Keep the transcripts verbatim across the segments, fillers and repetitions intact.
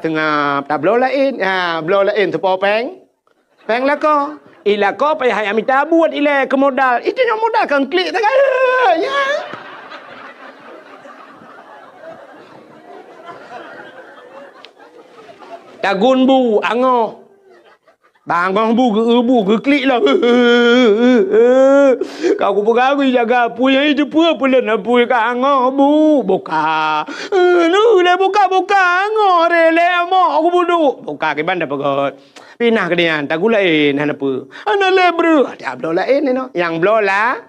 Seungab, tabloe laén. Ha, bloe laén teupo péng. Péng lakoe. I lakoe payah jak mita buet ilée keu modal. Itu nyang modal kan klik sagai. Ya. Tagun bu, angoh. Bangoh bu, geu-, bu, geuklik lah. Ka kupeugah, "Gui jaga apui, hai teupeue peuleueh apui ka angoh bu, buka." Nu lé buka-buka, angoh ré lé mok kubudu. Buka kiban dah peugöt. Pinah keu nyan, tagun laén hana peue. Hana lé breuh, ata bloe laén inoe. Nyang bloe la,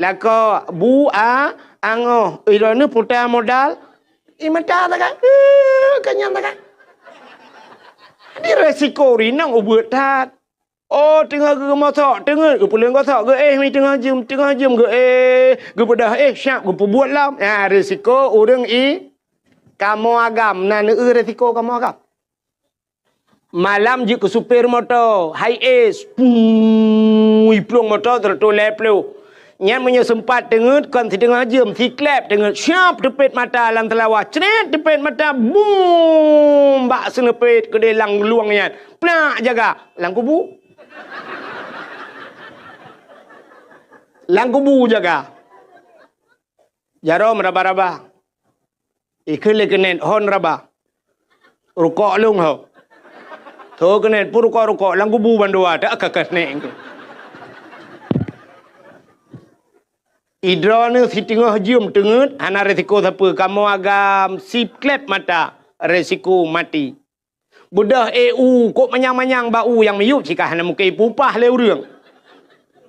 lakoe bu a, angoh. Ih, droeneuh puta modal. I mata sagai. Eh, kenyang sagai. Di resiko rinang ubeuet that. Oh, teungoh geumosok, teungeut geupuléng gosok, geuéh mi teungoh jeuem, teungoh jeuem geuéh, geupeudah éh syab geupeubuet lom. Ha, resiko ureuëng i kamoe agam, na neueu resiko kamoe agam. Malam jeuet keu supir moto, high ace, pui plueng moto seratus lhèe ploh. Nyan meunyoe seumpat teungeut kon siteungoh jeuem, siklep teungeut, syab teupet mata lam teulawah, cret teupet mata, bum bak seuneupet keudéh lam luwang nyan, plak jaga lam kubu. Lam kubu jaga. Jaroe meuraba-raba. Ikheun lé keuneuk hon raba. Rukok lôn ho. Tho keuneuk pun rukok-rukok lam kubu bandua tak ka keuneuk. Idroeneuh siteungoh jeuem teungeut hana resiko sapeue, kamoe agam siklep mata resiko maté. Beudôh éh u kok manyang-manyang bak u nyang miyueb sika hana mungken ipupah lé ureuëng.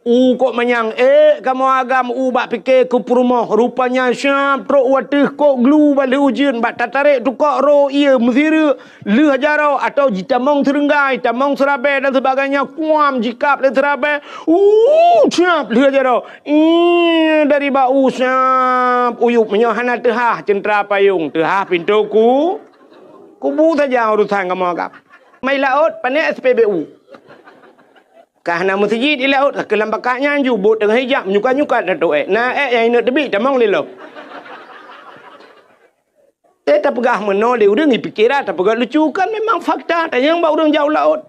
U kok manyang ék kamoe agam u bak pike keu peurumoh, rupanya syab trok u ateueh kok glu bak lheueh ujeuen bak tatarek tukok ro ié meusireuk lheueh jaroe atau jitamong seureunggai, tamong seurabée dan sebagainya kuam jikab lé seurabée. U syab lheueh jaroe. Ih, dari bak u syab uyueb meunyoe hana teuhah ceuntra payong, teuhah pintoe ku. Kubu saja urusan kamoe agam. Mai laôt, pané S P B U. Ka hana meuseujid di laôt, ka keulam bakat nyan ju bot teungoh ijak menyukat-nyukat dato ék. Na ék nyang inot teubiet tamong lé lom. Eh, tapeugah meunoe lé ureuëng, ipikira tapeugah lucu, kan memang fakta, tanyong bak ureuëng jak u laôt.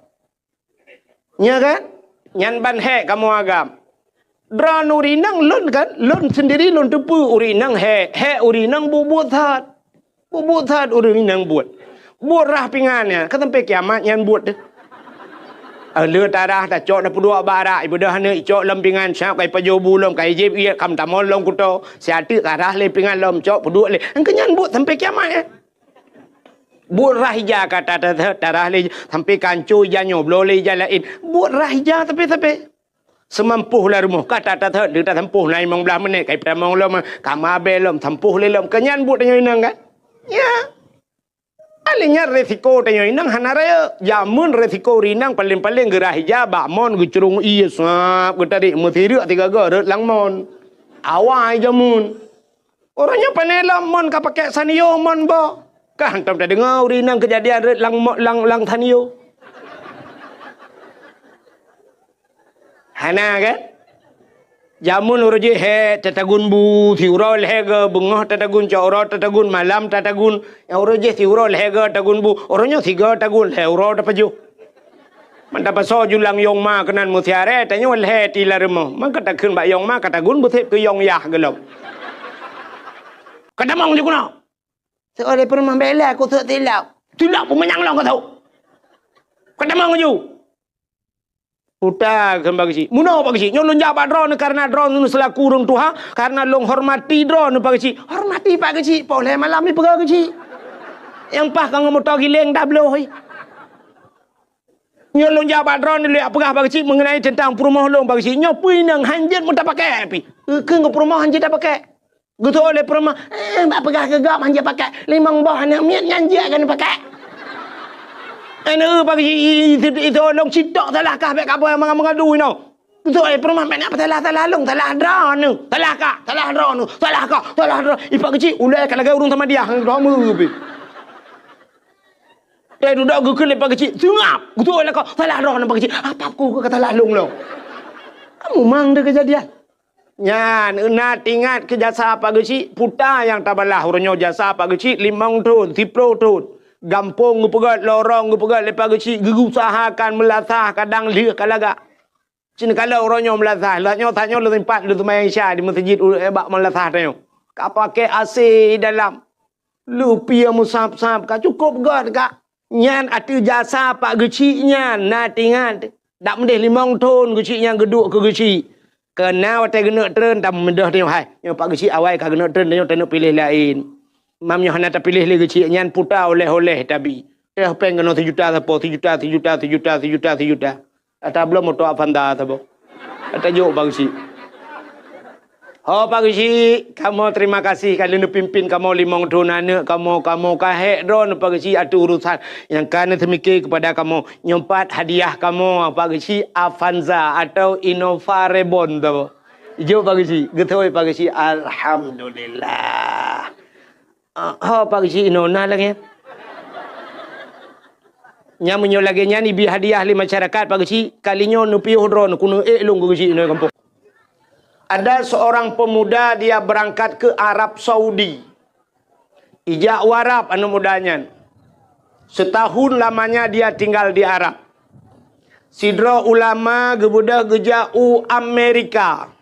Nya kan? Nyan ban hék kamoe agam. Droeneuh ureuëng inong lôn kan, lôn sendiri lôn teupeue ureuëng inong hék, hék ureuëng inong buet-buet that. Buet-buet that ureuëng inong buet. Buet rhah pingan nyan, ka sampai kiamat nyan buet deh. Eh, le tarah tacok na peuduek bak arak, ibeudôh aneuk icok lom pingan, siap ka ipajoh bu lom, ka ijép ié, ka meutamong lom kuto, siat teuk ka rhah lé pingan lom, cok peuduek lé. Engkeu nyan buet sampai kiamat nyan. Buet rhah ija ka ta-, ta-, ta-, tarah lé, sampai ka ancô ija nyoe, bloe lé ija laén. Buet rhah ija tapi-tapi. Seumampoh lam rumoh ka ta-, ta-, ta-, tasampôh na limong blaih menit, ka itamong lom, ka mabée lom, sampôh lé lom. Keu nyan buet tanyoe inong kan? Ya. Alèh nyan resiko tanyoe inong hana rayeuk. Jameun resiko ureueng inong paleng-paleng geurhah ija bak mon geucurong ié sab geutarek meusireuk sigaga rhot lam mon. Awai jameun. Uroe nyoe pane lom mon ka pakék Sanyo mon boh. Ka hantom tadeungoe ureueng inong keujadian rhot lam mo-, lam, lam Sanyo. Hana kan? Jameun uroe jih hék tatagun bu, siuroe lhèe goe, beungoh tatagun, cot uroe tatagun, malam tatagun. Nyang uroe jih siuroe lhèe goe tagun bu, uroe nyoe sigoe tagun, lhèe uroe tapajoh. Mantong pasoe julang yong ma keunan meusiaré, tanyoe lhèe ti lam rumoh. Maka takheun bak yong ma ka tagun beusép keu yong yah gohlom. Ka tamong ju keunoe. Seuleh peurumoh bela kusok tilok. Tilok peumanyang lom ka sôk. Ka tamong ju. Puta kheun Pak Geuchik. Meunoe Pak Geuchik, nyoe lôn jak bak droeneuh kareuna droeneuh seulaku ureueng tuha, kareuna lôn hormati droeneuh Pak Geuchik. Hormati Pak Geuchik, poh lhèe malam ipeugah Geuchik. Nyang paih ka ngon moto giléng dah bloh. Nyoe lôn jak bak droeneuh lôn jak peugah Pak Geuchik meungenai teuntang peurumoh lôn Pak Geuchik. Nyoe peue inong han jeuet meutapakék pih. Keu peurumoh han jeuet tapakék. Geutuwoe lé peurumoh, "Eh, bak peugah keu gob han jeuet pakék. Limong boh aneuk miet nyan jeuet keuneuk pakék." Aneuk Pak Geuchik, i, i, i, i, tolong sitok salah kah bèk kapeugah meuga-meuga dui nyoe. Geutuwoe lé peurumoh, bèk na peusalah-salah lôn, salah droeneuh. Salah kah, salah droeneuh, salah kah, salah droe. I Pak Geuchik, ulèe ka lagèe ureueng Samadiyah, droe meu pih. Teududoe geukheun lé Pak Geuchik, seungab. Geutuwoe lé kah, salah droeneuh Pak Geuchik. Apa ku ka salah lôn lom? Kamu mang deh keujadian. Nyan, na teuingat keu jasa Pak Geuchik, puta nyang tabalah uroe nyoe jasa Pak Geuchik limong thon, siplôh thon. gampông geupeugét, lorong geupeugét lé Pak Geuchik, geuusahakan meulasah kadang lheueh ka lagak. Cit kalon uroe nyoe meulasah, lheueh nyoe tanyoe lôn sempat lôn seumayang Isya di meuseujid u-, eh, bak meulasah tanyoe. Ka pakai A C dalam. Leupie meusab-sab, ka cukôp göt ka. Nyan ateueh jasa Pak Geuchik nyan, na teuingat. Dak meudeh limong thon Geuchik nyan geuduek keu Geuchik. Keu na watèe geuneuk treun, tameudeh tanyoe, hai. Nyoe Pak Geuchik awai ka geuneuk treun, tanyoe taneuk piléh laén. Mam nyoe hana tapiléh lé Geuchik nyan, puta oleh-oleh tabi. Teuh péng keunoe sijuta sapo, sijuta, sijuta, sijuta, sijuta, sijuta. Ata bloe moto Avanza saboh. Ata jok Pak Geuchik. Ho Pak Geuchik, kamoe terima kasih ka lheueh neupimpin kamoe limong thon aneuk kamoe, kamoe ka hék droeneuh Pak Geuchik ateueh urusan nyang ka neuseumiké keupada kamoe. Nyoe pat hadiah kamoe Pak Geuchik, Avanza atau Innova Reborn saboh. Jok Pak Geuchik, geutôi Pak Geuchik, alhamdulillah. Ah, ho Pak Geuchik inoe na lagèe. Nyan meunyoe lagèe nyan ibi hadiah lé masyarakat Pak Geuchik, kali nyoe neupiôh droeneuh keuneuk ék lôn keu Geuchik inoe gampông. Ada seorang pemuda dia berangkat ke Arab Saudi. Ijak u Arab aneuk muda nyan. Setahun lamanya dia tinggal di Arab. Sidroe ulama geubeudôh geujak u Amerika.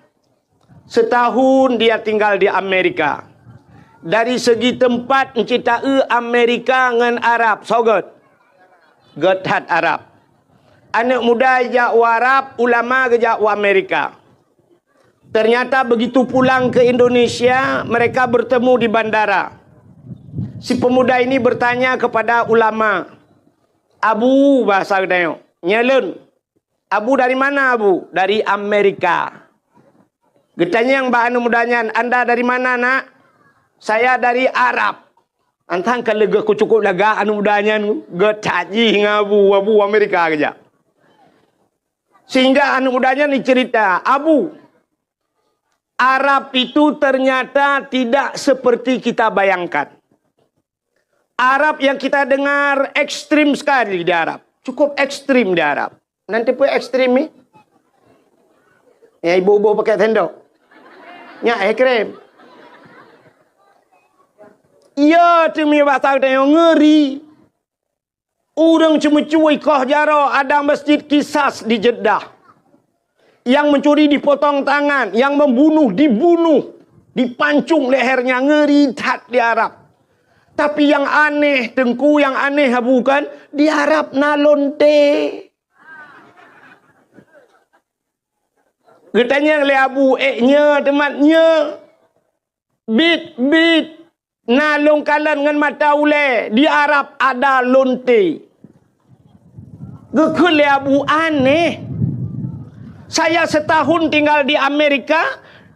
Setahun dia tinggal di Amerika. Dari segi teumpat, euncit taeu Amerika ngon Arab, soe göt? Göt that Arab. Aneuk muda jak u Arab, ulama geujak u Amerika. Ternyata begitu pulang ke Indonesia, mereka bertemu di bandara. Si pemuda ini bertanya kepada ulama, "Abu," bahasa geutanyoe, "Nyoe lôn." "Abu dari mana, Abu?" "Dari Amerika." Geutanyong bak aneuk muda nyan, "Anda dari mana, Nak?" "Saya dari Arab." Antang ka leugoh ku cukôp lagak aneuk muda nyan, geutat jih ngon Abu, Abu Amerika keujak. Sehingga aneuk muda nyan dicerita, "Abu, Arab itu ternyata tidak seperti kita bayangkan. Arab yang kita dengar ekstrim sekali di Arab. Cukup ekstrim di Arab." Nanti pun ekstrim ni. Ya, ibu-ibu pakai sendok. Nyak ekstrim. Ya, teumi bahasa kita yang ngeri. Ureuëng ceumeucue ikoh jaroe ada masjid Kisas di Jeddah. Yang mencuri dipotong tangan, yang membunuh dibunuh, dipancung lehernya, ngeri that di Arab. Tapi yang aneh, Teungku, yang aneh Abu kan, di Arab na lonte. Geutanyong lé Abu, "Eh, nyoe teumat nyoe?" "Bit, bit, na lôn kalon ngon mata ulée, di Arab ada lonte." Geukheun lé Abu, "Aneh. Saya setahun tinggal di Amerika,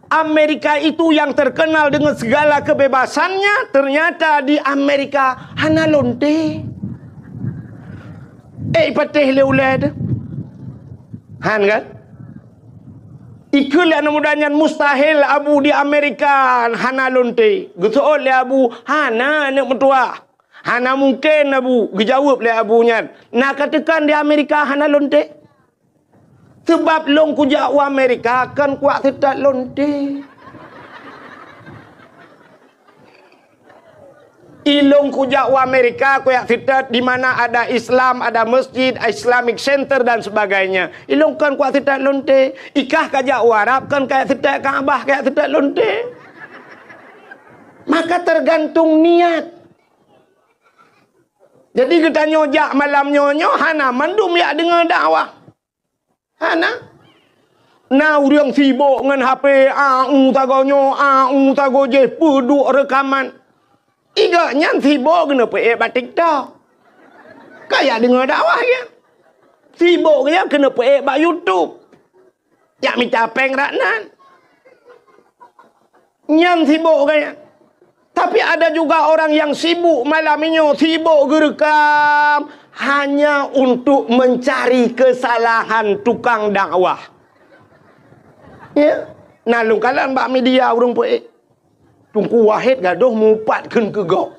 Amerika itu yang terkenal dengan segala kebebasannya, ternyata di Amerika hana lonte." Eh, patéh lé ulée teuh. Han kan? Ikheun lé aneuk muda nyan, "Mustahil, Abu, di Amerika hana lonte." Geuseuôt lé Abu, "Hana, aneuk meutuah. Hana mungken, Abu." Geujaweueb lé Abu nyan, "Na ka teukan di Amerika hana lonte? Seubab lôn kujak u Amerika kon kuwak seutot lonte." Ilôn kujak u Amerika, kujak seutot di mana ada Islam, ada masjid, Islamic Center dan sebagainya. Ilôn kon kujak seutot lonte. Ikah kajak u Arab kon kajak seutot Ka'bah, kajak seutot lonte. Maka tergantung niat. Jadi geutanyoe jak malam nyoe, nyoe hana mandum jak deungoe dakwah. Hana. Na ureuëng sibok ngon H P, a u sagoe nyoe, a u sagoe jih, peuduek reukaman. Igok nyan sibok keuneuk peuék bak TikTok. Kajak deungoe dakwah nyan. Sibok nyan keuneuk peuék bak YouTube. Jak mita péng rak nan. Nyan sibok gaya. Tapi ada juga orang yang sibuk malam nyoe, sibok geureukam hanya untuk mencari kesalahan tukang dakwah. Ya, na lôn kalon bak media ureuëng peuék. Teungku Wahid gadoh mupat kheun keu gob.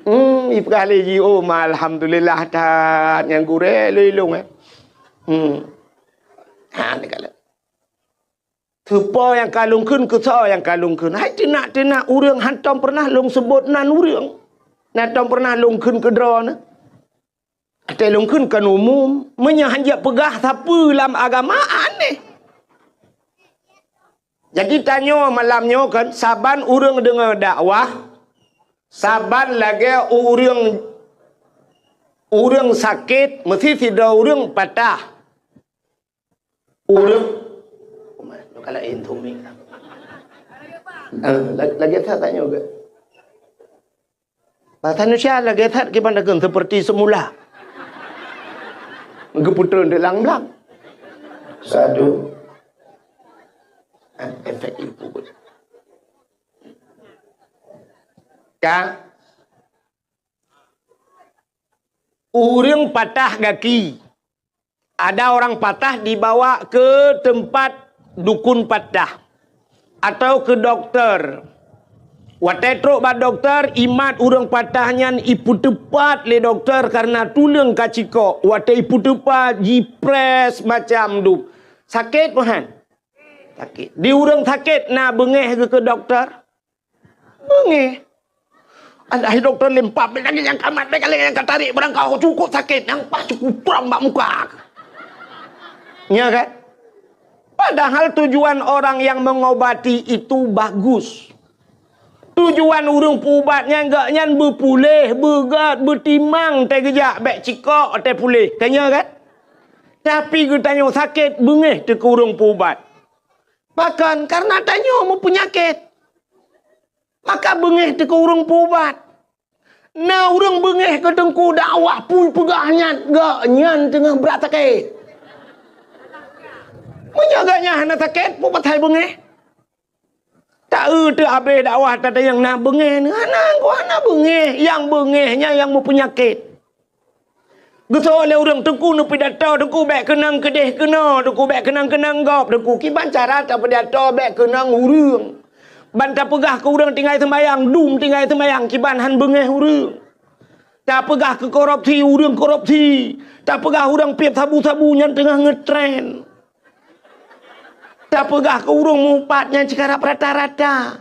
Hmm, ipeugah lé jih, "Oh, ma alhamdulillah that nyang gurée lé ilong, eh." Hmm. Ha, neukalon. Teupo nyang ka lôn kheun, keu soe nyang ka lôn kheun. Hai teunak-teunak ureuëng hántom peureunah lôn seubot nan ureuëng. Na tom pernah lôn kheun keu droeneuh? Até lôn kheun kon umum, meunyoe han jak peugah sapeue lam agama, aneh. Jadi tanyoe malam nyoe kan, saban ureuëng deungoe dakwah, saban lagée ureuëng, ureuëng sakét, meusti sidroe ureuëng patah. Ureuëng, oh, kalau intu mi. Ah, la-, lagée that tanyoe ke? Bahasa Indonesia lagée that kiban dakeun seperti semula. Geupeutrön di lam-lam. Sadu. Ah, efek ibu. Ka. Ureuëng patah gaki. Ada orang patah dibawa ke tempat dukun patah atau ke dokter. Watée trok bak dokter, imat ureuëng patah nyan ipeuteupat lé dokter karena tuleueng ka cikok. Watée ipeuteupat, jipress macam dup. Sakét meuhan? Sakét. Di ureuëng sakét na beungéh geuh keu dokter? Beungéh. Alah, hai dokto, lempam, bèk lagèe nyang ka mat, bèk lagèe nyang ka tarék, barangkaho cukôp sakét, nyang paih cukup prang bak muka. Nya kan? Padahal tujuan orang yang mengobati itu bagus. Tujuan ureueng peuubat nyan, gobnyan beupuléh, beugöt, beutimang, teugeujak bèk cikok, teupuléh. Ka nya kan? Tapi geutanyoe sakét, beungéh teuh keu ureueng peuubat. Pakon? Karena tanyoe meupeunyakét. Maka beungéh teuh keu ureueng peuubat. Na ureueng beungéh keu teungku dakwah peue peugah nyan, gobnyan teungoh brat sakét. Meunyoe gobnyan hana sakét, peue pasai beungéh? Ta-eu teuh abéh dakwah tatanyong na beungéh, hana, hana beungéh. Nyang beungéh nyan nyang meupeunyakét. Geusoe lé ureueng, "Teungku neupidato, Teungku bèk keunong keudeh keunoe, Teungku bèk keunong keunong gob, Teungku. Kiban cara tapidato bèk keunong ureueng? Ban tapeugah keu ureueng tinggai seumayang, dum tinggai seumayang, kiban han beungéh ureueng. Tapeugah keu korupsi, ureueng korupsi. Tapeugah ureueng piep sabu-sabu nyan teungoh ngeutren. Tapeugah keu ureueng meuupat nyan cit karab rata-rata."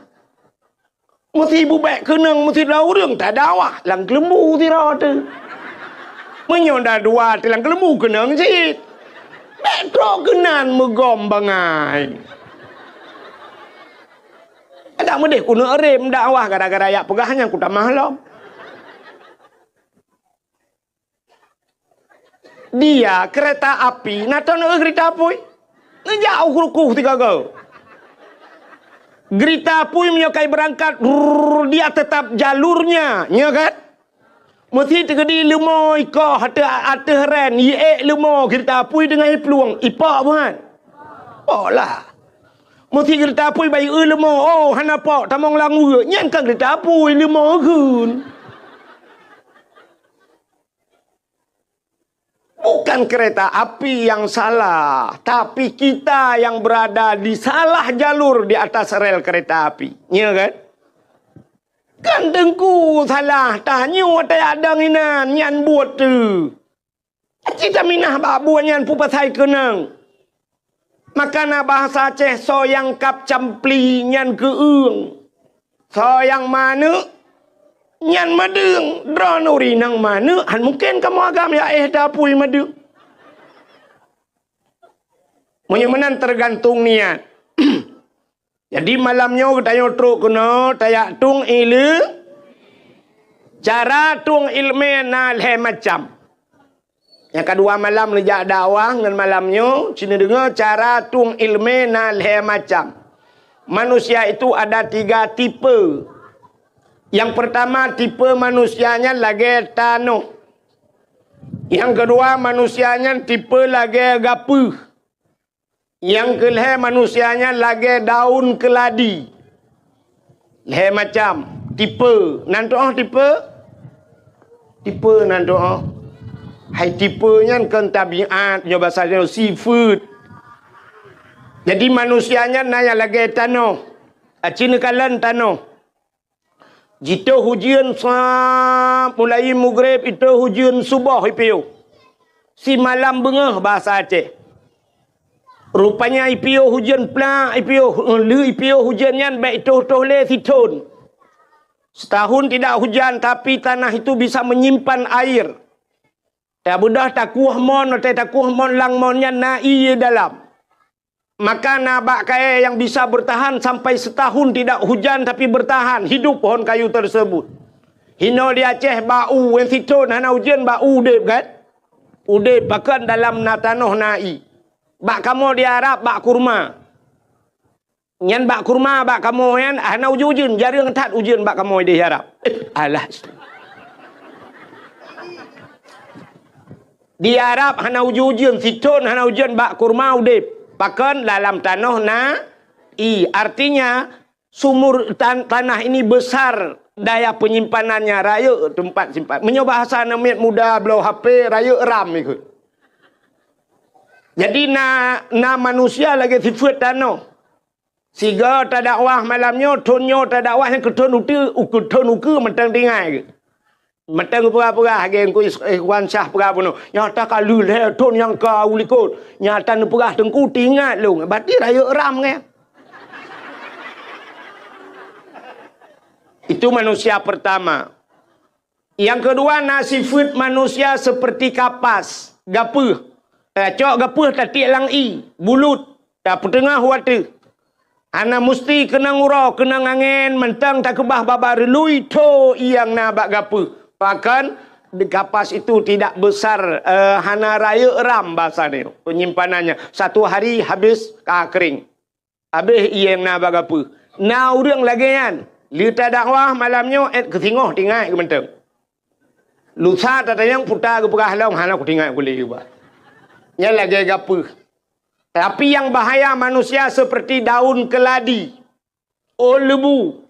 Meusti bubèk keunong, meusti dua ureueng tadakwah lam keuleumbu sidroe teuh. Meunyoe na dua teuh lam keuleumbu keunong cit. Bèk trok keunan meugom bangai. Adak meudeh keuneuk rem dakwah gara-gara jak peugah nyan kutamah lom. Dia kereta api, na teuh neu-eu geurita apui. Neujak u krukuh sigoe-goe. Geurita apui meunyoe ka ibeurangkat, rrrr, dia tetap jalurnya, nya kan? Meusti teukeudi leumo ikoh ateueh, ateueh ren, iék leumo geurita apui deungon iplueng, ipok buhan. Pok lah. Meusti geurita apui bayeue leumo, oh, hana pok, tamong lam weue, nyan ka geurita apui, leumo geun. Bukan kereta api yang salah, tapi kita yang berada di salah jalur di atas rel kereta api. Ya kan? Kan teungku salah, tanyoe watèe adong inan, nyan buet teuh. Aci taminah bak buet nyan peue pasai keunong. Maka na bahasa Aceh, soe nyang kab campli nyan keueung. Soe nyang maneuk nyan madeueng. Droeneuh ureueng nyang maneuk, han mungken kamoe agam jak éh tapui madeueng. Meunyoe meunan teugantung niat. Jadi malam nyoe geutanyoe trok keunoe tajak tueng ileumèe. Cara tueng ileumèe na lhèe macam. Nyang keudua malam neujak dakwah ngon malam nyoe, ci neudeungoe cara tueng ileumèe na lhèe macam. Manusia itu ada tiga tipe. Nyang peurtama tipe manusia nyan lagèe tanoh. Nyang keudua manusia nyan tipe lagèe gapeuh. Nyang keulhèe manusia nyan lagèe daun keuladi. Lhèe macam tipe. Nan tu'oh tipe? Tipe nan tu'oh. Hai tipe nyan kon tabiat, nyoe basa nyoe sifeuet. Jadi manusia nyan na nyang lagèe tanoh. Aci neukalon tanoh. Jitôh ujeuen sa mulai mugreb, itôh ujeuen suboh ipiôh. Simalam beungoh basa Aceh. Rupanya ipiôh ujeuen plak, ipiôh, lheueh ipiôh ujeuen nyan bèk itôh-tôh lé sithôn. Setahun tidak hujan, tapi tanah itu bisa menyimpan air. Tabeudoh takueh mon, watée takueh mon lam mon nyan na ié dalam. Maka na bak kayée nyang bisa bertahan sampai setahun tidak hujan, tapi bertahan hidup pohon kayu tersebut. Hino di Aceh bak u, nyang sithon hana ujeuen bak u udeb kan? Udeb pakon dalam na tanoh na ié. Bak kamoe di Arab bak kurma. Nyan bak kurma bak kamoe nyan hana ujeuen-ujeuen, jareueng that ujeuen bak kamoe di Arab. Alah. Di Arab hana ujeuen-ujeuen, sithon hana ujeuen bak kurma udeb. Pakon dalam tanoh na ié. Artinya sumur tan-, tanah ini besar daya penyimpanannya, rayeuk tempat simpan. Meunyoe bahasa aneuk miet muda bloe H P, rayeuk RAM ikot. Jadi na, na manusia lagée sifeuet tanoh. Sigoe tadakwah malam nyoe, thon nyoe tadakwah nyang keu thon uteue, u-, keu thon ukeue mantong tinggai. Mantong peugah-peugah lagée Teungku Is-, Ikhwan Syah peugah bunoe. Nyata ka lheueh lhée thon nyang ka u likot. Nyata neupeugah Teungku teuingat lôn. Berarti rayeuk RAM nyan. Itu manusia pertama. Nyang keudua na sifeuet manusia seperti kapas, gapeuh. Eh, cok gapeuh tatiek lam ié, bulut, tapeuteungoh u ateueh. Hana musti keunong uroe, keunong angén, mantong takeubah babah reului tho nyang na bak gapeuh. Pakon di kapas itu tidak besar, eh, hana rayeuk RAM bahasa nyoe penyimpanannya. Satu hari habis ka kering. Habéh ié nyang na bak gapeuh. Na ureuëng lagée nyan. Lheueh tadakwah malam nyoe, ék keu singoh tinggai keu mantong. Lusa tatanyong puta geupeugah lom, hana kutinggai kulét geuba. Nyan lagée gapeuh. Tapi nyang bahaya manusia seperti daun keladi, ôn leubu.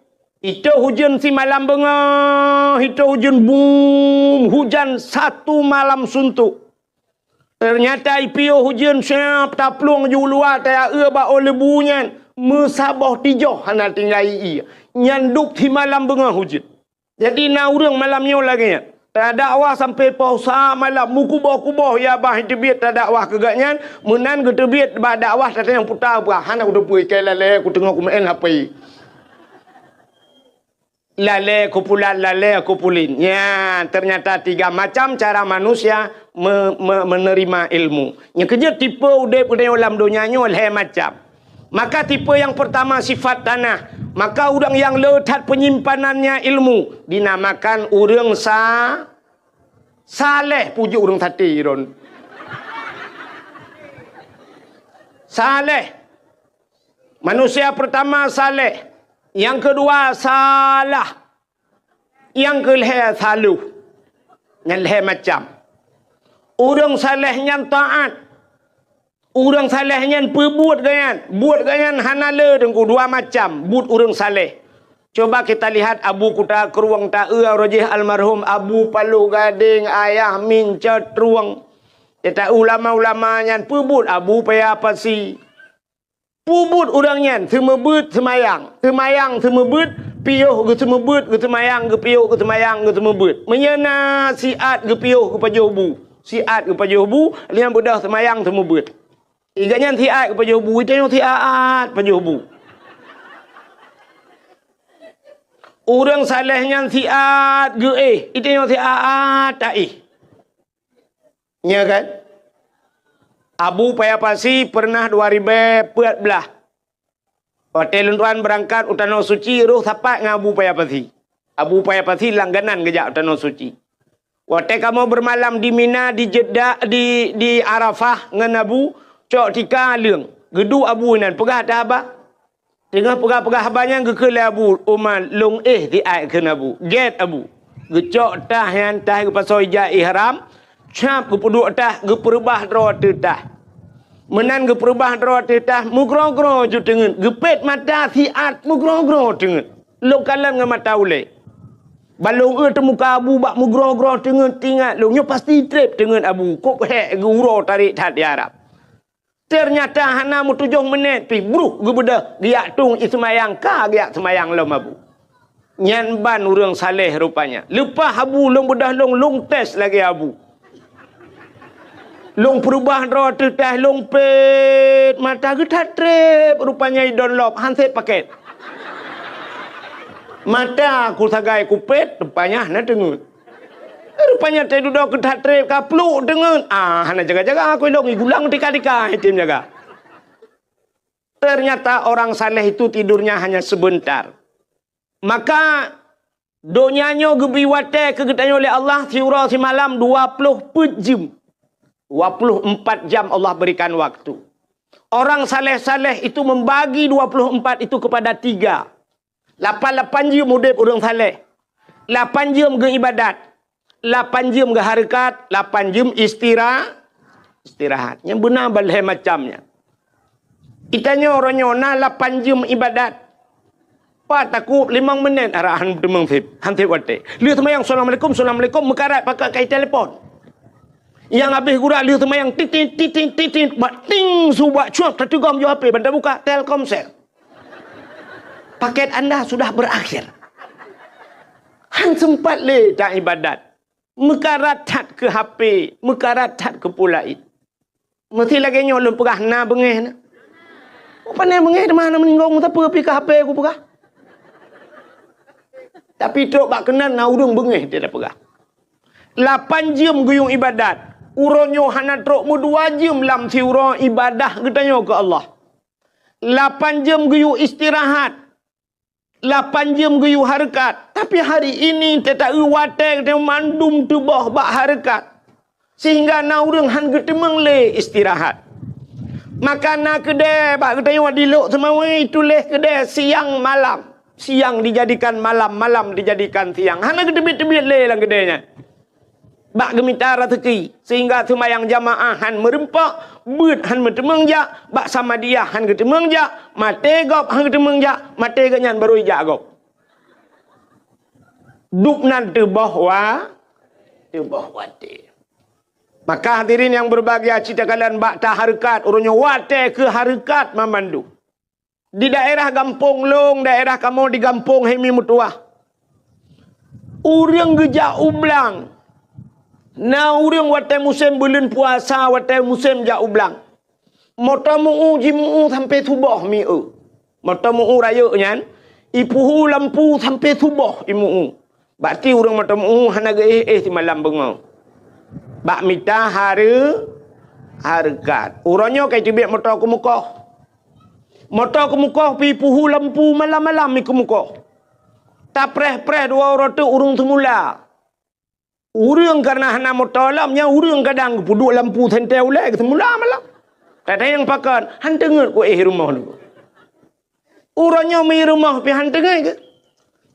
Itôh ujeuen simalam beungoh, itôh ujeuen bum, hujan satu malam suntuk. Teunyata ipiôh ujeuen siab taplueng ju luwa tayaue bak ôn leubu nyan, meusaboh tijoh hana tinggai ié. Nyan dub simalam beungoh ujeuen. Jadi na ureuëng malam nyoe lagée nyan. Tadakwah sampai poh sa malam, meukuboh-kuboh ya bah teubiet tadakwah keu gobnyan, meunan geuteubiet bak dakwah tatanyong puta bah, hana kuteupeue ikai lalée kuteungoh kumeu'en H P. Lalée kumpulan, lalée kumpulin. Nyan, teunyata tiga macam cara manusia me-, me-, menerima ilmu. Nyang keujeuet tipe udeb geutanyoe lam donya nyoe lhée macam. Maka tipe nyang peurtama sifat tanah. Maka ureuëng nyang le that penyimpanannya ilmu dinamakan ureuëng sa-, saleh, pujoe ureuëng saté ron. Saleh. Manusia peurtama saleh, nyang keudua salah, nyang keulhée saloh. Nyan lhée macam. Ureuëng saleh nyan taát. Ureuëng saleh nyan peubuet gobnyan. Buet gobnyan hana le teungku dua macam buet ureuëng saleh. Coba kita lihat Abu Kuta Krueng taeu roh jih almarhum Abu Paloh Gadeng Ayah Min Cot Trueng. Kita ulama-ulama nyan peubuet Abu Paya Pasi. Peubuet ureuëng nyan seumeubeuet seumayang, seumayang seumeubeuet, piôh geuseumeubeuet, geuseumayang, geupiôh geuseumayang, geuseumeubeuet. Meunyoe na siat geupiôh geupajoh bu, siat geupajoh bu, lheueh beudôh seumayang seumeubeuet. Iga nyan siat geupajoh bu, itanyoe siat pajoh bu. Ureuëng saleh nyan siat geuéh, itanyoe siat taéh. Nya kan? Abu Paya Pasi pernah dua ribée peuet blaih. Watée lôn tuan beurangkat u Tanoh Suci, roh sapat ngon Abu Paya Pasi. Abu Paya Pasi langganan geujak u Tanoh Suci. Watée kamoe beumalam di Mina, di Jeddah, di, di Arafah ngon Abu, cok tika leueng. Geuduek Abu inan, peugah that haba. Teungoh peugah-peugah haba nyan geukheun lé Abu Umar, lôn éh siat kheun Abu. Gét Abu. Geucok tah nyan, tah geupasoe ija ihram, cap geupeuduek tah, geupeureubah droe ateueh tah. Meunan geupeureubah droe ateueh tah, meugroe-groe ju teungeut. Geupét mata siat meugroe-groe teungeut. Lôn kalon ngon mata ulée. Ban lôn eu teumuka Abu bak meugroe-groe teungeut, teuingat lôn nyoe pasti treb teungeut Abu. Kok hék geu-uroe tarék that di Arab. Teunyata hana meutujoh meunet pih bruh geubeudôh geujak tueng i seumayang ka geujak seumayang lom Abu. Nyan ban ureuëng saleh rupanya. Leupah Abu lôn beudôh lôn, lôn tes lagée Abu. Lôn peureubah droe ateueh tah, lôn pét mata geuh that treb rupanya i Dunlop han sép pakét. Mata ku sagai kupet, rupanya hana teungeut. Rupanya teududoe keu that treb ka pluek teungeut. Ah, hana jaga-jaga ku ilong, igulang tika-tika item jaga. Ternyata orang saleh itu tidurnya hanya sebentar. Maka donya nyoe geubri watée keu geutanyoe lé Allah siuroe simalam dua ploh peuet jeuem. Dua ploh empat jam Allah berikan waktu. Orang saleh-saleh itu membagi dua ploh empat itu kepada tiga. Lapan-lapan jeuem udeb ureuëng saleh. Lapan jeuem geuibadat. Lapan jeuem geuhareukat, lapan jeuem istira-, istirahat. Nyang beuna balhée macam nyan. Itanyoe uroe nyoe na lapan jeuem ibadat. Pat takub limong menit arahan teumeung seb, han seb watée. Lheueh seumayang, "Assalamualaikum, assalamualaikum," meukarat pakai kai telepon. Nyang habéh gura lheueh seumayang, titit, titit, titit, bak ting, subak cuak, teuteugom jaweueb H P, ban tabuka, Telkomsel. Paket anda sudah berakhir. Han sempat lé ta ibadat. Meukarat that keu H P, meukarat that keu peue laén. Meusti lagée nyoe lôn peugah na beungéh na. Pane beungéh teuma na meuninggoe meusapeue pih ka H P ku peugah. Tapi trok bak keunan na ureuëng beungéh dia peugah. Lapan jeuem geuyue ibadat. Uroe nyoe hana trok meudua jeuem lam siuroe ibadah geutanyoe keu Allah. Lapan jeuem geuyue istirahat. Lapan jeuem geuyue hareukat. Tapi hari ini teuta-eu watée geutanyoe mandum teuboh bak hareukat. Sehingga na ureuëng han geuteumeung lé istirahat. Maka na keudée bak geutanyoe di Lhokseumawe tuléh keudée siang malam. Siang dijadikan malam, malam dijadikan siang. Hana geuteubiet-teubiet lé lam keudée nyan. Bak geumita raseuki, sehingga seumayang jamaah han meureumpok, beuet han meuteumeung jak, bak samadiyah han geuteumeung jak, maté gob han geuteumeung jak, maté geuhnyan barô ijak gob. Dub nan teuboh wa-, teuboh watée. Maka hadirin yang berbahagia, cit takalon bak tahareukat, uroe nyoe watée keu hareukat mamandum. Di daerah gampông lôn, daerah kamoe di gampông Hemi Meutuwah. Ureuëng geujak u blang. Na ureuëng watée musém buleuen puasa, watée musém jak u blang. Moto meu-u jimu-u sampoe suboh mi-eu. Moto meu-u rayeuk nyan, ipeuhu lampu sampoe suboh imu-u. Bak ti ureuëng moto meu-u hana geuéh-éh simalam beungoh. Bak mita hareu-, hareukat. Uroe nyoe ka iteubiet moto keumeukoh. Moto keumeukoh pih ipeuhu lampu malam-malam mi keumeukoh. Tapreh-preh dua uroe teuk ureuëng seumula. Ureuëng kareuna hana moto lom, nyan ureuëng kadang geupeuduek lampu sentée ulée keu seumula malam. Kadang nyang pakon, han teungeut ku éh rumoh nyoe. Uroe nyoe mi rumoh pih han teungeut keu.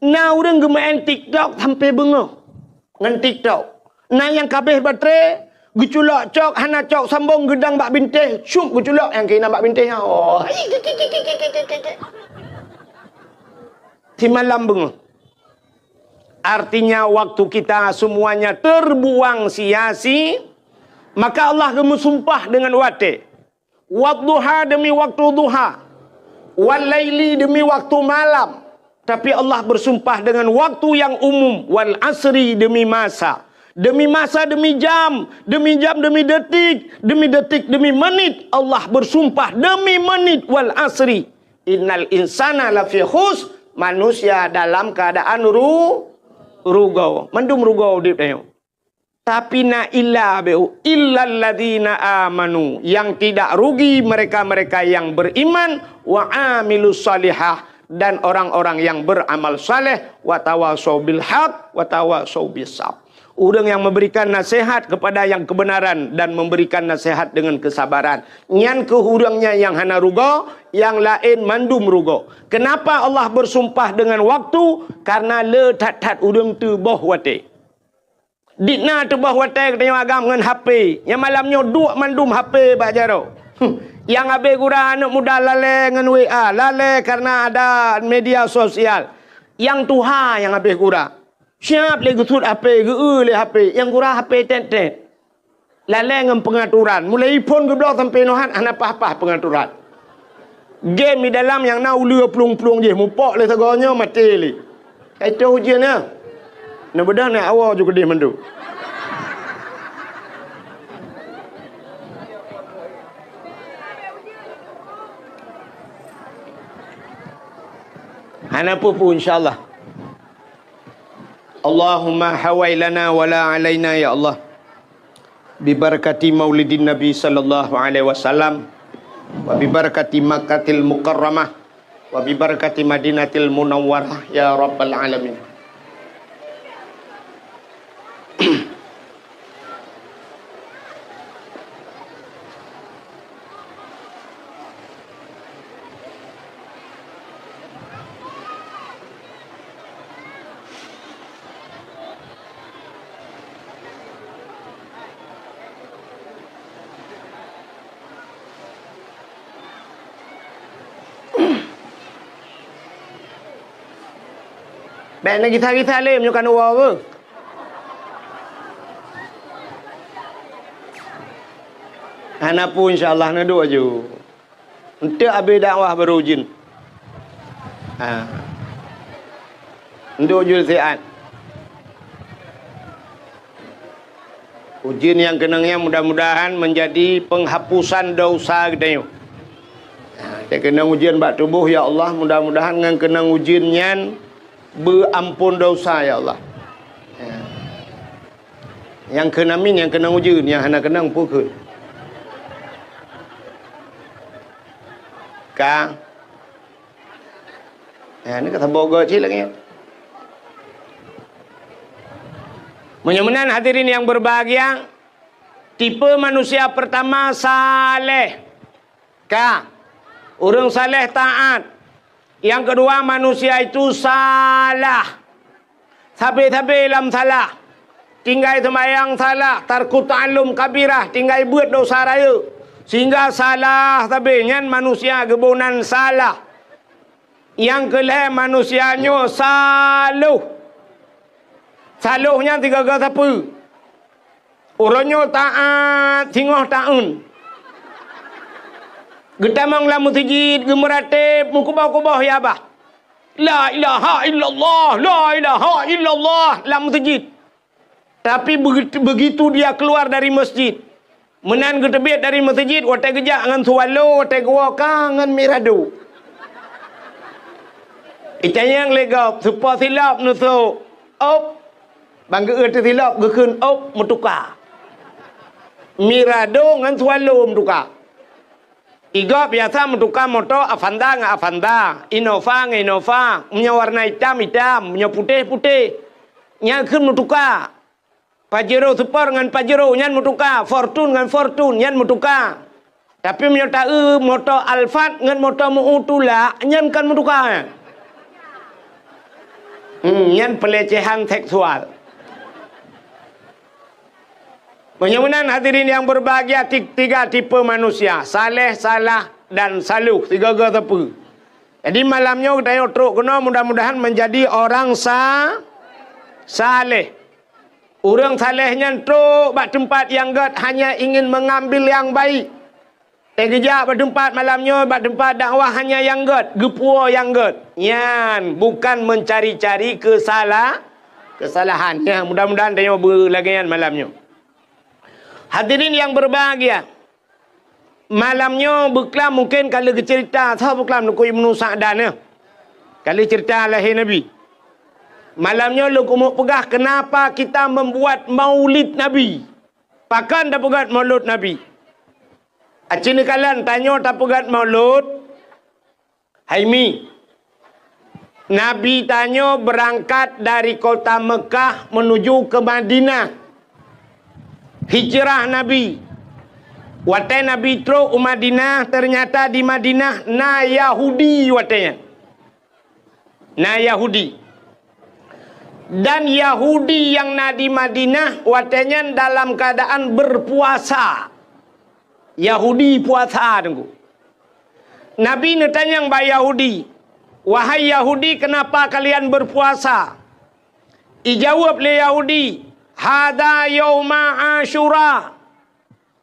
Na ureuëng geumeu'en TikTok sampoe beungoh ngon TikTok. Na nyang kabéh baterai, geuculok cok, hana cok sambong, geudang bak bintéh, cup geuculok nyang keunan bak bintéh nyan. Oh. Simalam beungoh. Artinya waktu kita semuanya terbuang sia-sia, maka Allah geumeusumpah dengan watée. Wadduha demi waktu duha. Wal laili demi waktu malam. Tapi Allah bersumpah dengan waktu yang umum. Wal asri demi masa. Demi masa, demi jam. Demi jam, demi detik. Demi detik, demi menit. Allah bersumpah demi menit. Wal asri. Innal insana lafi khus. Manusia dalam keadaan ru-, rugoe. Mandum rugoe udeb tanyoe. Tapi na illa beu, illalladzina amanu, yang tidak rugi mereka-mereka yang beriman, wa amilus salihah, dan orang-orang yang beramal saleh, wa tawasau bil haq, wa tawasau bis sabr. Ureuëng yang memberikan nasihat kepada yang kebenaran dan memberikan nasihat dengan kesabaran. Nyan keuh ureuëng nyan nyang hana rugoe, nyang laén mandum rugoe. Kenapa Allah bersumpah dengan waktu? Karena le that-that ureuëng teuboh watée. Di na teuboh watée geutanyoe agam ngon H P. Nyang malam nyoe duek mandum H P bak jaroe. Huh. Nyang habéh gura aneuëk muda lalée ngon W A, lalée kareuna ada media sosial. Nyang tuha nyang habéh gura. Siab lé geusuet H P, geu-eu lé H P, nyang gura H P tét-tét. Lalée ngon peungaturan. Mulai iphon geubloe sampoe nohat hana paih-paih peungaturan. Game di dalam nyang na uleue plueng-plueng jih, mupok lé sagoe nyoe maté lé. Ka itôh ujeuen nyan. Neubeudôh nyan awoe ju keudeh mandum. Hana peue-peue, insya Allah. Allahumma hawai lana wa la alaina, ya Allah. Bi barakati maulidin Nabi sallallahu alaihi wasallam, wa bi barakati Makkatil Mukarramah, wa bi barakati Madinatil Munawwarah, ya rabbal alamin. Bèk neugisa-gisa lé meunyoe ka neuwoe beuh. Hana peue, insya Allah, neuduek aju. Eunteuk abéh dakwah barô ujeuen. Ha. Eunteuk ujeuen siat. Ujeuen nyang keunong nyan mudah-mudahan meunjadi peunghapusan desya geutanyoe. Ha, nyang keunong ujeuen bak tuboh, ya Allah, mudah-mudahan ngon keunong ujeuen nyan beuampôn desya, ya Allah. Ha. Nyang kheun amin, nyang keunong ujeuen, nyang hana keunong peue kheun. Ka. Ya, ni ka saboh goe cit lagèe nyan. Meunyoe meunan hadirin yang berbahagia, tipe manusia pertama saleh. Ka. Ureueng saleh taat. Yang kedua, manusia itu salah. Sabe-sabe lam salah. Tinggai seumayang salah, tarku ta'allum kabirah, tinggai beuet desya rayeuk. Sehingga salah sabe nyan manusia geuboh nan salah. Nyang keulhèe manusia nyoe saloh. Saloh nyan sigoe-goe sapeue? Uroe nyoe taat singoh taeun. Geutamong lam meuseujid, geumeurateb, meukuboh-kuboh ya bah. La ilaha illallah, la ilaha illallah lam meuseujid. Tapi begitu, begitu dia keluar dari masjid, meunan geuteubiet dari meuseujid, watèe geujak ngon swallow, watèe geuwoe ka ngon mirado. Itanyong lé gob, seupôt silop neusok. Op, ban geu-eu teusilop geukheun op meutuka. Mirado ngon swallow meutuka. Igob biasa meutuka moto Avanza ngon Avanza, Innova ngon Innova, meunyoe warna itam, itam, meunyoe putéh, putéh. Nyan kheun meutuka. Pajero Sport ngon Pajero nyan meutuka, Fortuner ngon Fortuner nyan meutuka. Tapi meunyoe ta-eu moto Alphard ngon moto meu tulak, nyan kon meutuka. Hmm, nyan pelecehan seksual. Meunyoe meunan hadirin yang berbahagia, ti-, tiga tipe manusia, saleh, salah, dan saloh, sigoe-goe sapeue. Jadi malam nyoe geutanyoe trok keunoe mudah-mudahan menjadi orang sa-, saleh. Ureueng saleh nyan trok bak teumpat nyang gèt hanya ingin mengambil yang baik. Teugeujak bak teumpat malam nyoe, bak teumpat dakwah hanya nyang gèt, geupuwoe nyang gèt. Nyan bukan mencari-cari keusala-, keusalahan. Nyan, mudah-mudahan tanyoe beulagèe nyan malam nyoe. Hadirin yang berbahagia, malam nyoe beuklam mungken ka lheueh geuceurita, soe beuklam Teungku Ibnu Sa'dan nyoe. Ka lheueh ceurita lahé Nabi. Malam nyoe lôn keumeung peugah kenapa kita membuat maulid Nabi. Pakon tapeugèt maulud Nabi? Aci neukalon tanyoe tapeugèt maulud. Hai Mi, Nabi tanyoe beurangkat dari kota Meukah meunuju keu Madinah. Hijrah Nabi. Watèe Nabi trok u Madinah, teunyata di Madinah na Yahudi watèe nyan. Na Yahudi. Dan Yahudi nyang na di Madinah watèe nyan dalam keuadaan beurpuasa. Yahudi puasa, Teungku. Nabi neutanyong bak Yahudi, "Wahai Yahudi, kenapa kalian berpuasa?" Ijaweueb lé Yahudi, "Hadza yauma Asyura."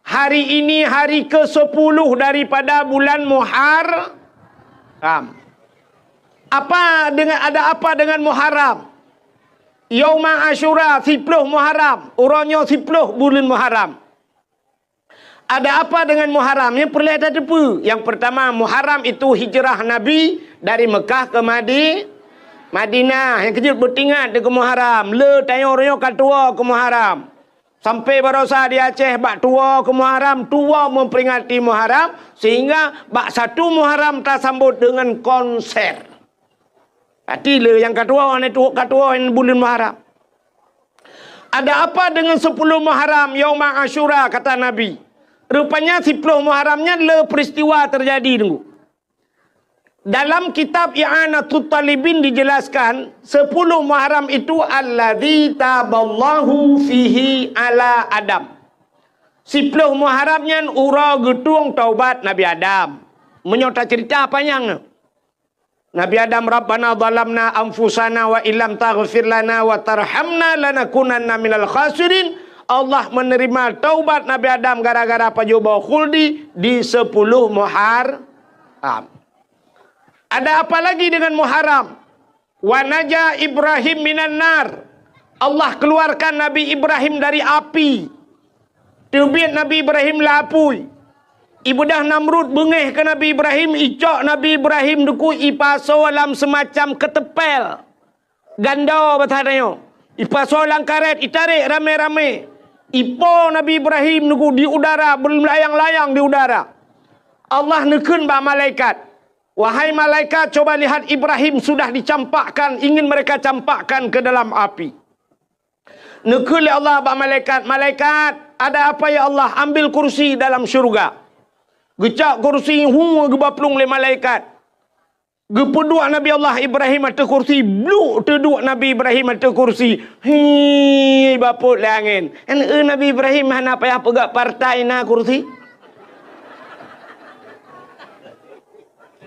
Hari ini hari kesepuluh daripada bulan Muharram. Apa dengan, ada apa dengan Muharram? Yauma Asyura, siploh Muharram. Uroe nyoe siploh buleuen Muharram. Ada apa dengan Muharram? Nyang peureulèe tateupeue. Yang pertama, Muharram itu hijrah Nabi dari Mekah ke Madi-, Madinah, nyang keujeuet beutingat di keu Muharram, le tanyoe-nyoe ka tuwoe keu Muharram. Sampai barosa di Aceh bak tuwoe keu Muharram, tuwoe meuperingati Muharram, sehingga bak satu Muharram tasambot deungon konser. Arti le nyang ka tuwoe, hana tuwoe, ka tuwoe buleuen Muharram. Ada apa dengan sepuluh Muharram, Yauma Asyura, kata Nabi? Rupanya siploh Muharram nyan le peristiwa terjadi, Teungku. Dalam kitab I'anatut Talibin dijelaskan, sepuluh Muharram itu alladzi taballahu fihi ala Adam. Siploh Muharram nyan uroe geutueng taubat Nabi Adam. Meunyoe tacerita panyang, Nabi Adam, "Rabbana zalamna anfusana wa illam taghfir lana wa tarhamna lanakunanna minal khasirin." Allah menerima taubat Nabi Adam gara-gara pajoh boh khuldi di sepuluh Muharram. Ada apa lagi dengan Muharram? "Wa naja Ibrahim minan nar." Allah keluarkan Nabi Ibrahim dari api. Teubiet Nabi Ibrahim lam apui. Ibeudôh Namrud beungéh keu Nabi Ibrahim, icok Nabi Ibrahim, Teungku, ipasoe lam seumacam keuteumpél. Gandô basa tanyoe. Ipasoe lam karét, itarek ramé-ramé. Ipo Nabi Ibrahim, Teungku, di udara, melayang-layang di udara. Allah neukheun bak malaikat, "Wahai malaikat, coba lihat, Ibrahim sudah dicampakkan, ingin mereka campakkan ke dalam api." Neukheun lé Allah bak malaikat, "Malaikat, ada apa ya Allah? Ambil kursi dalam syurga." Geucok kursi, hu, geuba plueng lé malaikat. Geupeuduek Nabi Allah Ibrahim ateueh kursi, bluk teuduek Nabi Ibrahim ateueh kursi. Hi, bapot lé angén. Kan, eh, Nabi Ibrahim hana payah peugah partai na kursi.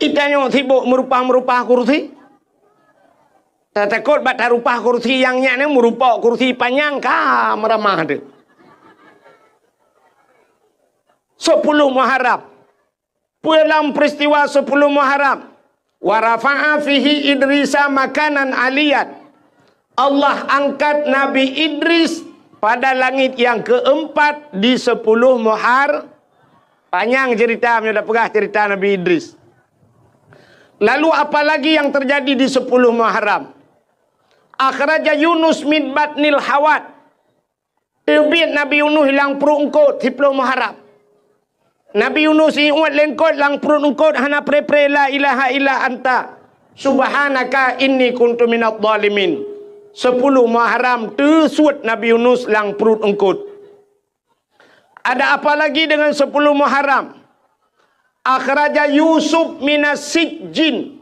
Itanyoe sibok meurupah-meurupah kursi. Tatakot bak tarupah kursi nyang nyan, meurupok kursi panyang ka meuramah teuh. Sepuluh Muharram. Peue lam peristiwa sepuluh Muharram? "Wa rafa'a fihi Idrisa makanan aliyan." Allah angkat Nabi Idris pada langit yang keempat di sepuluh Muhar-, panyang cerita, meunyoe tapeugah cerita Nabi Idris. Lalu apa lagi yang terjadi di sepuluh Muharram? "Akhraja Yunus min batnil hawat." Teubiet Nabi Yunus lam pruet eungkot siploh Muharram. Nabi Yunus iuet lé eungkot lam pruet eungkot, hana pre-pre la ilaha illa anta subhanaka inni kuntu minadh dhalimin. Sepuluh Muharram teusuet Nabi Yunus lam pruet eungkot. Ada apa lagi dengan sepuluh Muharram? "Akhraja Yusuf minas sijjin."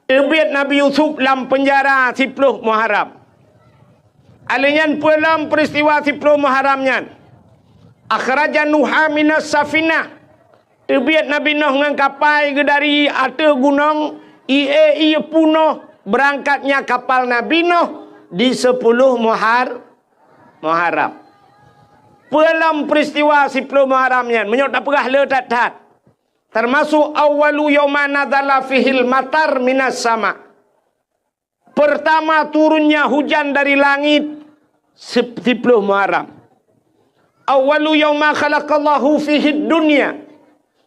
Teubiet Nabi Yusuf lam peunjara siploh Muharram. Alèh nyan peue lom peuristiwa siploh Muharram nyan? "Akhraja Nuha minas safinah." Teubiet Nabi Nuh ngon kapai geuh dari ateueh gunong, ié-ié punoh beurangkatnya kapal Nabi Nuh di siploh Muhar-, Muharram. Peue lom peuristiwa siploh Muharram nyan? Meunyoe tapeugah le that-that. Teumasok awwalu yauma nazala fihil matar minas sama. Pertama turunnya hujan dari langit sip-, siploh Muharram. Awwalu yauma khalaqallahu fihid dunya.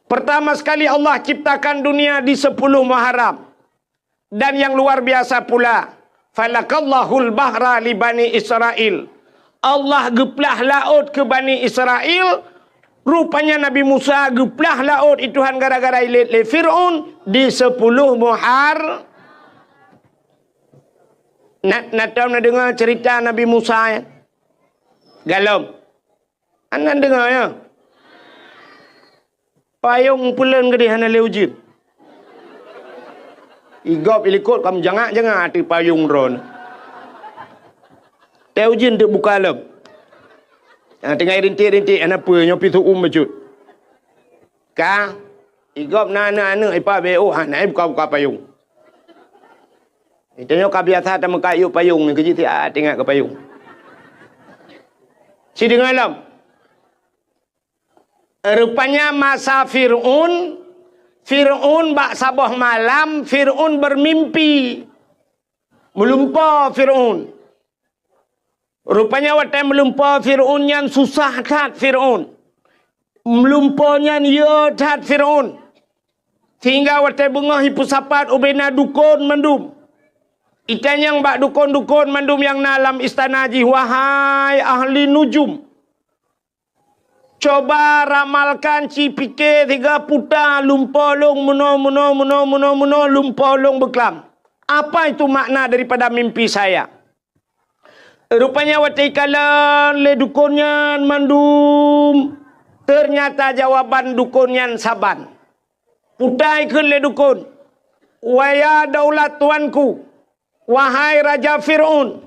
Pertama sekali Allah ciptakan dunia di siploh Muharram. Dan yang luar biasa pula, falakallahul bahra li Bani Israil. Allah geuplah laôt keu Bani Israil. Rupanya Nabi Musa geuplah laôt i Tuhan gara-gara ilét lé Fir'aun di siploh Muhar-, na, na tom na deungoe cerita Nabi Musa, ya? Galom. Hana deungoe, ya? Payong peuleuen geudeh hana lé ujeuen. Igob ilikot ka meujangak-jangak ateueh payong droeneuh. Teuh ujeuen teuk buka lom. Ah, tinggai rintik-rintik, hana peue, nyoe pih seu-uem bacut. Ka, igob na aneuk-aneuk ipa B O, ha, na buka-buka payong. Tanyoe ka biasa tameukat yub payong, keu jih siat ingat keu payong. Sideungoe lom. Rupanya masa Fir'aun, Fir'aun bak saboh malam, Fir'aun beumimpi. Meulumpoe Fir'aun. Rupanya watée meulumpoe Fir'aun nyan susah that Fir'aun. Meulumpoe nyan yö that Fir'aun. Sehingga watée beungoh jipeusapat ubena dukon mandum. Itanyong bak dukon-dukon mandum nyang na lam istana jih, "Wahai ahli nujum, coba ramalkan, ci pike siga puta lumpoe lôn meunoe, meunoe, meunoe, meunoe, meunoe, lumpoe lôn beuklam. Apa itu makna daripada mimpi saya?" Rupanya watée ikalon lé dukon nyan mandum, ternyata jawaban dukon nyan saban. Puta ikheun lé dukon, "Wahai daulat tuanku, wahai Raja Fir'aun,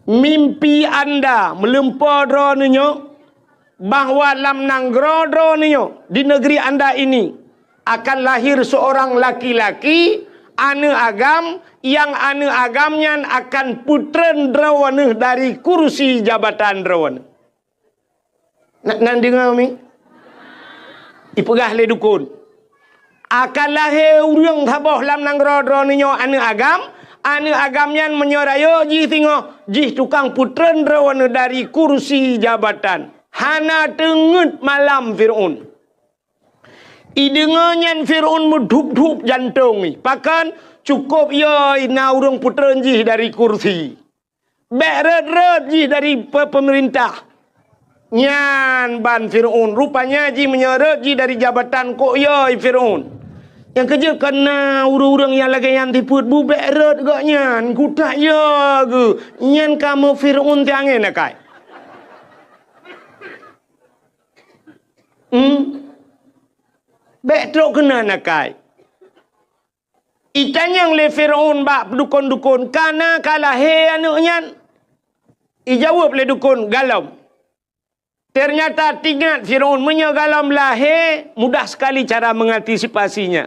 mimpi anda meulumpoe droeneuh nyoe, bahwa lam nanggroe droeneuh nyoe, di negeri anda ini, akan lahir seorang laki-laki, aneuëk agam, nyang aneuëk agam nyan akan peutreun droeneuh dari kursi jabatan droeneuh." Na, na neudeungoe mi? Ipeugah lé dukon, "Akan lahé ureuëng saboh lam nanggroe droeneuh nyoe aneuëk agam, aneuëk agam nyan meunyoe rayeuk jih singoh, jih tukang peutreun droeneuh dari kursi jabatan." Hana teungeut malam Fir'aun. Ideungoe nyan Fir'aun meudhup-dhup jantong jih. Pakon? Cukôp yo na ureuëng peutreun jih dari kursi. Bék rhot-rhot jih dari pe-, peumeurintah. Nyan ban Fir'aun. Rupanya jih meunyoe rhot jih dari jabatan, kok yo Fir'aun. Nyang keujeuet kon na ureuëng-ureuëng nyang lagée nyan sifeuet, bu bék rhot gobnyan, kutak yo geuh. Nyan kamoe Fir'aun tiangén akai. Hmm? Bék trok keunan akai. Itanyong lé Fir'aun bak dukon-dukon, "Ka na ka lahé aneuëk nyan?" Ijaweueb lé dukon, "Galom." Ternyata teuingat Fir'aun, meunyoe galom lahé, mudah sekali cara mengantisipasinya.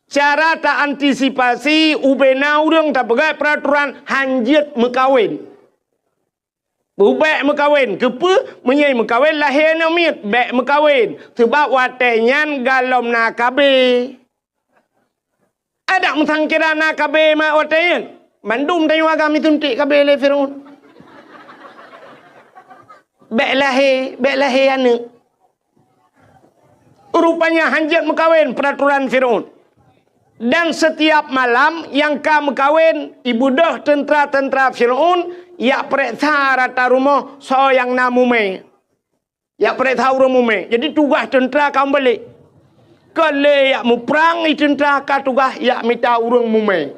Cara ta antisipasi, ubena ureuëng tapeugah peraturan hanjeuet meukawen. Bék meukawen. Keupeue? Meunyoe meukawen lahé aneuëk miet, bék meukawen. Sabab watée nyan galom na K B. Adak meusangkira na K B mak watée nyan. Mandum tanyoe agam ituntik K B lé Fir'aun. Bék lahé, bék lahé aneuëk. Rupanya hanjeuet meukawen peraturan Fir'aun. Dan setiap malam nyang ka meukawen, ibeudôh teuntra-teuntra Fir'aun, jak peureksa rata rumoh soe nyang na mumé. Jak peureksa ureuëng mumé. Jadi tugaih teuntra ka meubalek. Kon lé jak muprang, i teuntra ka tugaih jak mita ureuëng mumé.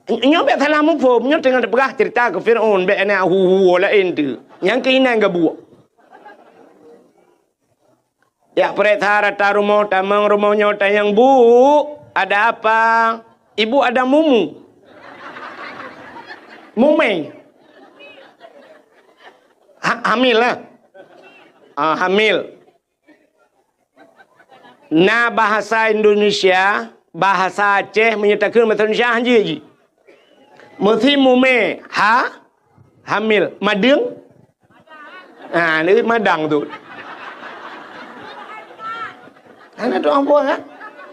Nyoe bék salah muphom, nyoe teungoh teupeugah cerita keu Fir'aun, bék na hu-hu laén tu. Nyang keuinan geubuek. Jak peureksa rata rumoh, tamong rumoh nyoe tanyong, "Bu, ada apa?" "Ibu ada mumu." Mumé. Ha, hamil lah. Ah, hamil. Na bahasa Indonesia, bahasa Aceh, meunyoe takheun bahasa Indonesia hanjeuet jih. Meusi mumé, ha? Hamil. Madeueng? Ha, ni madang tu. Hana tu ambo, ha?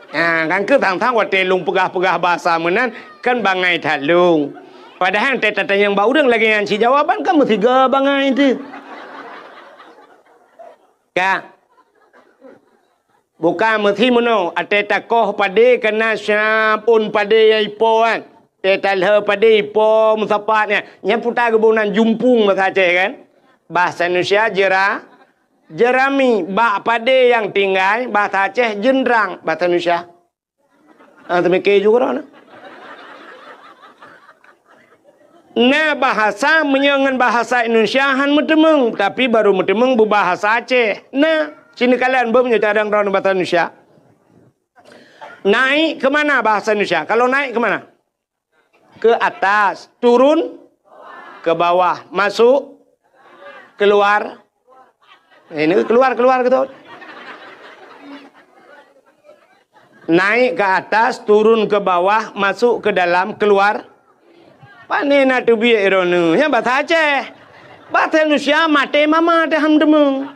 Ha, kan keu thang-thang watée lôn peugah-peugah bahasa meunan, kan bangai that lôn. Padahai teutatanyong bak ureuëng lagée nyan cit jawaban kan meusiga bangai tu. Ka. Bukan meusi meunoe, watée takoh padé kana siap ôn padé nyang ipo kan. Watée talheu padé ipo meusapat nyan. Nyan puta geuboh nan jumpung bahasa Aceh kan. Bahasa Indonesia jera, jerami, bak padé nyang tinggai, bahasa Aceh jeundrang, bahasa Indonesia. Ah, teumike juga dah. Na bahasa meunyoe ngon bahasa Indonesia han meuteumeung, tapi baru meuteumeung beubahasa Aceh. Na, sinoe kalon beuh meunyoe carong droeneuh bahasa Indonesia. Naik ke mana bahasa Indonesia? Kalau naik ke mana? Ke atas, turun ke bawah, masuk, keluar. Ini keluar, keluar gitu. Naik ke atas, turun ke bawah, masuk ke dalam, keluar. Pane na teubiet droeneuh? Nyan bahasa Aceh. Bahasa Indonesia maté mama teuh han meuteumeung.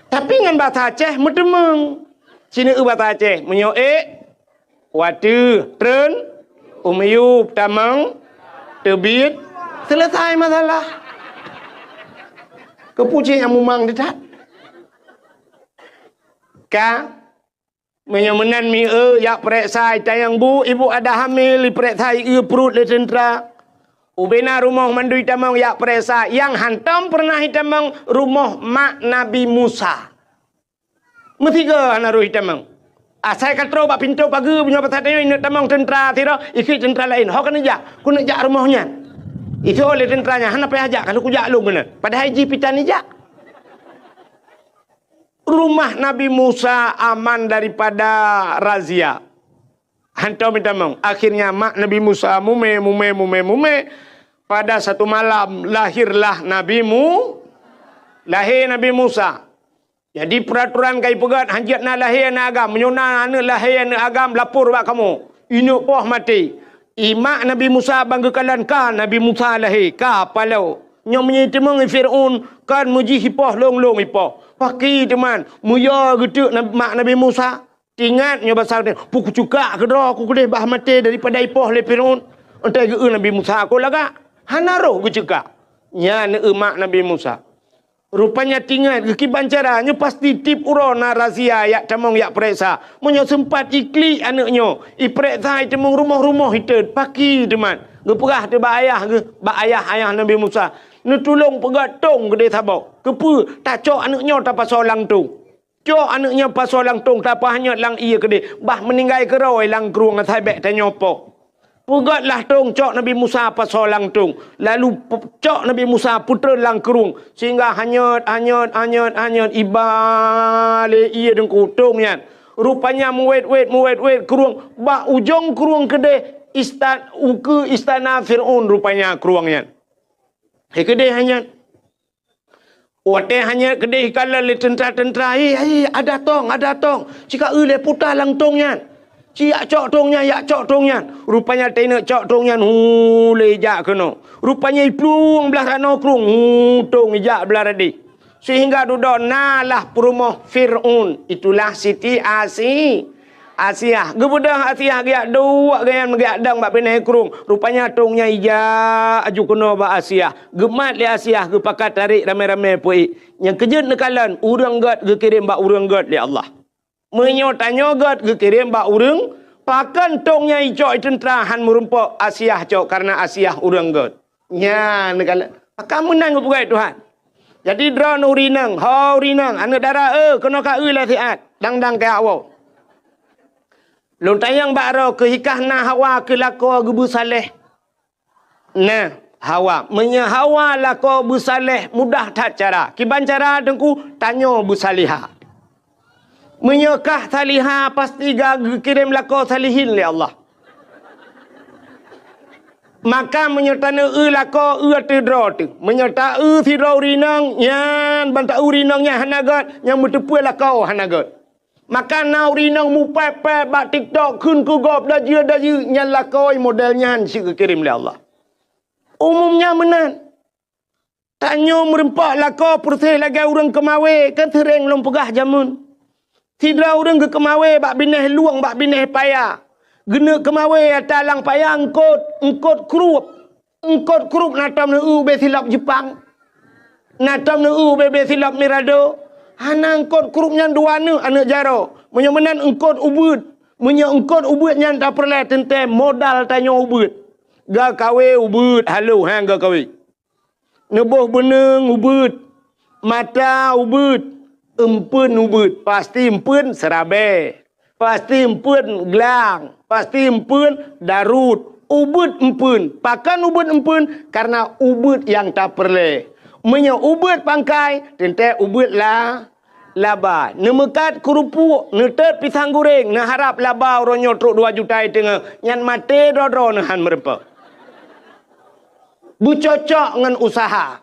Tapi ngon bahasa Aceh meuteumeung. Sinoe bahasa Aceh, meunyoe ék, watèe, treun, u miyueb, tamong, teubiet, selesai masalah. Keupeue cit nyang mumang teutab? Ka Meunyoe meunan mieu jak peureksa, itanyong bu, ibu ada hamil, ipeureksa ieu pruet lé teuntra. Ubena rumoh mandum itamong jak peureksa, nyang hantom peureunah itamong rumoh mak Nabi Musa. Meusigoe hana roh itamong. Asai ka troh bak pintoe pageue, meunyoe basa tanyoe ineuk tamong teuntra sidroe, ikheun teuntra laén. Ho keuneuk jak, keuneuk jak rumoh nyan. Itu'oh lé teuntra nyan, hana payah jak, ka lheueh kujak lôn keunan. Padahai jih pih tan ijak. Rumah Nabi Musa aman daripada razia. Hantom itamong. Akhirnya mak Nabi Musa mumè, mumè, mumè, mumè. Pada satu malam lahirlah Nabi Mu-, lahé Nabi Musa. Jadi peuratoran ka ipeugöt, hanjeuet na lahé aneuk agam. Meunyoe na aneuk lahé aneuk agam, lapor bak kamoe. Ineuk poh maté. Imak Nabi Musa ban geukalon ka Nabi Musa lahé, ka paloe. Nyoe meunyoe iteumeung Fir'aun, kon meujih ipoh lôn-lôn ipoh. Paki teuma, meuyö geuteuk nab-, mak Nabi Musa. Tingat nyoe basa, "Peu kuceukak keudroe ku keudeh bah maté daripada ipoh lé Fir'aun." Entai geu Nabi Musa, "Ko lagak?" Hana roh geuceukak. Nyan eu mak Nabi Musa. Rupanya tingat geukiban cara nyoe pasti tiep uroe na razia jak tamong jak peureksa. Meunyoe seumpat iklik aneuk nyoe, ipeureksa iteumeung rumoh-rumoh itot, paki teuma. Geupeugah teuh bak ayah geuh, bak ayah, ayah Nabi Musa, "Neutulông peugöt tông keudeh saboh. Keupeue? Tacok aneuk nyoe tapasoe lam tông." Cok aneuk nyoe pasoe lam tông, tapahanyot lam ié keudeh, bah meuninggai keudroe lam krueng asai bèk tanyoe poh. Peugötlah tông, cok Nabi Musa pasoe lam tông, lalu pe-, cok Nabi Musa peutreun lam krueng, sehingga hanyot, hanyot, hanyot, hanyot, iba lé ié deungku tông nyan. Rupanya meuwét-wét, meuwét-wét krueng, bak ujong krueng keudeh istan-, ukeue istana Fir'aun rupanya krueng nyan. Hai keudeh hanyot. Watèe hanyot keudeh ikalon lé teuntra-teuntra, "Hei, hei, ada tông, ada tông!" Cika eu lé puta lam tông nyan. "Ci jak cok tông nyan, jak cok tông nyan!" Rupanya teuneuk cok tông nyan, hu, lé jak keunoe. Rupanya iplueng blah ranoe krueng, hu, tông ijak blah radeh. Sehingga dudoe na lah peurumoh Fir'aun, itulah Siti Asi-, Asiah. Geubeudôh Asiah geujak duek gobnyan meugeuyak dong bak binéh krueng. Rupanya tông nyan ijak aju keunoe bak Asiah. Geumat lé Asiah, geupakat tarék ramé-ramé peuék. Nyang keujeuet neukalon, ureueng gét geukirém bak ureueng gét lé Allah. Meunyoe tanyoe gét geukirém bak ureueng, pakon tông nyan icok i teuntra han meurumpok Asiah cok, kareuna Asiah ureueng gét. Nyan neukalon. Akan meunan geupeugah Tuhan. Jadi droeneuh ureueng inong, ho ureueng inong, aneuk dara, eh, keunoe ka eu lé siat, dang-dang keu awak. Lôn tanyong bak droe, keuhikah na Hawa keu lakoe geubeusaléh? Nah, Hawa. Meunyoe Hawa lakoe beusaléh, mudah that cara. Kiban cara teungku, tanyoe beusalihah. Meunyoe kah salihah, pasti ka geukirém lakoe salihin lé Allah. Maka meunyoe taneueu lakoe, eu ateueh droe teuh. Meunyoe taeu sidroe ureueng inong, nyan ban taeu ureueng inong nyan hana gét, nyang meuteupeue lakoe hana gét. Maka na ureueng inong mupék-pék bak TikTok kheun keu gob dajeu-dajeu, nyan lakoe model nyan cit geukirém lé Allah. Umum nyan meunan. Tanyoe meurumpok lakoe peureuseh lagée ureuëng keumawé, kan seuréng lôn peugah jameun. Sidroe ureuëng geukeumawé bak binéh lueng, bak binéh paya. Geuneuk keumawé ata lam paya eungkot, eungkot krueb. Eungkot krueb na tom neueu ubé silop Jeupang. Na tom neueu ubé-bé silop Mirado. Hana eungkot krueb nyan dua neuk aneuëk jaroe. Meunyoe meunan eungkot ubeuet. Meunyoe eungkot ubeuet nyan tapeureulée teuntée modal tanyoe ubeuet. Geukawé ubeuet halo, ha geukawé. Neuboh beuneueng ubeuet, mata ubeuet, eumpeuen ubeuet, pasti eumpeuen seurabée, pasti eumpeuen glang, pasti eumpeuen daruet, ubeuet eumpeuen. Pakon ubeuet eumpeuen? Kareuna ubeuet nyang tapeureulée. Meunyoe ubeuet pangkai, teuntée ubeuet la, laba. Neumeukat keurupuk, neutot pisang guréng, neuharab laba uroe nyoe trok dua juta i teungoh, nyan maté droe-droe neuhan meurumpok. Beucocok ngon useuha.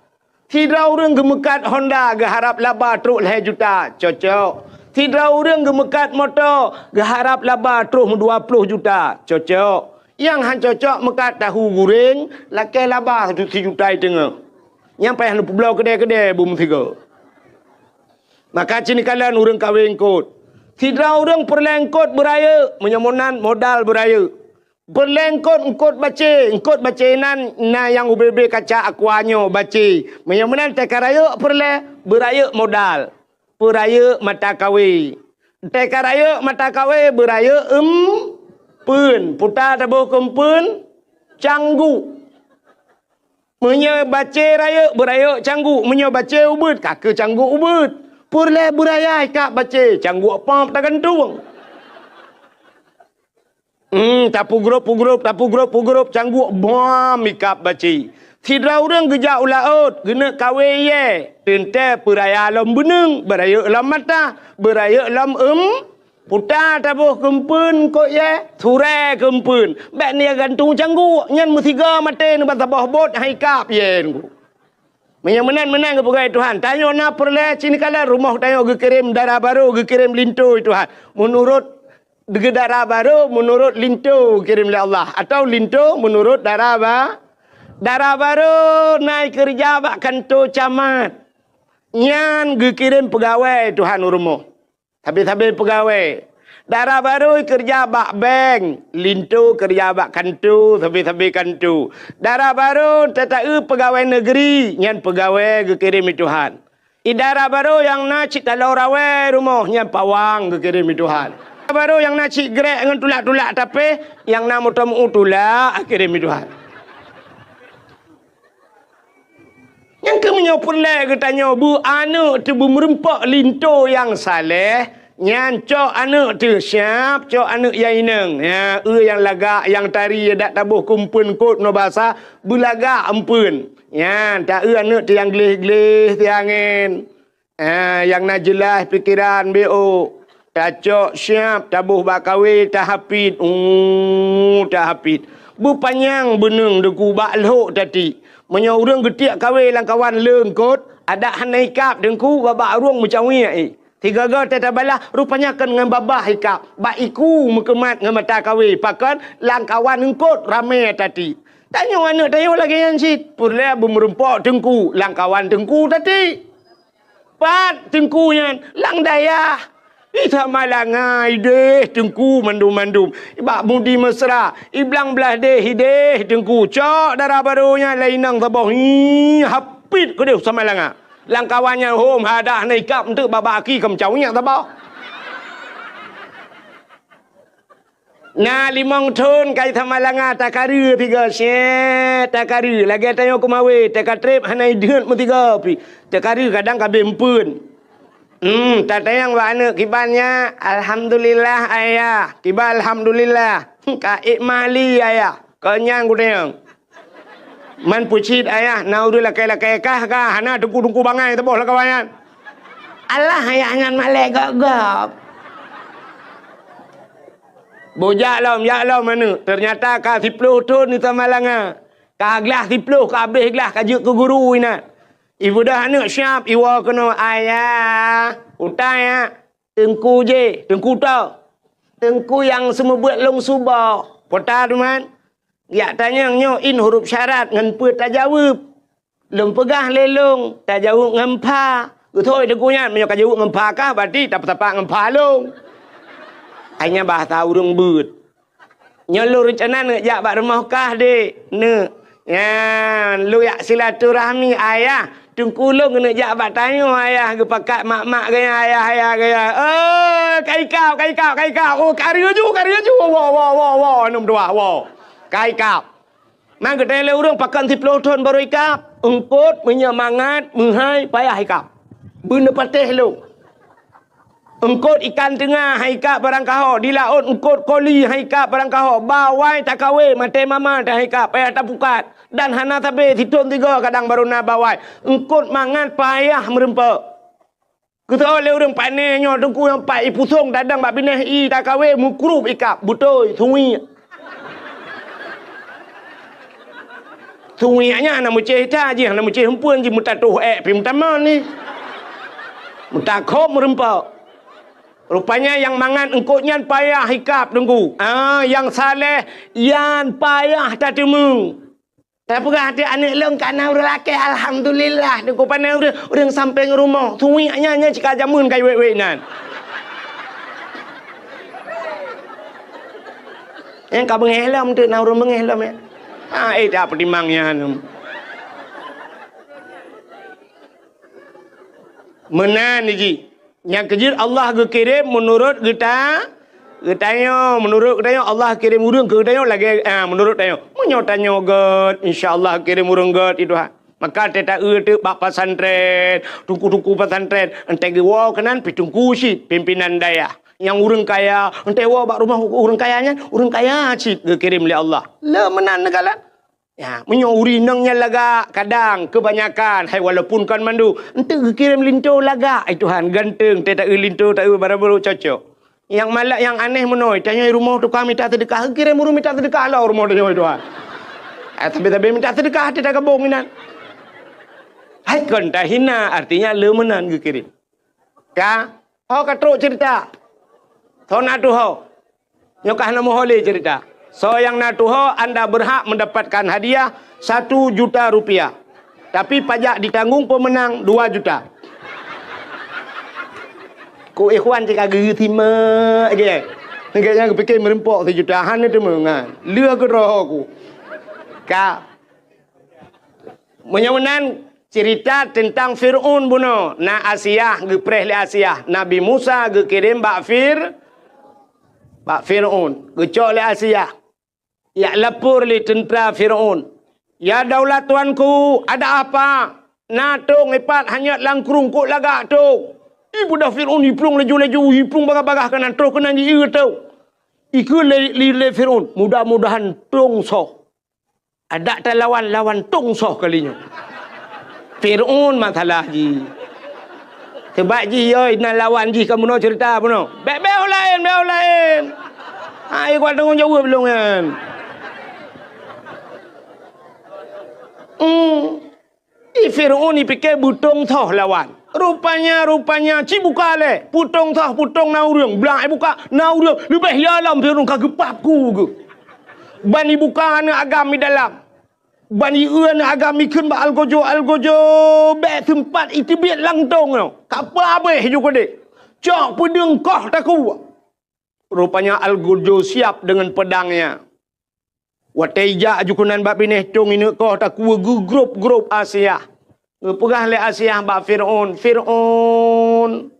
Sidroe ureuëng geumeukat Honda geuharab laba trok lhée juta, cocok. Sidroe ureuëng geumeukat moto geuharab laba trok dua ploh juta, cocok. Nyang han cocok meukat tahu guréng lakée laba sijuta i teungoh. Nyang payah neupeubloe keudée-keudée beumeusigoe. Maka cit neukalon ureuëng kawé eungkot. Sidroe ureuëng peureulée eungkot beurayeuk, meunyoe meunan modal beurayeuk. Peureulée eungkot, eungkot bacé, eungkot bacé nan na nyang ubé-bé kaca aqua nyoe bacé. Meunyoe meunan teuka rayeuk peureulée, beurayeuk modal. Peurayeuk mata kawé. Teuka rayeuk mata kawé beurayeuk eumpeuen, puta taboh keu eumpeuen, cangguk. Meunyoe bacé rayeuk, beurayeuk cangguk. Meunyoe bacé ubeuet, ka keuh cangguk ubeuet. Peureulée beuraya ikab bacé, cangguk pop tagantung. Hmm, tapeugrôp-peugrôp, tapeugrôp-peugrôp, cangguk bam ikab bacé. Sidroe ureuëng geujak u laôt, geuneuk kawé yée, teuntée peuraya lom beuneung, beurayeuk lom mata, beurayeuk lom eum, puta taboh keu eumpeuen eungkôt yée, surée keu eumpeuen. Bék neugantung cangguk, nyan meusigoe maté neuba saboh bot hai kab yée nunggu. Meunyoe meunan-meunan geupeugah Tuhan, tanyoe na peureulée cit neukalon rumoh tanyoe geukirém dara barô, geukirém linto Tuhan. Meunurot dara barô, meunurot linto geukirém lé Allah, atawa linto meunurot dara ba-, dara barô na keureuja bak kanto camat. Nyan geukirém peugawée Tuhan u rumoh. Sabe-sabe peugawée. Dara barô keureuja bak bank, linto keureuja bak kanto, sabe-sabe kanto. Dara barô tata-eu peugawée negeri, nyan peugawée geukirém lé Tuhan. Dara barô nyang na cit taloe rawée rumoh, nyan pawang geukirém lé Tuhan. Dara barô nyang na cit grek ngon tulak-tulak tapéh, nyang na moto meu tulak geukirém lé Tuhan. Nyang keuh meunyoe peureulée geutanyoe beu aneuëk teuh beumeureumpok linto nyang saleh, nyan cok aneuëk teuh siab, cok aneuëk nyang inong. Ya, eu nyang lagak, nyang tari, dak taboh keu eumpeuen eungkôt ngon basa, beulagak eumpeuen. Nyan, ta-eu aneuëk teuh nyang gleh-gleh teuh angén. Ah, nyang na jeulaih pikeran B O. Tacok siab, taboh bak kawé, tahapit. Uh, tahapit. Beupanyang beuneung Teungku bak lhok tati. Meunyoe ureuëng geutiek kawé lam kawan lé eungkôt, adak hana ikab Teungku, babah ureuëng meucawiek, eh. Sigoe-goe teuh tabalah, rupanya kon ngon babah ikab. Bak iku meukeumat ngon mata kawé, pakon lam kawan eungkôt ramé tati. Tanyoe aneuëk tanyoe lagée nyan cit. Peureulée beumeureumpok Teungku, lam kawan Teungku tati. Pat Teungku nyan? Lam dayah. Di Samalanga ideh Teungku mandum-mandum. Bak Mudi Mesra, i Blang Blaih deh ideh Teungku. Cok dara barô nyan lé inong saboh. Hi, hapit keudeh Samalanga. Lam kawan nyan hom hadah na ikab eunteuk babah aki keu meucawiek saboh. Na limong thon kai Samalanga takareue tiga, syét takareue, lagée tanyoe keumawé, teuka treb hana ideuet meusigoe pih. Takareue kadang ka abéh eumpeuen. Hmm, tatanyong bak aneuëk, "Kiban nyak?" "Alhamdulillah, Ayah." "Kiban alhamdulillah?" "Ka ék mali, Ayah." "Kon nyan kutanyong." "Man peucit, Ayah, na ureuëng lakée-lakée kah ka, hana teungku-teungku bangai saboh lam kawan nyan?" "Alah, Ayah, nyan malée gob-gob." Bujak lom, jak lom aneuëk. Teunyata ka siplôh thon di Samalanga. Ka glah siplôh, ka abéh glah, ka jeuet keu guru inan. Ibeudôh aneuëk siab, iwoe keunoe, "Ayah, utai, ya." "Teungku jih." "Teungku toh?" "Teungku nyang seumeubeuet lôn suboh." "Peue ta, Duman?" "Jak tanyong nyoe in huruf syarat ngon peue tajaweueb." "Lôn peugah lé lôn, tajaweueb ngon pha." "Beutôi Teungku nyan, meunyoe ka jaweueb ngon pha kah, berarti tapeutapak ngon pha lôn." Hanya bahasa ureuëng beuet. "Nyoe lôn reuncana neuk jak bak rumoh kah, Dek, neuk. Nyan, lôn jak silaturahmi, Ayah. Teungku lôn keuneuk jak bak tanyoe, Ayah, geupakat mak-mak gaya, Ayah, Ayah gaya." "Oh, ka ikab, ka ikab, ka ikab. Oh, ka reuju, ka reuju. Woe, woe, woe, woe, aneuk meutuah, woe. Ka ikab." Man geutanyong lé ureuëng, "Pakon siplôh thon barô ikab?" "Eungkôt, meunyoe mangat, meuhai, payah ikab. Beuneuk patéh lôn." Eungkôt ikan teunga han ikab barangkaho, di laôt eungkôt koli han ikab barangkaho, bawai takawé maté mama han ikab, payah tapukat, dan hana sabe sithon sigoe kadang barô na bawai. Eungkôt mangat payah meureumpok. Geuteu'oh lé ureuëng, "Pané nyoe Teungku nyang pat ipusong tadong bak binéh ie takawé meukrub ikab, beutôi, suwiek." Suwiek nyan hana meucéh that jih, hana meucéh eumpeuen jih, meutatoh ék pih meutamong ni. Meutakhob meureumpok. Rupanya nyang mangat eungkôt nyan payah ikab Teungku. Ah, nyang saleh nyan payah tateumeung. Tapeugah até aneuëk lôn ka na ureuëng lakée, alhamdulillah, Teungku, pané ureuëng, ureuëng sampéng rumoh. Suwiek nyan, nyan cit ka jameun ka iwék-wék nan. Nyang ka beungéh lom teuk, na ureuëng beungéh lom, ya. Ha, eh, tak peutimang nyan. Meunan jih. Nyang keujeuet Allah geukirém meunurot geuta-, geutanyoe. Meunurot geutanyoe Allah kirém ureuëng keu geutanyoe lagée, ah, meunurot tanyoe. Meunyoe tanyoe gét, insya Allah kirém ureuëng gét, ya Tuhan. Maka teuta eu teuk bak pesantren, teungku-teungku pesantren, entée geuwoe keunan pi teungku cit, pimpinan dayah. Nyang ureuëng kaya, entée woe bak rumoh ureuëng kaya nyan, ureuëng kaya cit geukirém lé Allah. Le meunan neukalon. Ya, meunyoe ureuëng inong nyan lagak, kadang keubanyakan, hai walaupun kon mandum, entée geukirém linto lagak, ai Tuhan, ganteng, teuta eu linto, ta eu barang barô cocok. Nyang malak, nyang aneh meunoe, tanyoe rumoh tukang mita seudeukah, geukirém ureuëng mita seudeukah lom rumoh tanyoe, ai Tuhan. Eh, tapi-tapi mita seudeukah, teuta gabong inan. Hai kon tahina, artinya le meunan geukirém. Ka, ho ka trok cerita. Thon atu ho. Nyoe ka hana meuho lé cerita. Soe nyang na tuho, anda berhak mendapatkan hadiah satu juta rupiah. Tapi pajak ditanggung pemenang dua juta. Ku ikhwan cit ka geusimak je. Gobnyan geupike meureumpok sijuta, hana teumeungan. Lheueh keudroe ku. Ka. Meunyoe meunan, cerita teuntang Fir'aun bunoe, na Asiah, geupreh lé Asiah. Nabi Musa geukirém bak Fir-, bak Fir'aun, geucok lé Asiah. Jak lapor lé teuntra Fir'aun, "Ya daulat tuanku, ada apa? Na tông ipat hanyot lam krueng, kok lagak tông?" Ibeudôh Fir'aun, iplueng laju-laju, iplueng bagah-bagah keunan, troh keunan jieu tông. Ikheun lé, lé, lé Fir'aun, "Mudah-mudahan tông soh." Adak talawan, lawan tông soh kali nyoe. Fir'aun masalah jih. Sebab jih yo na lawan jih ka bunoe cerita bunoe. Bék, bék ho laén, bék ho laén. Ha, ikeu tanggong jaweueb lôn nyan. Hmm. I Fir'aun ipike beutông soh lawan. Rupanya, rupanya, ci buka lé. Peutông soh, peutông na ureuëng. Blang ibuka, na ureuëng. Leubeh ya lom Fir'aun ka geupap ku geuh. Ban ibuka aneuëk agam i dalam. Ban ieu aneuëk agam ikheun bak algojo, algojo bék seumpat iteubiet lam tông nyoe. Ka peuhabéh ju keudeh. Cok peudeueng koh takue. Rupanya algojo siap deungon peudangnya. Watée ijak ju keunan bak binéh tông ineuk koh takue geugrôp-grôp Asiah. Geupeugah lé Asiah bak Fir'aun, "Fir'aun,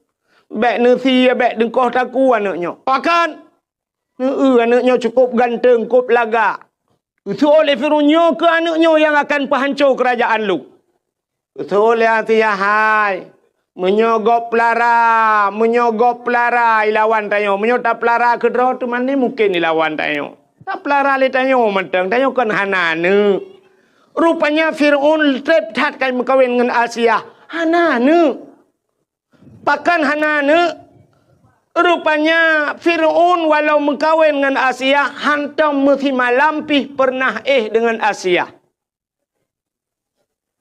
bék neusie, bék deungkoh takue aneuëk nyoe." Pakon? Neu-eu aneuëk nyoe cukôp ganteng, kôp lagak. Geuseuôt lé Fir'aun, "Nyoe keuh aneuëk nyoe nyang akan peuhanco keurajeuen lôn." Geuseuôt lé Asiah, "Hai, meunyoe gob peulara, meunyoe gob peulara ilawan tanyoe, meunyoe tapeulara keudroe teuma ni mungken ilawan tanyoe. Tapeulara lé tanyoe mantong, tanyoe kon hana aneuëk." Rupanya Fir'aun treb that ka meukawen ngon Asiah, hana aneuëk. Pakon hana aneuëk? Rupanya Fir'aun walau meukawen ngon Asiah, hantom meusimalam pih peureunah éh deungon Asiah.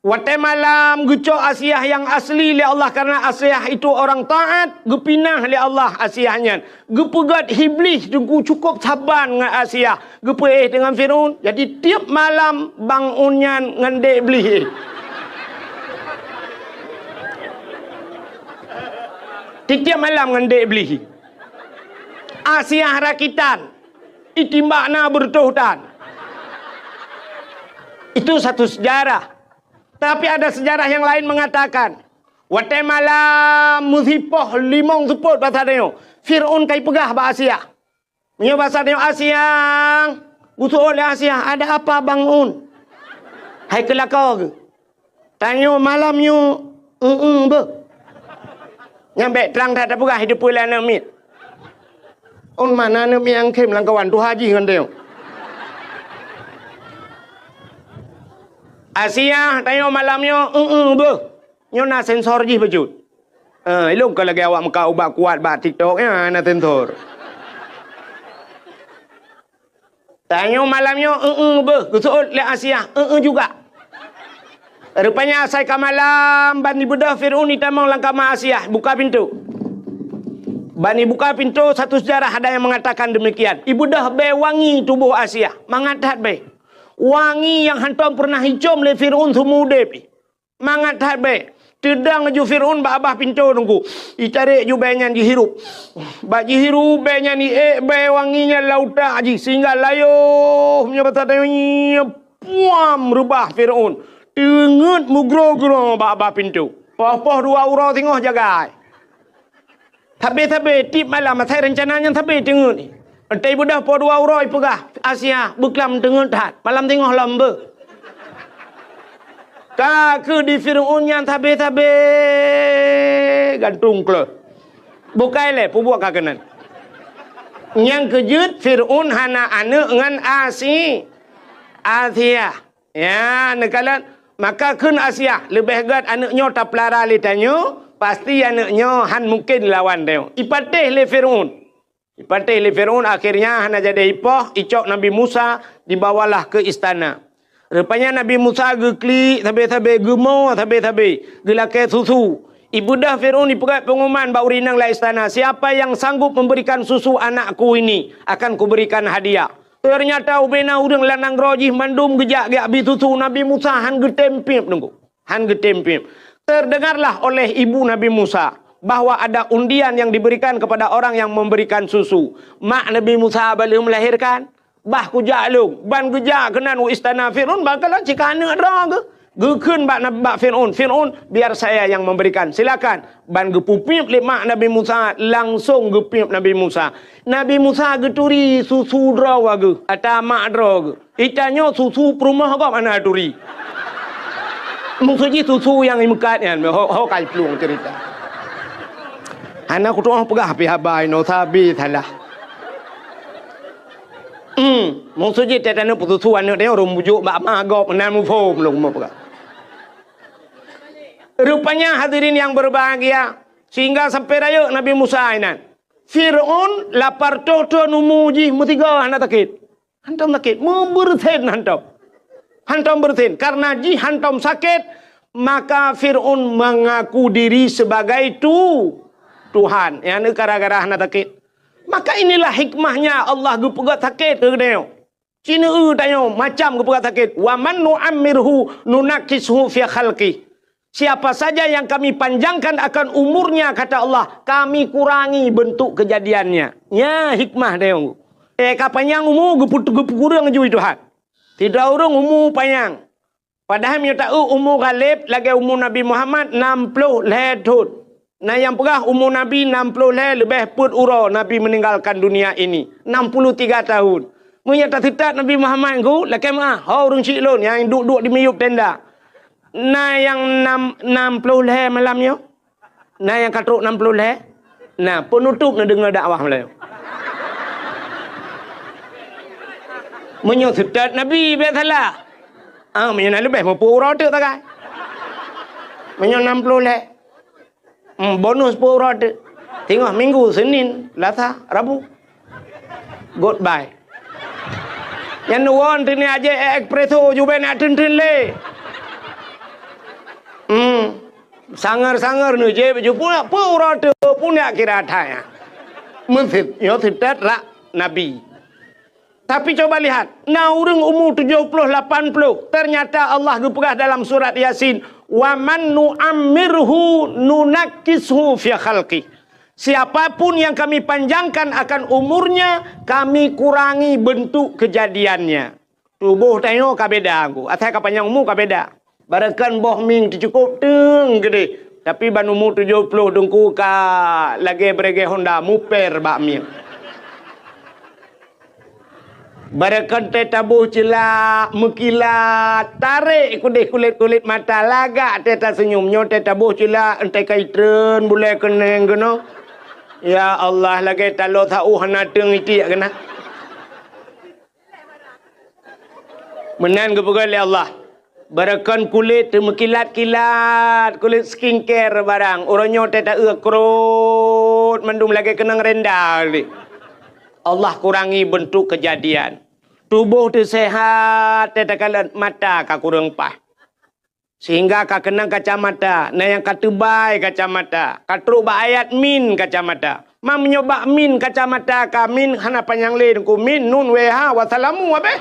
Watée malam geucok Asiah nyang asli lé Allah, karena Asiah itu orang taat, geupinah lé Allah Asiah nyan. Geupeugét Iblih teungku cukôp saban ngon Asiah, geupeuéh deungon Fir'aun. Jadi tieb malam bang un nyan ngon dék Iblih éh. Tieb-tieb malam ngon dék Iblih. Asiah rakitan. Itimbak na beureutoh tan. Itu satu sejarah. Tapi ada sejarah yang lain mengatakan, watée malam meusipoh limong seupôt basa tanyoe, Fir'aun ka ipeugah bak Asiah. Meunyoe basa tanyoe, "Asiah," geuseuôt lé Asiah, "Ada apa, Bang Un?" Hai keu lakoe geuh. Tanyoe malam nyoe, eu-eu beuh. Nyan bék trang that tapeugah, di peue lé aneuëk miet. Un mana aneuëk miet nyang khém lam kawan tuha jih ngon tanyoe. Asiah, tanyoe malam nyoe, eu-eu beuh. Nyoe na sensor jih bacut. Eh, ilong ka lagée awak meukat ubat kuat bak TikTok, ya, na sensor. Tanyoe malam nyoe, eu-eu beuh, geuseuôt lé Asiah, eu-eu juga. Rupanya asai ka malam, ban ibeudôh Fir'aun itamong lam kama Asiah, buka pintoe. Ban ibuka pintoe, satu sejarah ada yang mengatakan demikian. Ibeudôh bée wangi tuboh Asiah, mangat that bée. Wangi nyang hantom peureunah icom lé Fir'aun seumeu udeb. Mangat that bée. Teudong ju Fir'aun bak babah pintoe teungku. Itarek ju bée nyan jihirup. Bak jihirup bée nyan iék bée wangi nyan lam utak jih sehingga layoh meunyoe basa tanyoe nyan puam reubah Fir'aun. Teungeut meugroe-groe bak babah pintoe. Poh-poh dua uroe singoh jagai. Sabe-sabe tiep malam asai reuncana nyan sabe teungeut. Entah ibeudôh po dua uroe peugah, "Asia, beuklam teungeut that, malam singoh lom beu." Ka keuh di Fir'aun nyan sabe-sabe gantung kleuh. Bukai lé peubuet ka keunan. Nyang keujeuet Fir'aun hana aneuëk ngon Asi-, Asia. Ya, neukalon. Maka kheun Asiah, leubeh gét aneuëk nyoe tapeulara lé tanyoe, pasti aneuëk nyoe han mungken lawan tanyoe. Ipatéh lé Fir'aun. Ipatéh lé Fir'aun, akhirnya hana jadi ipoh, icok Nabi Musa, dibawalah ke istana. Rupanya Nabi Musa geuklik sabe-sabe, geumo sabe-sabe, geulakée susu. Ibeudôh Fir'aun ipeugét pengumuman bak ureuëng inong lam istana, "Siapa yang sanggup memberikan susu anakku ini, akan kuberikan hadiah." Ternyata ubena ureuëng lam nanggroe jih mandum geujak geubri susu. Nabi Musa han geutem piep, Teungku. Han geutem piep. Terdengarlah oleh ibu Nabi Musa bahwa ada undian yang diberikan kepada orang yang memberikan susu. Mak Nabi Musa bah lheueh melahirkan, bah kujak lôn, ban geujak keunan u istana Fir'aun, bah kalon cit ka aneuëk droe geuh. Geukheun bak, bak Fir'aun, "Fir'aun, biar saya yang memberikan. Silakan." Ban geupeupiep lé mak Nabi Musa, langsong geupiep Nabi Musa. Nabi Musa geuturi susu droe geuh, ata mak droe geuh. Itanyoe susu peurumoh gob hana turi. Maksud jih susu nyang imeukat nyan, ho, ho ka iplueng cerita. Hana kutu'oh peugah pih haba inoe sabe salah. Hmm, maksud jih teutanyoe peususu aneuëk tanyoe ureuëng bujok bak ma gob, meunan muphom lôn peugah. Rupanya hadirin yang berbahagia, sehingga sampai rayeuk Nabi Musa inan. Fir'aun lapar toh-toh umu jih meusigoe hana sakét. Hantom sakét, meubeureusen hantom. Hantom beureusen, karena jih hantom sakét, maka Fir'aun mengaku diri sebagai tu-, Tuhan. Nyang neu gara-gara hana sakét. Maka inilah hikmahnya Allah geupeugét sakét keu geutanyoe. Ci neu tanyoe macam geupeugét sakét. "Wa man nu'ammirhu nunakkishu fi khalqih." Siapa saja yang Kami panjangkan akan umurnya, kata Allah, Kami kurangi bentuk kejadiannya. Nya hikmah dia. Eh, ka panyang umu geupeu-, geupeukureueng ju Tuhan. Sidroe ureuëng umu panyang. Padahai meunyoe ta-eu umu Ghalib lagée umu Nabi Muhammad nam ploh lhée thon. Na nyang peugah umu Nabi nam ploh lhée leubeh peuet uroe Nabi meninggalkan dunia ini, enam puluh tiga tahun. Meunyoe taseutat Nabi Muhammad ngon lakée meuah, ho ureuëng syiek lôn nyang duek-duek di miyueb tenda. Na nyang nam, nam ploh lhée malam nyoe? Na nyang ka trok nam ploh lhée? Na, peunutôb neudeungoe dakwah malam nyoe. Meunyoe seutat Nabi, bék salah. Ah, meunyoe na leubeh meupeu uroe teuk tagai. Meunyoe nam ploh lhée. Hmm, bonus peuet uroe teuk. Singoh Minggu, Senin, Selasa, Rabu. Goodbye. Nyan neuwoe teunie aje espresso jubée na treun-treun lé. Hmm. Sanger-sanger neujép ju peuet uroe teuk pun yak kira that. Meuseut, nyoe seutet rak Nabi. Tapi coba lihat, na ureuëng umu tujoh ploh, lapan ploh, ternyata Allah geupeugah dalam surat Yasin, "Wa man nu'ammirhu nunakkishu fi khalqih." Siapapun yang Kami panjangkan akan umurnya, Kami kurangi bentuk kejadiannya. Tuboh tanyoe ka beda, Teungku. Asai ka panyang umu ka beda. Barakon boh mieng teucukôp teung keudeh, tapi ban umu tujoh ploh Teungku ka lagée beureuguih honda muper bak mieng. Barakon teuh taboh ceulak meukilat, tarek keudeh kulét-kulét mata, lagak teuh taseunyum. Nyoe teuh taboh ceulak, entée ka itreun bulée keuneng keunoe. Ya Allah, lagée taloe saôh hana teung itiek keunan. Meunan geupeugah lé Allah, "Barakon kulét teumeukilat-kilat, kulét skincare barang. Uroe nyoe teuh ta-eu krot mandum lagée keunong renda lé." Allah kurangi bentuk kejadian. Tuboh teuh sehat, teuh takalon mata ka kureueng paih. Sehingga ka keunong kacamata, na nyang ka teubai kacamata, ka trok bak ayat min kacamata. Ma meunyoe bak min kacamata ka min hana panyang lé Teungku, min, nun, weh, ha, wassalamu, abéh.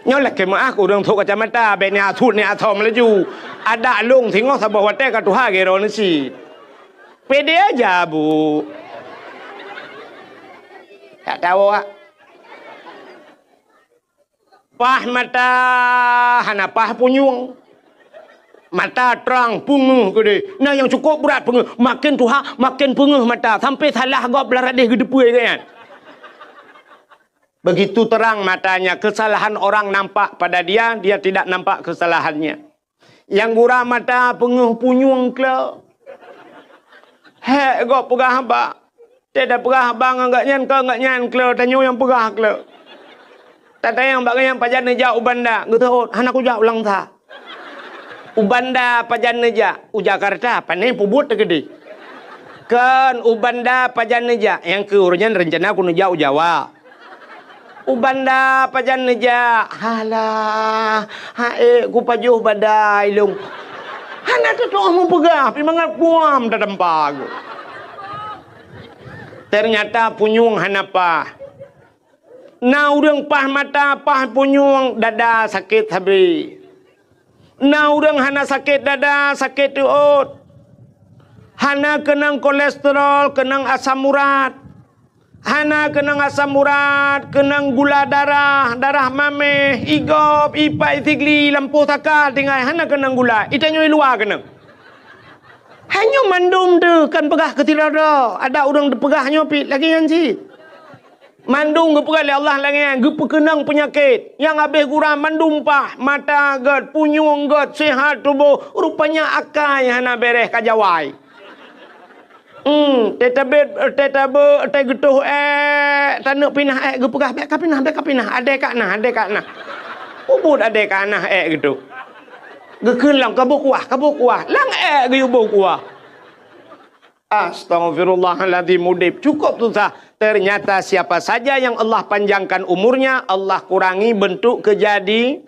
Nyoe lakée meuáh keu ureuëng trok kacamata, bék ni asut ni asom laju. Adak lông singoh saboh watée ka tuha geuroe neusi. Pede aja, Bu. Tak tahu, ah. Paih mata hana paih punyueng. Mata trang, peungeuh keudeh. Na nyang cukôp brat peungeuh. Makin tuha, makin peungeuh mata. Sampai salah gob blah radeh geuteupeue gobnyan. Begitu terang matanya, kesalahan orang nampak pada dia, dia tidak nampak kesalahannya. Nyang gura mata peungeuh punyueng kle. Hék gob peugah haba. Teuh tapeugah haba ngon gobnyan, kon gobnyan kle, tanyoe nyang peugah kle. Tatanyong bak gobnyan, "Pajan neujak u Banda?" Geuteuôt, "Hana kujak u Langsa." "U Banda pajan neujak?" "U Jakarta, pane peubuet teukeudeh." "Kon, u Banda pajan neujak?" "Nyang keu uroe nyan reuncana ku neujak u Jawa." "U Banda pajan neujak?" "Halah, ha'ék kupajoh badai lôn." Hana teutoh meupeugah, pi mangat puam tatampa geuh. Ternyata punyueng hana paih. Na ureuëng paih mata, paih punyueng, dada sakét sabe. Na ureuëng hana sakét dada, sakét teuôt. Hana keunong kolesterol, keunong asam urat. Hana keunong asam urat, keunong gula darah, darah maméh, igob, ipai, sigli, lampôh saka, tinggai hana keunong gula. Itanyoe luwa keunong. Hanyoe mandum teuh kan peugah keu sidroe droe. Adak ureuëng teupeugah nyoe pih lagée nyan cit. Mandum geupeugah lé Allah lagée nyan, geupeukeunong peunyakét. Nyang habéh gura mandum paih, mata gét, punyueng gét, seuhat tuboh. Rupanya akai hana béréh ka jawai. Hmm, teutabét, teutabé, teugeutôh ék, taneuk pinah ék, geupeugah, "Bék kapinah, bék kapinah, adée ka na, adée ka na." Ubit adée ka na ék geutoh. Geukheun lom, "Kaboh kuah, kaboh kuah." Lam ék geuyue boh kuah. Astaghfirullahalazim, udeb cukup susah. Ternyata siapa saja yang Allah panjangkan umurnya, Allah kurangi bentuk kejadi-,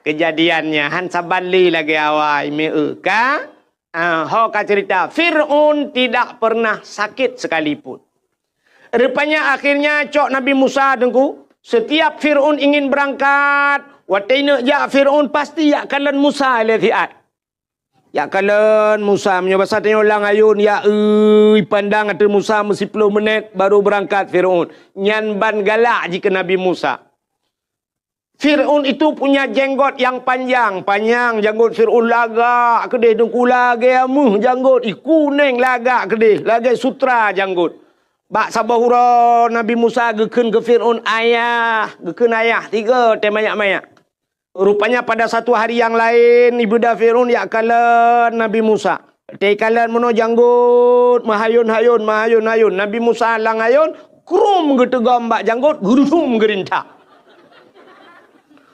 kejadiannya. Han saban lé lagée awai, meu ka? Ah, ho ka cerita, Fir'aun tidak pernah sakit sekalipun. Rupanya akhirnya cok Nabi Musa, Teungku, setiap Fir'aun ingin berangkat, watée neuk jak Fir'aun pasti jak kalon Musa lé siat. Jak kalon Musa, meunyoe basa tanyoe lam ayôn, jak eu, ipandang ateueh Musa meusiploh menét baru beurangkat Fir'aun. Nyan ban galak jih keu Nabi Musa. Fir'aun itu punya jenggot yang panjang, panjang janggot Fir'aun, lagak keudeh, Teungku, lagée ameuh janggot, i kuneng lagak keudeh, lagée sutra janggot. Bak saboh uroe Nabi Musa geukheun keu Fir'aun, "Ayah," geukheun ayah, tiga watée manyak-manyak. Rupanya pada satu hari yang laén, ibeudôh Fir'aun jak kalon Nabi Musa. Watée kalon meunoe janggot, meuhayôn-hayôn, meuhayôn-hayôn. Nabi Musa lam ayôn, krum geuteugom bak janggot, geurudum geurintak.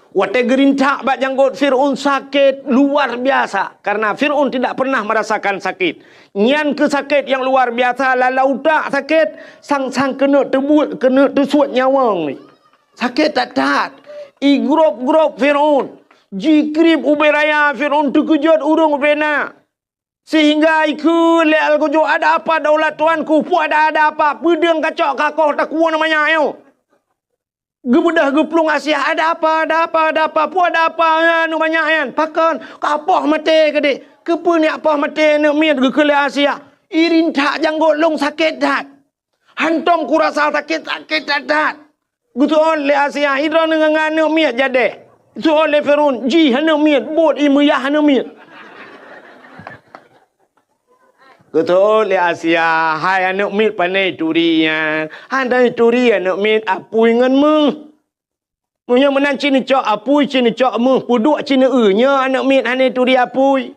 Watée geurintak bak janggot Fir'aun sakét luar biasa, karena Fir'aun tidak pernah merasakan sakit. Nyan keuh sakét nyang luar biasa, lala utak sakét, sang-sang keuneuk teubuet, keuneuk teusuet nyawöng. Sakét that-that. Igrôb-grôb Fir'aun. Jikrieb ubé raya, Fir'aun teukeujot ureuëng ubé na. Sehingga ikheun lé algojo, "Ada apa daulat tuanku? Peue ada, ada apa? Peudeueng kacok kakoh takuwoe manyak nyoe?" Geubeudôh geuplueng Asia, "Ada apa? Ada apa? Ada apa? Peue ada apa? Anu manyak nyan? Pakon? Kapoh maté keudeh?" "Keupeue neujak poh maté aneuk miet?" geukheun lé Asia. "Irintak janggot lôn sakét that." "Hantom kurasa sakét, sakét that-that." Geuteuôt lé Asia, "Idroe ngon aneuk miet jadeh." Geuteuôt lé Fir'aun, "Jih aneuk miet, buet ie meuyah aneuk miet." Geuteuôt lé Asia, "Hai aneuk miet, pane turi nyan?" "Hana turi aneuk miet, apui ngon méuh." "Meunyoe meunan, ci neucok apui, ci neucok méuh, peuduek ci neueu, nyoe aneuk miet hana turi apui."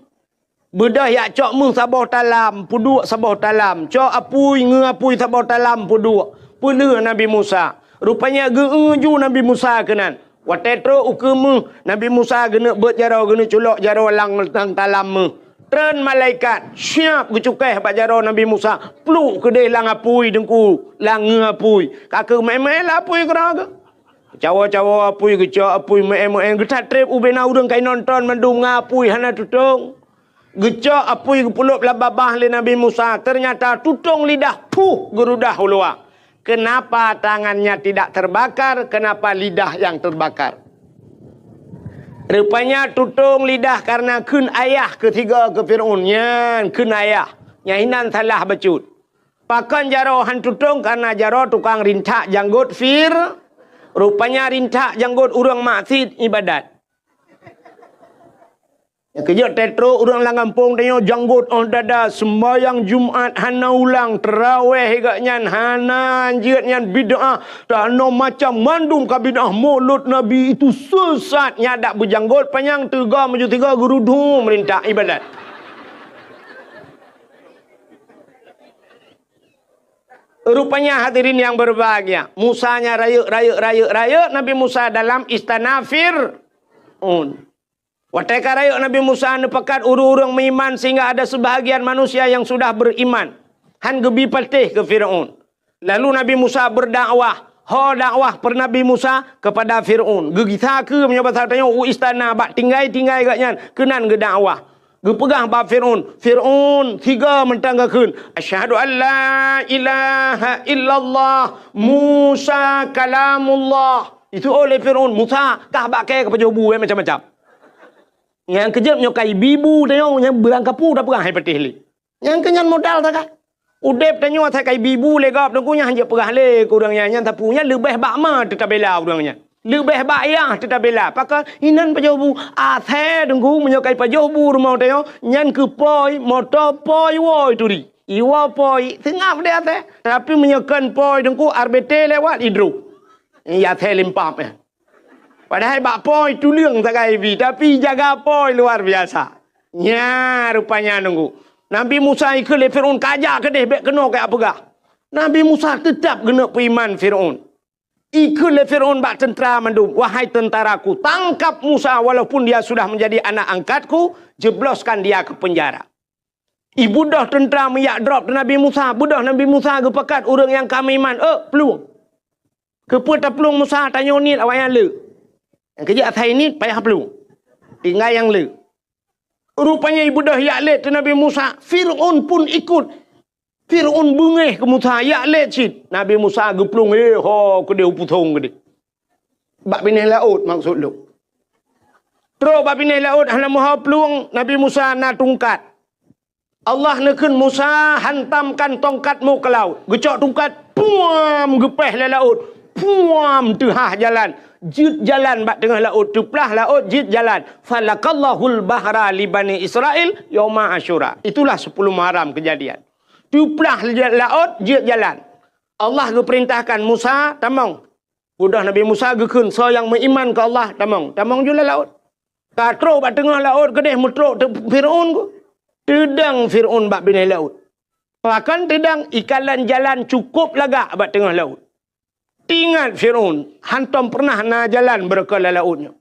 Beudôh jak cok méuh saboh talam, peuduek saboh talam, cok apui, ngeu apui saboh talam, peuduek, peulheueh Nabi Musa. Rupanya geu-eu ju Nabi Musa keunan. Watée trok ukeue méuh, Nabi Musa geuneuk beuet jaroe, geuneuk culok jaroe lam, lam talam méuh. Treun malaikat, siab geucukéh bak jaroe Nabi Musa, pluek keudeh lam apui, Teungku, lam ngeu apui. Ka keuh meu'én-meu'én lam apui keudroe geuh. Cawoe-cawoe apui, geucok apui, meu'én-meu'én, geuthat treb ubé na ureuëng ka inonton mandum ngon apui hana tutong. Geucok apui geupeulop lam babah lé Nabi Musa, ternyata tutong lidah, puh, geurudah u luwa. Kenapa tangannya tidak terbakar? Kenapa lidah yang terbakar? Rupanya tutong lidah karena kheun ayah keu tiga keu Fir'aun nyan, kheun ayah. Nyan inan salah bacut. Pakon jaroe han tutong, karena jaroe tukang rintak janggot Fir-, rupanya rintak janggot ureuëng maksiet ibadat. Nyang keujeuet teutrok ureuëng lam gampông tanyoe janggot óh dada, seumbahyang Jumat hana ulang, teurawéh gak nyan hana, jeuet nyan bid'ah, tanoh macam mandum ka bid'ah, mulod Nabi itu sesat, nyan dak beujanggot panyang teuga meujeuet tiga geurudu meurintah ibadat. Rupanya hadirin yang berbahagia, Musa nya rayeuk, rayeuk, rayeuk, rayeuk Nabi Musa dalam istana Fir'aun. Watée ka rayeuk Nabi Musa neupakat ureuëng-ureuëng meuiman sehingga ada sebahagian manusia yang sudah beriman. Han geubi patéh keu Fir'aun. Lalu Nabi Musa berdakwah. Ho dakwah per Nabi Musa kepada Fir'aun. Geugisa keu meunyoe basa tanyoe u istana bak tinggai-tinggai gak nyan keunan geudakwah. Geupeugah bak Fir'aun, "Fir'aun, tiga mantong geukheun, 'Asyhadu an la ilaha illallah, Musa kalamullah.'" Itu oleh Fir'aun, "Musa, kah bak kée keupajoh bu, eh, macam-macam." Nyang keujeuet nyoe kai bibu tanyoe nyang beurangkapu tapeugah hai patéh lé. Nyang keu nyan modal that ka. Udeb tanyoe asai kai bibu lé gob teungku nyan hanjeuet peugah lé keu ureuëng nyan, nyan sapeue nyan leubeh bak ma teutabela ureuëng nyan. Leubeh bak yah teutabela. Pakon inan pajoh bu asai teungku meunyoe kai pajoh bu rumoh tanyoe nyan keu poi moto poi woi turi. Iwoe poi seungab deh asai. Tapi meunyoe kon poi teungku R B T lewat idrop. Ya asai limpap ya. Padahai bak poi tuleueng sagai bi, tapi jaga poi luar biasa. Nya rupanya nunggu. Nabi Musa ikheun lé Fir'aun, "Kajak keudeh, bék keunoe kajak peugah." Nabi Musa teutab geuneuk peuiman Fir'aun. Ikheun lé Fir'aun bak teuntara mandum, "Wahai tentaraku, tangkap Musa walaupun dia sudah menjadi anak angkatku, jebloskan dia ke penjara." Ibeudôh teuntara meujak drob teu Nabi Musa, beudôh Nabi Musa geupakat ureuëng nyang ka meuiman, "Ôk, plueng!" Keupeue taplueng Musa, tanyoe niet awaknyan le. Nyang keujeuet asai niet payah plueng. Tinggai nyang le. Rupanya ibeudôh jak lét teu Nabi Musa, Fir'aun pun ikut. Fir'aun beungéh keu Musa, jak lét cit. Nabi Musa geuplueng, eh, ho keudeh u pusong keudeh. Bak binéh laôt maksud lôn. Trok bak binéh laôt hana meuho plueng, Nabi Musa na tungkat. Allah neukheun Musa, "Hantamkan tongkatmu ke laut." Geucok tungkat, puam, geupéh lé laôt. Puam, teuhah jalan. Jeuet jalan bak teungoh laôt, teuplah laôt, jeuet jalan. "Falakallahul bahra li Bani Israil yauma Asyura." Itulah sepuluh Muharram kejadian. Teuplah laôt, jeuet jalan. Allah geupeurintahkan Musa, "Tamong." Udah Nabi Musa geukheun, "Soe nyang meuiman keu Allah, tamong." Tamong ju lam laôt. Ka trok bak teungoh laôt keudeh meutrok teu Fir'aun ku. Teudong Fir'aun bak binéh laôt. Pakon teudong, ikalon jalan cukôp lagak bak teungoh laôt. Teuingat Fir'aun, hantom peureunah na jalan beureukat lam laôt nyoe.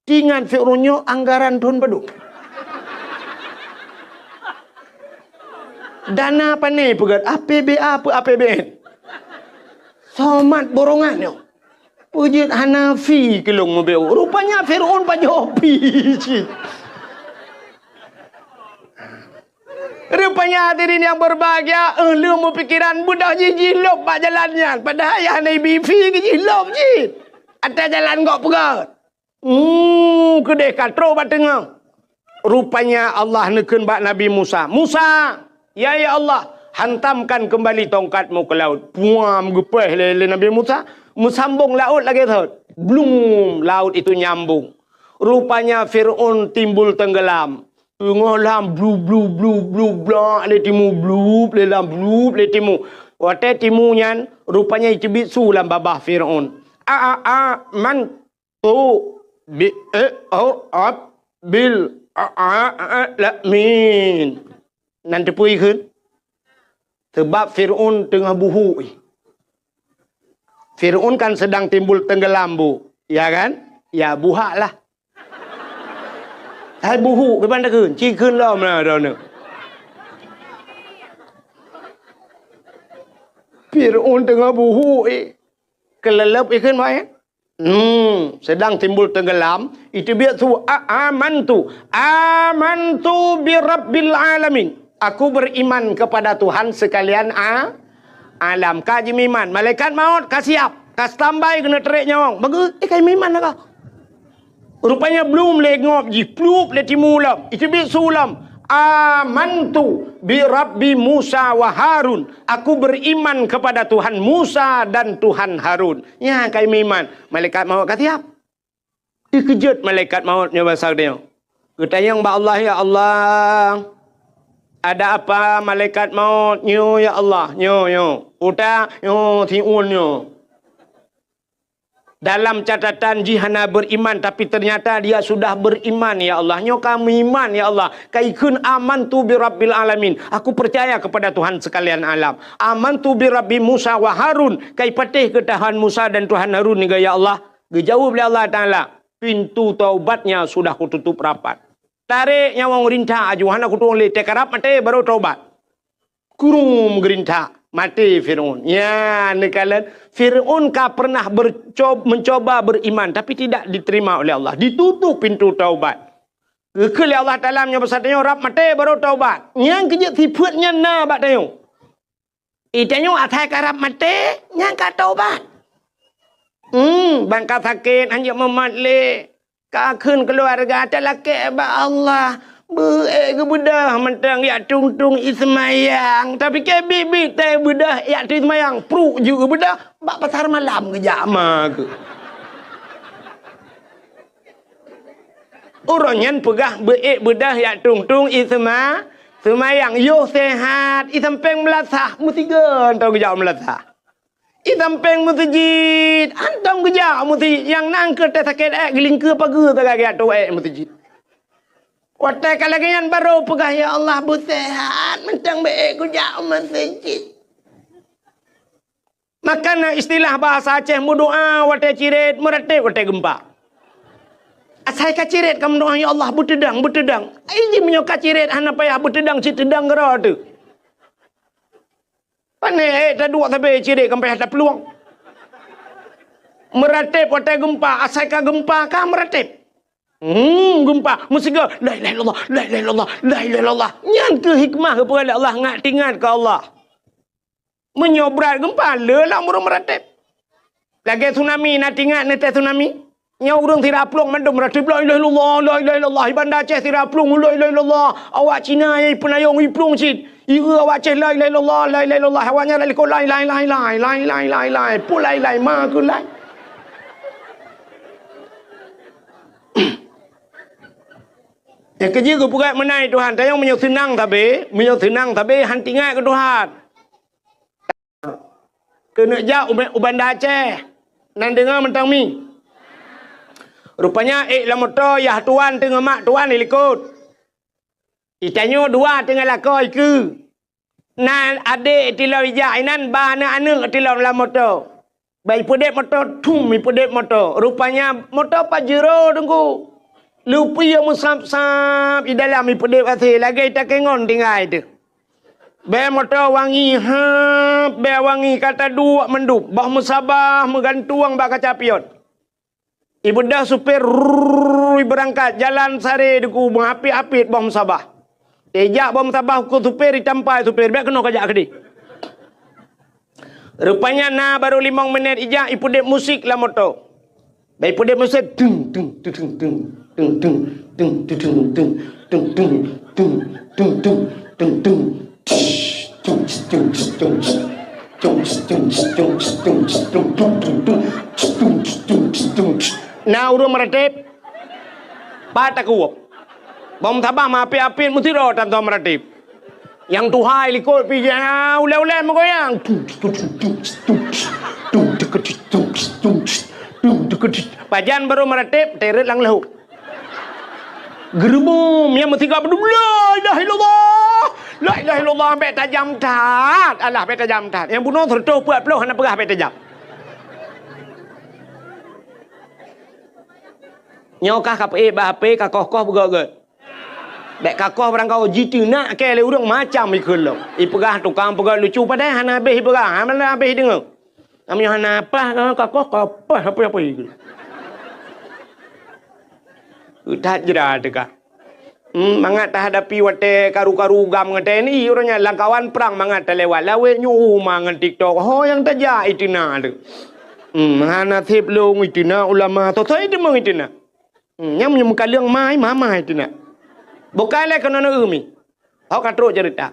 Teuingat Fir'aun nyoe anggaran thon padum. Dana pane peugét, A P B A peu A P B N. Somat borongan nyoe. Peujeuet hana fi keu lôn meubeuet. Rupanya Fir'aun pajoh fi cit. Rupanya hadirin yang berbahagia, eh, lôn beupikiran beudôh jih jilôb bak jalan nyan. Padahai hana ibi fi keu jilôb cit. Ata jalan gok peugét. Hmm, keudeh ka trok bak teungoh. Rupanya Allah neukheun bak Nabi Musa, "Musa, ya, ya Allah, hantamkan kembali tongkatmu ke laut." Puam, geupéh lé, lé Nabi Musa, meusambong laôt lagée thot. Blum, laut itu nyambung. Rupanya Fir'aun timbul tenggelam. Teungoh lam blu, blu, blu, blu, blak lé timu, blup lé lam, blup lé timu. Watée timu nyan, rupanya iteubiet su lam babah Fir'aun. A, a, a, man tu bi, eh, oh, ab, bil, a, a, a, la, min. Nan teupeue ikheun? Sebab Fir'aun teungoh buhuk. Fir'aun kan sedang timbul tenggelam, Bu. Ya kan? Ya, buhak lah. Hai buhuk, kiban takheun? Ci kheun lom lah droeneuh. Fir'aun teungoh buhuk, eh. Keuleuleub ikheun, Mak, eh? Hmm, sedang timbul tenggelam, iteubiet su, "A-, amantu, amantu bi rabbil alamin." Aku beriman kepada Tuhan sekalian a-, alam. Ka jimeuiman, malaikat maut ka siap, ka standby keuneuk trek nyawöng. Bagus, eh, ka jimeuiman lah ka. Rupanya blum lé ngob jih, plup lé timu lom, iteubiet su lom. "Amantu bi Rabbi Musa wa Harun." Aku beriman kepada Tuhan Musa dan Tuhan Harun. Nyan ka jimeuiman. Malaikat maut ka siap. Teukeujot malaikat maut nyoe basa geutanyoe. Geutanyong bak Allah, "Ya Allah, ada apa malaikat maut nyoe, ya Allah? Nyoe, nyoe. Uta, nyoe, siun nyoe." Dalam catatan jih hana beriman, tapi ternyata dia sudah beriman, ya Allah. Nyoe ka meuiman, ya Allah. Ka ikheun, "Amantu bi rabbil alamin." Aku percaya kepada Tuhan sekalian alam. "Amantu bi rabbi Musa wa Harun." Ka ipatéh keu Tuhan Musa dan Tuhan Harun nyoe, ya Allah. Geujaweueb lé Allah Taala, "Pintu taubatnya sudah kututup rapat." Tarek nyawöng rinta aju, hana kutueng lé, teukarab maté baru taubat. Kurum geurinta, maté Fir'aun. Ya, neukalon Fir'aun ka pernah bercob-, mencoba beriman, tapi tidak diterima oleh Allah. Ditutup pintu taubat. Geukheun lé Allah Taala meunyoe basa tanyoe rab maté baru taubat. Nyang keujeuet sifeuet nyan na bak tanyoe. Itanyoe asai karab maté, nyan ka taubat. Hmm, ban ka sakét, hanjeuet mumat lé. Ka kheun keuluwarga, talakée bak Allah. Beu-ék geubeudôh mantong jak tueng-tueng i seumayang. Tapike biet-biet tée beudôh jak tueng seumayang. Pruk jeuet geubeudôh, bak pasar malam geujak ma geuh. Uroe nyan peugah beu-ék beudôh jak tueng-tueng i seuma-, seumayang. Yoh sehat, i sampéng meulasah, meusigoe mantong geujak meulasah. I sampéng meuseujid, hántom geujak meuseujid. Nyang na keu teuh sakét ék, geulingkeue pageue sagai geujak tueng ék meuseujid. Watée ka lagée nyan barô peugah, "Ya Allah, beu sehat, mantong beu-ék kujak meuseujid." Maka na istilah bahasa Aceh, meudoá watée cirét, meuratéb watée geumpa. Asai ka cirét ka meudoá, "Ya Allah, beuteudang, beuteudang." Ai jih meunyoe ka cirét hana payah beuteudang, cit teudang keudroe teuh. Pane ék taduek sabe cirét ka payah taplueng. Meuratéb watée geumpa, asai ka geumpa ka meuratéb. Hmm, geumpa, meusigoe, "La ilaha illallah, la ilaha illallah, la ilaha illallah." Nyan keuh hikmah geupeugah lé Allah, ngat teuingat keu Allah. Meunyoe brat geumpa, le lam ureuëng meuratéb. Lagée tsunami, na teuingat neutée tsunami? Nyoe ureuëng sira plueng mandum meuratéb, "La ilaha illallah, la ilaha illallah." I Banda Aceh sira plueng, "La ilaha illallah." Awak Cina nyang ipeunayong iplueng cit. Ieu awak Aceh, "La ilaha illallah, la ilaha illallah." Awak nyan lakoe, "Lai, lai, lai, lai, lai, lai, lai, lai." Pue lai, lai, ma keu lai. Nyang keujeuet geupeugah meunan Tuhan, tanyoe meunyoe seunang sabe, meunyoe seunang sabe, han teuingat keu Tuhan. Keuneuk jak u, u Banda Aceh, nan deungoe mantong mi. Rupanya ék lam moto, yah tuan teungoh mak tuan ilikot. Itanyoe dua teungoh lakoe ikeue. Na adék tilom ijak inan, ba aneuëk-aneuëk tilom lam moto. Ba ipeudeb moto, thum ipeudeb moto. Rupanya moto Pajero teungku. Lupi meusab-sab i dalam ipeudeb asée lagée takengon tinggai teuh. Bée moto wangi hab, bée wangi ka taduek mandum, boh meusabah meugantueng bak kaca pion. Ibeudôh supir, rrrr, ibeurangkat, jalan sare teungku, meuhapit-hapit boh meusabah. Ijak boh meusabah keu supir, itampai supir, bék keunoe kajak keudeh. Rupanya na barô limong minét ijak ipeudeb musik lam moto. Bék ipeudeb musik, teng, teng, teng, teng, teng, teng, teng, teng, teng, teng, teng, teng, teng, teng, teng, teng, teng, teng. Na ureuëng meuratéb, pat takuwob. Bom sabah meuapit-apit meusidroe tantoe meuratéb. Nyang tuha ilikot pih, ulée-ulée meugoyang. Pajan barô meuratéb, teuret lam laôt. Geureumeum, nyang meusigoe beudôh, "La ilaha illallah! La ilaha illallah!" Bék tajam that. Alah, bék tajam that. Nyang bunoe seureutôh peuet ploh hana peugah bék tajam. Nyoe kah ka peuék bak H P, ka koh-koh beugét-gét. Bék ka koh barangkaho jiteunak kée lé ureuëng macam ikheun lom. Ipeugah tukang peugét lucu, padahai hana habéh ipeugah, hana habéh ideungoe. Kami hana apah, ka koh, ka apah, apah, apah. That jra teuka. Hmm, mangat tahadapi watée karu-karu gam ngon T N I, uroe nyan lam kawan prang mangat talewat lawét nyoe uma ngon TikTok. Ho nyang tajak iteunak tu. Hmm, hana sép lông iteunak ulama, soe-soe iteumeung iteunak. Hmm, nyang meunyoe meukaleueng mai, mama iteunak. Bukai lé keunoe neu mi. Ho ka trok ceurita.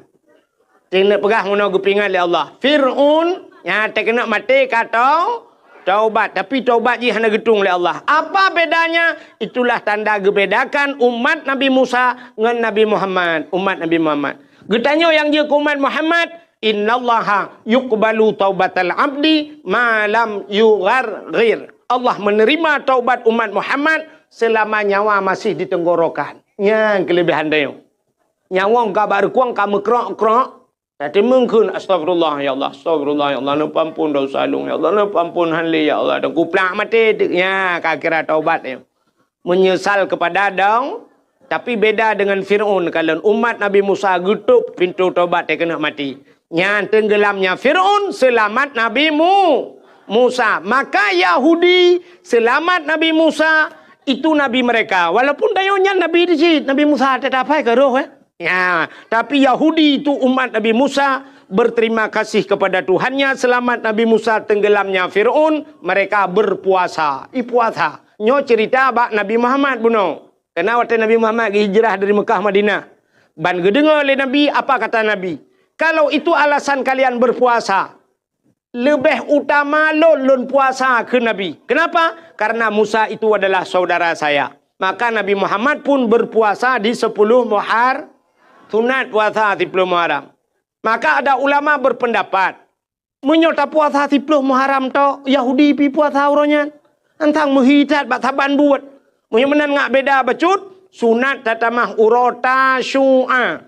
Teuneuk peugah meunoe geupeuingat lé Allah. Fir'aun nyang teukeunok maté ka tau, Taubat, tapi taubat jih hana geutueng lé Allah. Apa bedanya? Itulah tanda geubedakan umat Nabi Musa ngon Nabi Muhammad, umat Nabi Muhammad. Geutanyoe nyang jeuet keu umat Muhammad, "Innallaha yuqbalu taubatal abdi ma lam yugharghir." Allah menerima taubat umat Muhammad selama nyawa masih di tenggorokan. Nyan keulebihan tanyoe. Nyawöng ka bak reukueng ka meukrok-krok, tateumeung kheun, "Astagfirullah, ya Allah, astagfirullah, ya Allah, neupeuampon desya lôn, ya Allah, neupeuampon han lé, ya Allah." Dan kuplak maté teuk, nya ka kira taubat nyoe. Menyesal kepada dong, tapi beda dengan Fir'aun. Kalon umat Nabi Musa geutôp pintoe taubat, teuh keuneuk maté. Nyan tenggelamnya Fir'aun, selamat Nabi Mu-, Musa. Maka Yahudi selamat Nabi Musa, itu nabi mereka. Walaupun tanyoe nyan nabi di cit, Nabi Musa teuh tapai keu roh, eh. Ya, tapi Yahudi itu umat Nabi Musa berterima kasih kepada Tuhannya, selamat Nabi Musa tenggelamnya Fir'aun, mereka berpuasa. I puasa. Nyoe cerita bak Nabi Muhammad bunoe. Karena watèe Nabi Muhammad geuhijrah dari Mekah Madinah. Ban geudeungoe lé Nabi, apa kata Nabi? "Kalau itu alasan kalian berpuasa, leubeh utama lôn, lôn puasa," kheun Nabi. Kenapa? "Karena Musa itu adalah saudara saya." Maka Nabi Muhammad pun berpuasa di sepuluh Muhar-, sunat puasa siploh Muharram. Maka ada ulama berpendapat, meunyoe tapuasa siploh Muharram tok, Yahudi pi puasa uroe nyan. Antang meuhi that bak saban buet. Meunyoe meunan ngat beda bacut, sunat tatamah uroe Tasyu'a.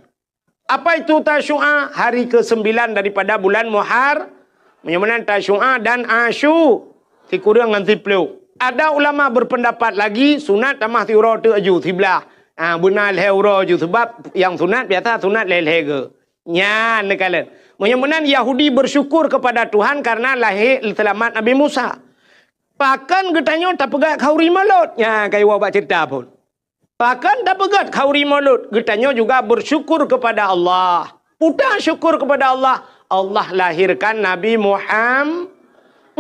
Apa itu Tasyu'a? Hari kesembilan daripada bulan Muhar-, meunyoe meunan Tasyu'a dan Asyu, sikureueng ngon siploh. Ada ulama berpendapat lagi, sunat tamah siuroe teuk aju, siblah. Ha, beuna lhèe uroe aju, sebab nyang sunat biasa sunat lhèe-lhèe geu. Nyan neukalon. Meunyoe meunan Yahudi bersyukur kepada Tuhan karena lahé seulamat Nabi Musa. Pakon geutanyoe tapeugöt khauri Maulud? Nyan ka iwoe bak ceurita phon. Pakon tapeugöt khauri Maulud? Geutanyoe juga bersyukur kepada Allah. Peue syukur kepada Allah? Allah lahirkan Nabi Muham-,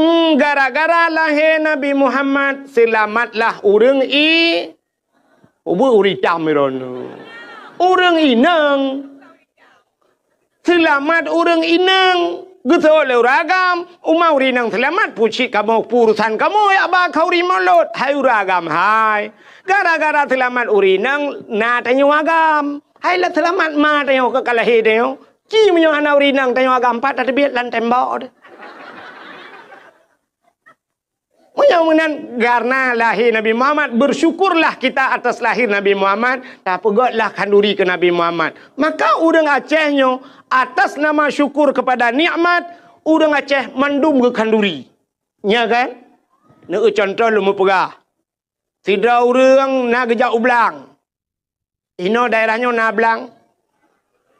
hmm, gara-gara lahé Nabi Muhammad, seulamatlah ureuëng i-, Ubeut ureuëng itam droeneuh. Ureuëng inong. Seulamat ureuëng inong. Geuseuôt lé ureuëng agam. Uma ureuëng inong seulamat, pucit kamoe, urusan kamoe jak ba khauri Maulud. Hai ureuëng agam, hai. Gara-gara seulamat ureuëng inong, na tanyoe agam. Hai lah seulamat ma tanyoe ka lahé tanyoe. Ci meunyoe hana ureuëng inong tanyoe agam, pat tateubiet lam tembok deh. Meunyoe meunan, karena lahé Nabi Muhammad, bersyukurlah kita atas lahir Nabi Muhammad, tapeugötlah khanduri keu Nabi Muhammad. Maka ureuëng Aceh nyoe, atas nama syukur kepada nikmat, ureuëng Aceh mandum geukhanduri. Nya kan? Neueu cuntoh lôn meupeugah. Sidroe ureuëng na geujak u blang. Inoe daerah nyoe na blang?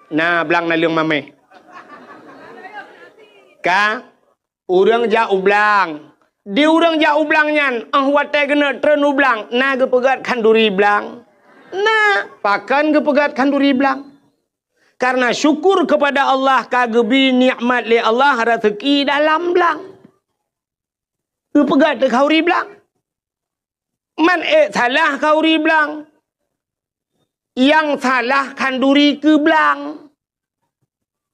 Na blang naleueng maméh. Ka, ureuëng jak u blang. Di ureuëng jak u blang nyan, óh watée geuneuk treun u blang, na geupeugét khanduri blang? Na, pakon geupeugét khanduri blang? Karena syukur kepada Allah ka geubri nikmat lé Allah raseuki dalam blang. Geupeugét khanduri blang. Man ék salah khanduri blang. Nyang salah khanduri keu blang.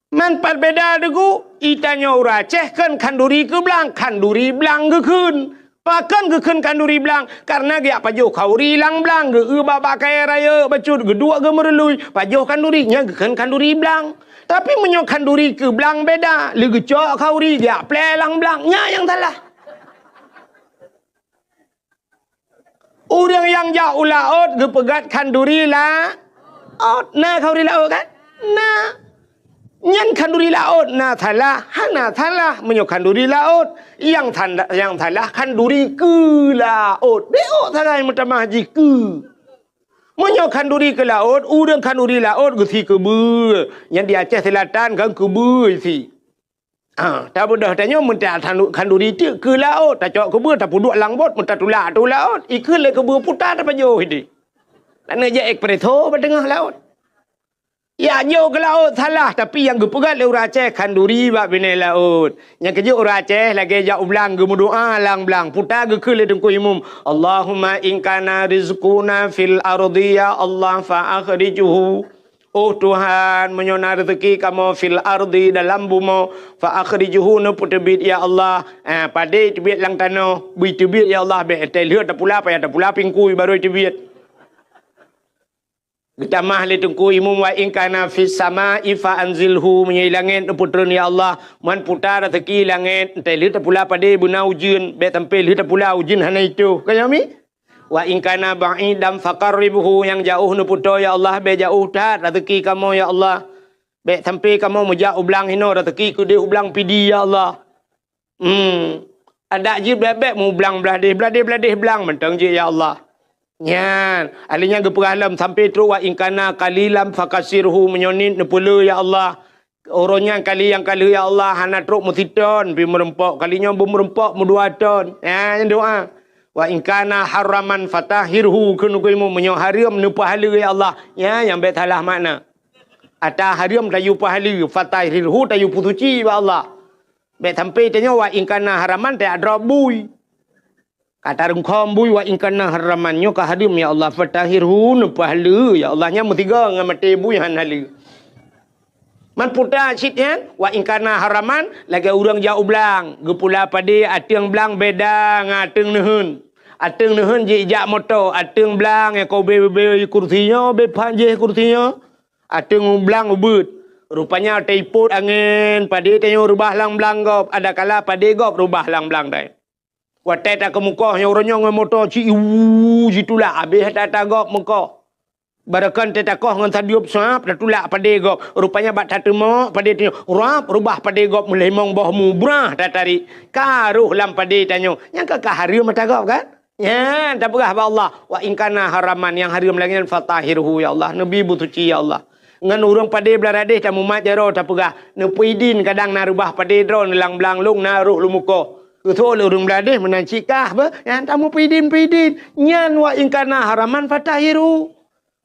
Man pat beda deungon, geutanyoe ureuëng Aceh kheun khanduri keu blang, khanduri blang geukheun. Pakon geukheun khanduri blang? Karena geujak pajoh khanduri lam blang, geu-eu bak-bak kayée rayeuk bacut, geuduek geumeurului, pajoh khanduri, nyan geukheun khanduri blang. Tapi meunyoe khanduri keu blang beda, lé geucok khanduri, geujak plé lam blang, nyan nyang salah. Ureuëng nyang jak u laôt geupeugét khanduri laôt. Na khanduri laôt kan? Na. Nyan khanduri laôt na salah, hana salah meunyoe khanduri laôt. Nyang sanda-, nyang salah khanduri keu laôt. Bék sagai meutamah jih keu. Meunyoe khanduri keu laôt, ureuëng khanduri laôt geusi keubeue. Nyan di Aceh Selatan kan keubeue isi. Ah, tabeudôh tanyoe meunta khanduri teuk keu laôt, tacok keubeue tapeuduek lam bot, meunta tulak ateueh laôt, ikheun lé keubeue puta tapajoh ideh. Laneuk jak espresso bak teungoh laôt. Ya, joh keu laôt salah, tapi nyang geupeugét lé ureuëng Aceh khanduri bak binéh laôt. Nyang keujeuet ureuëng Aceh lagée jak u blang geumeudoá lam blang, puta geukheun lé Teungku Imum, "Allahumma in kana rizquna fil ardi ya Allah fa akhrijhu." "Oh Tuhan, meunyoe na reuzeuki kamoe fil ardi, dalam bumoe, fa akhrijhu, neupeuteubiet ya Allah." Ah, padé teubiet lam tanoh, bui teubiet ya Allah, bèk teuh lheueh tapula, payah tapula pingkui barô teubiet. Geutamah lé Teungku Imum, "Wa in kana fis sama'i fa anzilhu," meunyoe i langét neupeutreun ya Allah, man puta reuzeuki i langét, teuh lheueh tapula padé beuna ujeuen, bèk sampai lheueh tapula ujeuen hana itoh. Ka nyoe mi? "Wa in kana ba'idan faqarribhu," nyang jaoh neupeutoe ya Allah, bèk jaoh that reuzeuki kamoe ya Allah. Bèk sampai kamoe meujak u blang hinoe, reuzeuki keudeh u blang Pidie ya Allah. Hmm. Adak jih bèk-bèk meublang blah deh, blah deh, blah deh blang mantong jih ya Allah. Nyan, ahli nyan geupeugah lom sampai trok, "Wa in kana qalilan fakasirhu," meunyoe niet neupeulé ya Allah. Uroe nyan kali nyang ka lheueh ya Allah, hana trok meusiton pih meurumpok, kali nyoe beumeureumpok meudua ton. Ya, nyan doa. "Wa in kana haraman fatahhirhu," kheun Teungku Imum, meunyoe hareuem neupeuhaleue ya Allah. Ya, nyang bèk salah makna. Ata hareuem tayue peuhaleue, fatahhirhu tayue peusuci bak Allah. Bèk sampai tanyoe "wa in kana haraman" tajak drob bui. Ka tarungkhom bui, "Wa in kana haraman," nyoe ka hareuem ya Allah, "fatahhirhu," neupeuhaleue ya Allah, nyan meusigoe ngon maté bui han haleue. Man puta cit nyan, "Wa in kana haraman," lagèe ureueng jak u blang, geupula padé ateueng blang beda ngon ateueng neuheun. Ateueng neuheun jijak moto, ateueng blang nyang ka ubé-ubé kursi nyoe, ubé phan jih kursi nyoe. Ateueng blang ubeuet. Rupanya taipot angén, padé tanyoe reubah lam blang gob, adakala padé gob reubah lam blang dai. Watèe takeumukoh nyoe uroe nyoe ngon moto ci iwu jitulak, abéh that-that gob meukoh. Barokon teuh takoh ngon sadeup sab, tatulak padé gob. Rupanya bak tateumok padé tanyoe, rab reubah padé gob meulimong boh mubrah tatarék. Ka roh lam padé tanyoe. Nyang ka, ka hareuem ata gob kan? Nyan tapeugah bak Allah, "Wa in kana haraman," nyang hareuem lagèe nyan, "fatahhirhu ya Allah," neubi beusuci ya Allah. Ngon ureueng padé Blang Radeh tamumat jaroe tapeugah, neupeuidin kadang na reubah padé droeneuh lam blang lôn na roh lôn mukoh. Keu soe lé ureueng Blang Radeh meunan cit kah beuh, nyan tameupeuidin, peuidin. Nyan "Wa in kana haraman fatahhirhu."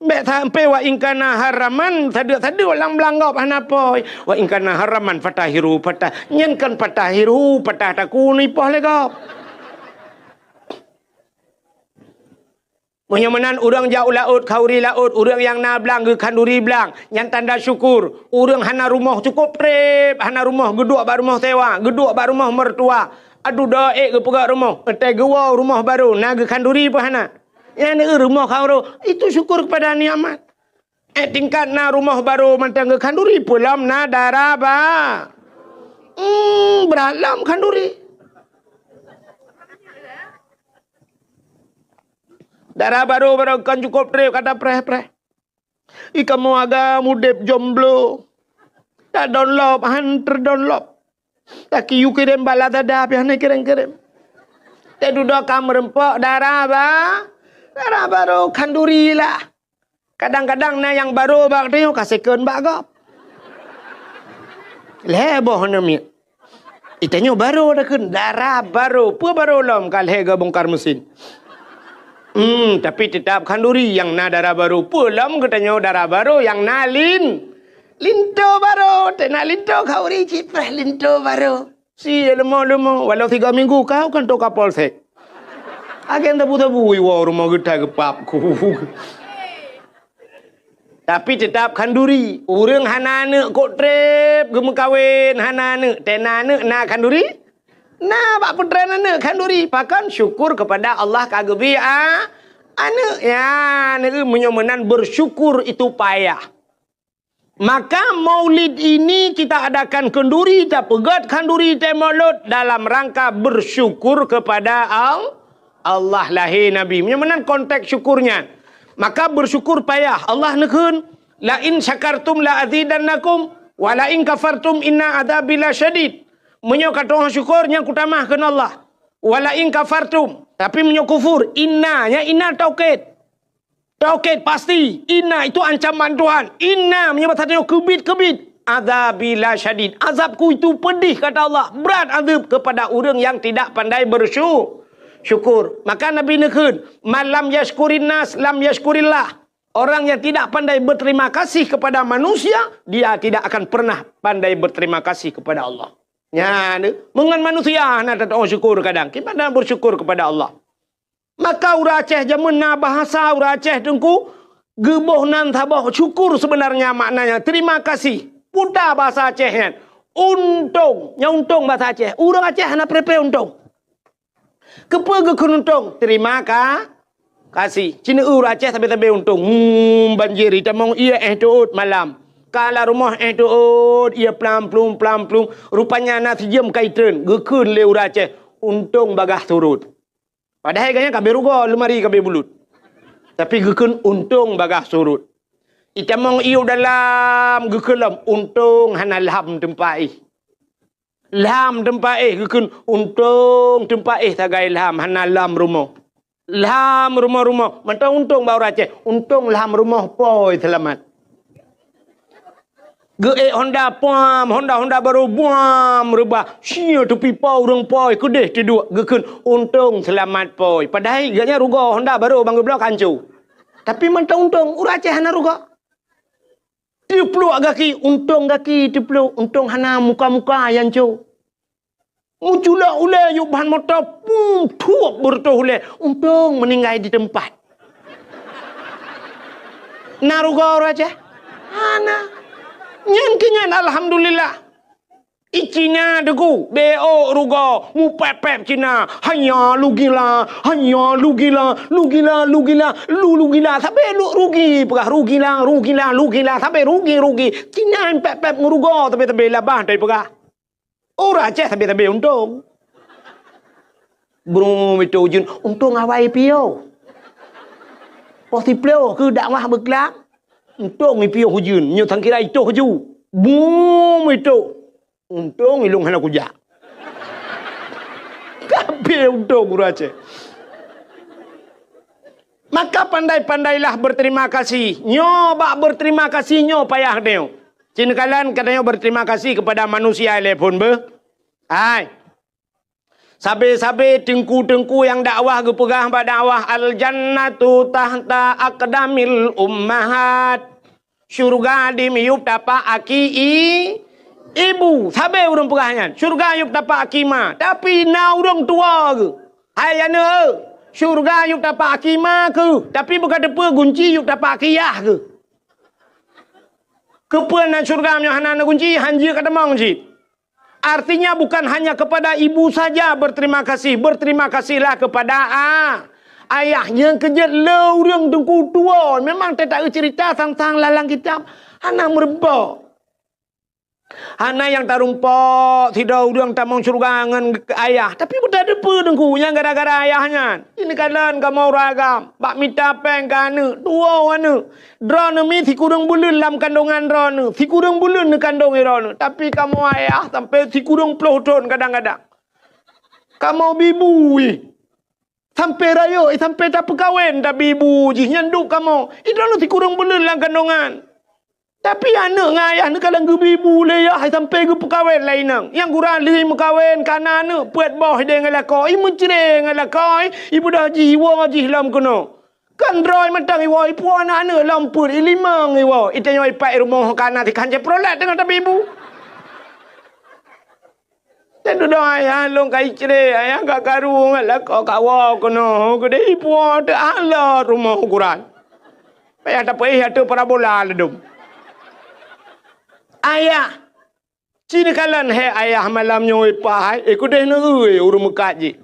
Bèk sampai "Wa in kana haraman" sadeuk-sadeuk lam blang gob hana poi. "Wa in kana haraman fatahhirhu," fatah-, nyan kon "fatahhirhu," patah takue neuipoh lé gob. Meunyoe meunan ureueng jak u laôt, khanduri laôt, ureueng nyang na blang geukhanduri blang, nyan tanda syukur. Ureueng hana rumoh cukôp trép, hana rumoh geuduek bak rumoh sewa, geuduek bak rumoh mertua. Aduh, doa ék geupeugöt rumoh, watèe geuwoe rumoh barô, na geukhanduri peue hana? Nyan rumoh khanduri, itu syukur kepada nikmat. Eh, tingkat na rumoh barô mantong geukhanduri, peue lom na dara ba-, hmm, brat lom khanduri. Dara barô, barô kon cukôp trép ka tapreh-preh. Ih, kamoe agam udép jomblo. Tadonlop, han teudonlop. Takiyue kirém bak Lazada, pih hana kirém-kirém. Teududoe ka meureumpok dara ba-, dara barô khanduri lah. Kadang-kadang na nyang barô bak tanyoe ka second bak gob. Lhèe boh hana miet. Ih, tanyoe barô takheun, dara barô. Peue barô lom ka lhèe geubongkar mesin. Hmm, tapi teutap khanduri nyang na dara barô. Peue lom geutanyoe dara barô nyang na lin-, linto barô. Teunak linto khanduri cit preh linto barô. Si leumo-leumo, walau tiga minggu kau kan toka polsek. Agen tabu-tabu iwoe rumoh geuta geupap ku. Tapi teutap khanduri. Ureueng hana aneuk kok trép geumeukawen, hana aneuk, teunak aneuk na khanduri? Na bak peutren aneuk khanduri. Pakon? Syukur kepada Allah ka geubri a-, aneuk. Ya, aneuk meunyoe meunan bersyukur itu payah. Maka maulid ini kita adakan khanduri, tapeugöt khanduri teuh maulud dalam rangka bersyukur kepada Al-, Allah lahé Nabi. Meunyoe meunan konteks syukurnya. Maka bersyukur payah. Allah neukheun, "La in syakartum la azidannakum, wa la in kafartum inna adzabi lasyadid." Meunyoe ka tu'oh syukur, nyan kutamah kheun Allah. "Wa la in kafartum." Tapi meunyoe kufur, inna, nyan inna taukid. Taukid pasti, inna itu ancaman Tuhan. Inna meunyoe basa tanyoe keubit-keubit. "Adzabi lasyadid." Azabku itu pedih, kata Allah. Berat azab kepada ureueng yang tidak pandai bersyu-, syukur. Maka Nabi neukheun, "Man lam yashkurin nas, lam yashkurillah." Orang yang tidak pandai berterima kasih kepada manusia, dia tidak akan pernah pandai berterima kasih kepada Allah. Nyan, meungon manusia hana tatu'oh syukur kadang. Kiban na bersyukur kepada Allah. Maka ureueng Aceh jameun na bahasa ureueng Aceh teungku, Geuboh nan saboh syukur, sebenarnya maknanya terima kasih. Puta bahasa Aceh nyan. Untông. Nyang untông bahasa Aceh. Ureuëng Aceh hana pre-pre untông. Keupeue geukheun untông? Terima ka-, kasih. Ci neu-eu ureuëng Aceh sabe-sabe untông. Hmm, banjir, itamong ié éh teuôt malam. Ka lam rumoh éh teuôt, ié plam-plum, plam-plum. Rupanya na sijeuem ka itreun. Geukheun lé ureuëng Aceh, untông bagaih surut. Padahai gobnyan ka abéh rugoe, leumari ka abéh bulut. Tapi geukheun untông bagaih surut. Itamong ié u dalam, geukheun lom, untông hana lham teumpat éh. Lham teumpat éh, geukheun untông teumpat éh sagai lham, hana lham rumoh. Lham rumoh-rumoh, mantong untông bak ureuëng Aceh, untông lham rumoh pôi seulamat. Geuék Honda puam, Honda, Honda barô buam reubah. Sia tupi po ureuëng pôi keudeh teuduek geukheun untông seulamat pôi. Padahai gobnyan rugoe Honda barô ban geubloe ka hanco. Tapi mantong untông, ureuëng Aceh hana rugoe. Teupluek gaki, untông gaki teupluek, untông hana muka-muka nyang hanco. Meuculok ulée yub ban moto, pum, thuep beureutoh ulée, untông meuninggai di teumpat. Na rugoe ureuëng Aceh? Hana. Nyan keuh nyan, alhamdulillah. I Cina teuku, B O rugoe, mupép-pép Cina. Hanya lugila, hanya lugila, lugila, lugila, lu lugila. Sabe lu rugi, peugah rugila, rugila, lugila. Sabe rugi, rugi. Cina pép-pép ngon rugoe, sabe-sabe labah tai peugah. Ureuëng Aceh sabe-sabe untông. Brum itu ujeuen, untông awai piôh. Poh siplôh keu dakwah beuklam. Untông ipiôh ujeuen, nyoe sangkira itoh ju. Brum itoh. Untông ilông hana kujak. Kabeh untông ureuëng Aceh. Maka pandai-pandailah berterima kasih. Nyoe bak berterima kasih nyoe payah nyoe. Ci neukalon geutanyoe berterima kasih kepada manusia lé phon beuh. Hai. Sabe-sabe teungku-teungku nyang dakwah geupeugah bak dakwah, "Al-jannatu tahta aqdamil ummahat." Syurga di miyueb tapak aki i-, ibu. Sabe ureuëng peugah nyan, syurga yueb tapak aki ma. Tapi na ureuëng tuwoe geuh. Hai aneuk, syurga yueb tapak aki ma keuh. Tapi beuka teupeu gunci yueb tapak aki yah keuh. Keupeue na syurga meunyoe hana na gunci, hanjeuet ka tamong cit. Artinya bukan hanya kepada ibu saja berterima kasih, berterima kasihlah kepada a-, ayah. Nyang keujeuet le ureuëng teungku tuwoe. Memang teuta cerita sang-sang lalang kitab hana meureubok. Hana nyang tarumpok sidroe ureuëng tamong syeuruga ngon ayah. Tapi beuteupeue teungku nyang gara-gara ayah nyan. Ini keadaan kamoe ureuëng agam, bak mita péng keu aneuk, tuwoe aneuk. Droeneuh mi sikureueng buleuen lam kandongan droeneuh, sikureueng buleuen neukandong droeneuh. Tapi kamoe ayah sampai sikureueng ploh thon kadang-kadang. Kamoe bibu ih. Sampai rayeuk, sampai tapeukawen, tabibu jih nyan duek kamoe. Droeneuh sikureueng buleuen lam kandongan. Tapi aneuk ngon ayah neukalon geubibu lé yah, sampai geupeukawen lé inong. Nyang gura lheueh meukawen, kana aneuk peuet boh idéh ngon lakoe, i meucre ngon lakoe, i beudôh jih iwoe jih lom keunoe. Kan droe mantong iwoe, ipuwoe aneuk-aneuk lom peuet, i limong iwoe, i tanyoe ipat i rumoh kana tikhan cit prolet teungoh tabibu. Teududoe ayah lôn ka icre, ayah ka karu ngon lakoe kawoe keunoe, keudeh ipuwoe teuh alot rumoh ukuran. Payah tapeuéh ateueh parabola ladom. Ayah, ci neukalon hai ayah malam nyoe pah hai, eh keudeh neu-eu ureuëng meukat jih.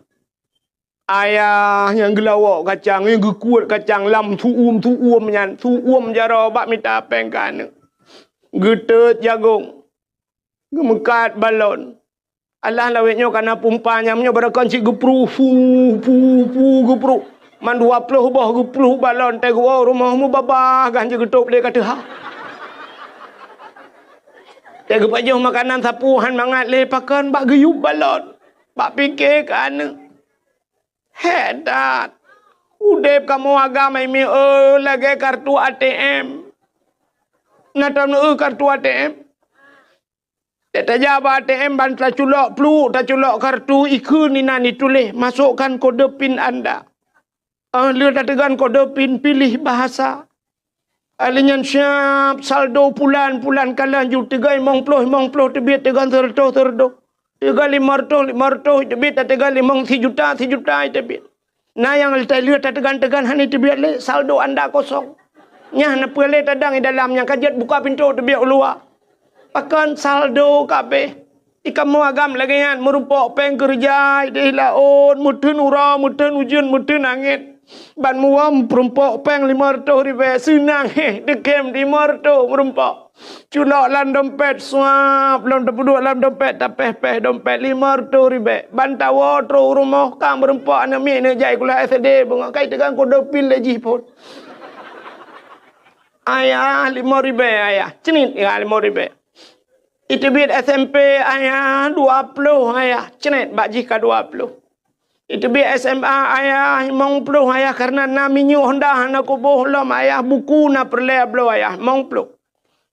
Ayah nyang geulawok kacang, nyang geukuet kacang lam su'um-su'um nyan, su'um jaroe bak mita péng keu aneuk. Geuteut jagong. Geumeukat balon. Alah lawét nyoe kana pumpa nyang nyoe barokon cit geupruh, pu, pu, pu, geupruh. Man dua ploh boh geupluh balon, teuh geuwoe rumoh mubabah gan jeuet geutôb lé ka teuhah. Teuh geupajoh makanan sapeue han mangat lé pakon bak geuyub balon. Bak pike keu aneuk. Hék that! Udeb kamoe agam hai mié lagée kartu A T M. Na tom neu-eu kartu A T M? Tajak bak A T M ban taculok pluek, taculok kartu, ikheun inan ituléh, "Masukkan kode pin Anda." Ah, lheueh tateugon kode pin, pilih bahasa. Alheuh nyan siab saldo pulan, pulan ka lheueh ju teuga limong ploh, limong ploh teubiet, teuga seureutôh, seureutôh. Teuga limong reutôh, limong reutôh teubiet, tateuga limong sijuta, sijuta teubiet. Na nyang lheueh tateugon-teugon hana teubiet lé, saldo Anda kosong. Nyan na peue lé tadang i dalam nyang ka jeuet buka pintoe teubiet u luwa. Pakon saldo ka abéh. I kamoe agam lagée nyan, meurumpok péng keureuja ideh laôt, meuteun uroe, meuteun ujeuen, meuteun angén. Ban muwöm peurumpok péng limong reutôh ribée, seunang heh, deukém limong reutôh meurumpok. Culok lam dompet suab, lom teupeuduek lam dompet, tapéh-péh dompet limong reutôh ribée. Ban tawoe trok u rumoh ka meurumpok aneuk miet neujak sikula S D, beungoh kai teugang kode pin lé jih phon. Ayah, limong ribée, ayah. Cnit ya limong ribée. Iteubiet S M P, ayah, dua ploh, ayah. Cnit bak jih ka dua ploh. Iteubiet S M A, ayah, limong ploh, ayah, karena na minyeuk Honda hana kuboh lom, ayah, buku na peureulée bloe, ayah, limong ploh.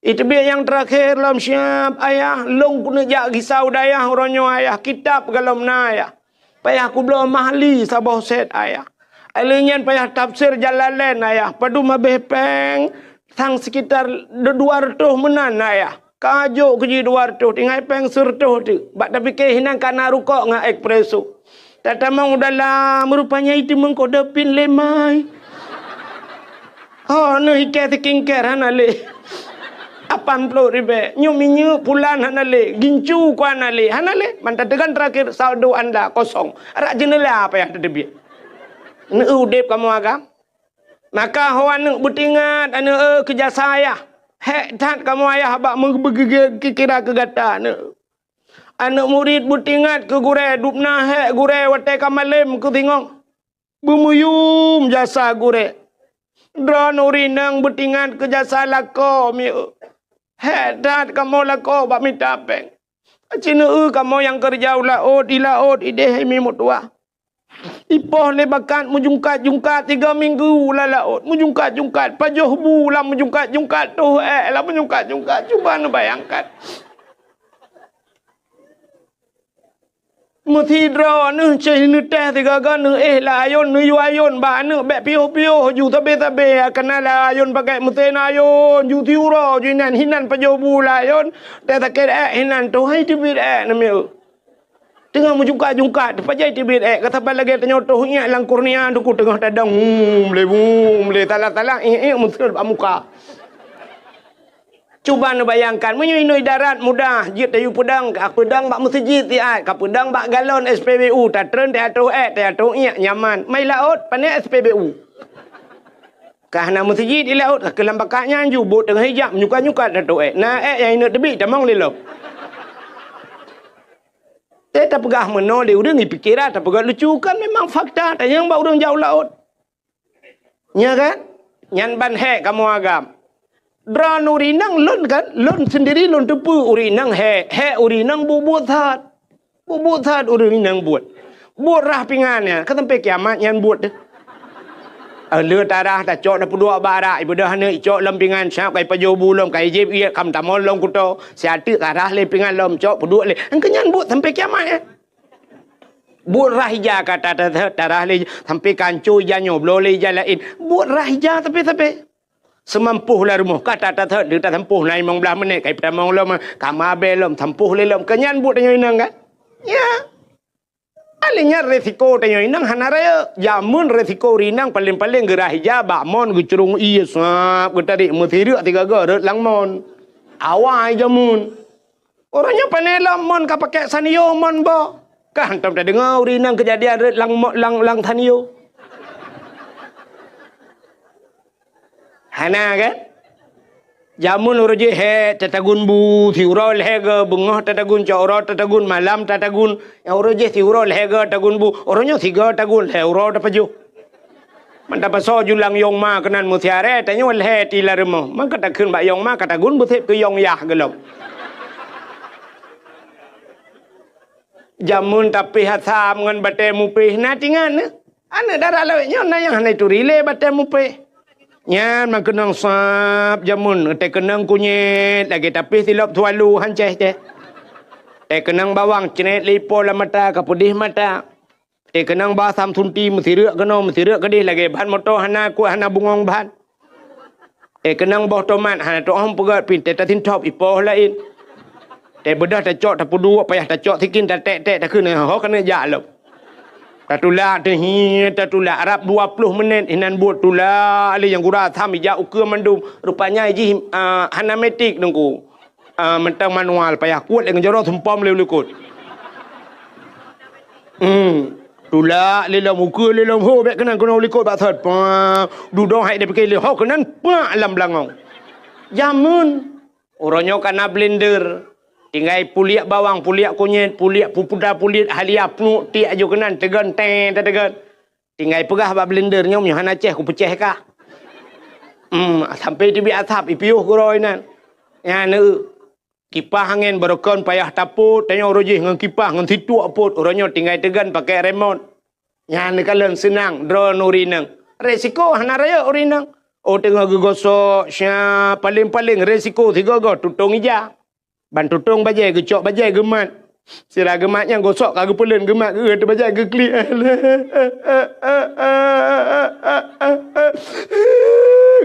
Iteubiet nyang teurakhé lom siab, ayah, lôn keuneuk jak gisa u dayah uroe nyoe, ayah, kitab galom na, ayah. Payah kubloe Mahli saboh set, ayah. Lheueh nyan payah tafsir Jalalain, ayah. Padum abéh péng, sang sekitar du-, dua reutôh meunan, ayah. Ka jok keu jih dua reutôh, tinggai péng sireutôh teuk. Bak tapike hinan ka na rukok ngon espresso. Tatamong u dalam, rupanya iteumeung kode pin lé mai. Ho, neuh ikée skincare hana lé. Lapan ploh ribée. Nyoe minyeuk pulan hana lé. Gincu ku hana lé. Hana lé. Ban tateugan terakhir saldo anda kosong. Arak jeuneula payah tateubiet. Neu udeb kamoe agam. Maka ho aneuk beutingat aneuk, eh, keu jasa ayah. Hék that kamoe ayah bak meubeugeugée kira keu gata aneuk. Aneuk murit beutingat keu gurée, dubna hék gurée watée ka malém keu singoh. Beumuyum jasa gurée. Droeneuh ureueng inong beutingat keu jasa lakoe mieu. Hék that kamoe lakoe bak mita péng. Aci neueu kamoe nyang keureuja u laôt, di laôt, ideh imi meutuwah. Ipoh lé bakat meujungkat-jungkat tiga minggu lam laôt. Meujungkat-jungkat, pajoh bu lam meujungkat-jungkat, toh ék lam meujungkat-jungkat. Cuba neubayangkan. Meusidroe neuh cit neuteh sigaga neuéh lam ayôn, neuyue ayôn bak aneuk bék piôh-piôh ju sabe-sabe, kana lam ayôn pakai meusén ayôn, ju siuroe ju inan, hinan pajoh bu lam ayôn, teuh sakét ék hinan, toh hai teubiet ék namiet. Teungoh meujungkat-jungkat, teupajoh teubiet ék, ka saban lagée tanyoe toh iék lam kurnia, duku teungoh tadong, hum, lé, hum, lé, salah-salah, iék, iék, meuseuet bak muka. Cuba neubayangkan, meunyoe inoe darat mudah, jeuet tayue peudong, ka peudong bak meuseujid siat, ka peudong bak galon S P B U, tatreun teuatoh ék, teuatoh iék, nyaman. Mai laôt, pané S P B U. Ka hana meuseujid di laôt, ka keulam bakat nyan ju, bot teungoh ijak, menyukat-nyukat teuatoh ék. Na ék nyang ineuk teubiet, tamong lé lom. Teuh tapeugah meunoe lé ureueng, ipike that tapeugah lucu, kan memang fakta, tanyong bak ureueng jak u laôt. Nya kan? Nyan ban hék kamoe agam. Droeneuh ureueng inong lôn kan, lôn sendiri lôn teupeue ureueng inong hék, hék ureueng inong buet-buet that. Buet-buet that ureueng inong buet. Buet rhah pingan nyan, ka sampai kiamat nyan buet deh. Eh, lheueh tarhah tacok tapeuduek bak arak, ibeudôh aneuk icok lom pingan, sab ka ipajoh bu lom, ka ijieb iék, ka meutamong lom kuto. Siat teuk tarhah lé pingan lom, cok peuduek lé. Engkeu nyan buet sampai kiamat nyan. Buet rhah ija ka ta-, ta-, ta-, tarhah lé, sampai ka ancô ija nyoe, bloe lé ija laén. Buet rhah ija sabe-sabe. Seumampôh lam rumoh, ka ta-, ta-, ta-, tasampôh na limong blaih menit, ka ipeutamong lom, ka mabée lom, sampôh lé lom. Keu nyan buet tanyoe inong kan? Ya. Akhé nyan resiko tanyoe inong hana rayeuk. Jameun resiko ureueng inong paleng-paleng geurhah ija bak mon geucurong ié sab geutarék meusireuk sigaga rot lam mon. Awai jameun. Uroe nyoe pané lom mon ka pakék sanyo mon boh. Ka hantom tadeungoe ureueng inong keujadian rot lam mo-, lam, lam sanyo. Hana kan? Jameun uroe jih hék tatagun bu, siuroe lhée goe, beungoh tatagun, cok uroe tatagun, malam tatagun. Nyang uroe jih siuroe lhée goe tagun bu, uroe nyoe sigoe tagun, lhée uroe tapajoh. Man tapasoe ju lam yong ma keunan meusiaré, tanyoe lhée ti lam rumoh. Man ka takheun bak yong ma, ka tagun beusép keu yong yah gohlom. Jameun tapéh asam ngon batée mupéh na tingan nyoe. Aneuk dara lawét nyoe na nyang hana ituri lé batée mupéh. Nyan meukeunong sab jameun, teukeunong kunyét lagée tapéh silop sualu hancéh céh. Teukeunong bawang cret lé ipo lam mata ka peudeh mata. Teukeunong ba asam sunti meusireuk keunoe meusireuk keudeh lagée ban moto hana kuat hana bungong ban. Teukeunong boh tomat hana teuoh peugét pih teuh tasintop ipoh laén. Teubeudôh tacok tapeuduek payah tacok sikin taték-ték takheun ho keuneuk jak lom. Tatulak teuh hi, tatulak rab dua ploh menit inan buet tulak lé nyang gura tham ijak ukeue mandum. Rupanya jih, ah, hana metik Teungku. Ah, mantong manual payah kuet lé ngon jaroe seumpom lé u likot. Hmm. Tulak lé lom ukeue lé lom ho bék keunan keunoe u likot bak thot. Pah, dudoe hai dipike lé ho keunan pak lam beulangong. Jameun. Uroe nyoe ka na blender. Tinggai puliek bawang, puliek kunyet, puliek pupuda, puliek halia, pluek tiek aju keunan, teugon tée tateugon. Tinggai peugah bak blender nyoe, "Meunyoe hana ceh, kupeuceh kah." Hmm, sampoe teubiet asap, ipiôh keudroe inan. Nyan, eu, kipah angén barokon payah tapot, tanyoe uroe jih ngon kipah, ngon situek pot, uroe nyoe tinggai teugon pakai remot. Nyan neukalon seunang droeneuh ureueng inong. Resiko hana rayeuk ureueng inong. Oh, teungoh geugosok, sya, paléng-paléng resiko sigoe-goe tutong ija. Ban tutong bajée, geucok bajée geumat. Sira geumat nyang gosok ka geupeulon geumat geuh teuh bajée geuklik.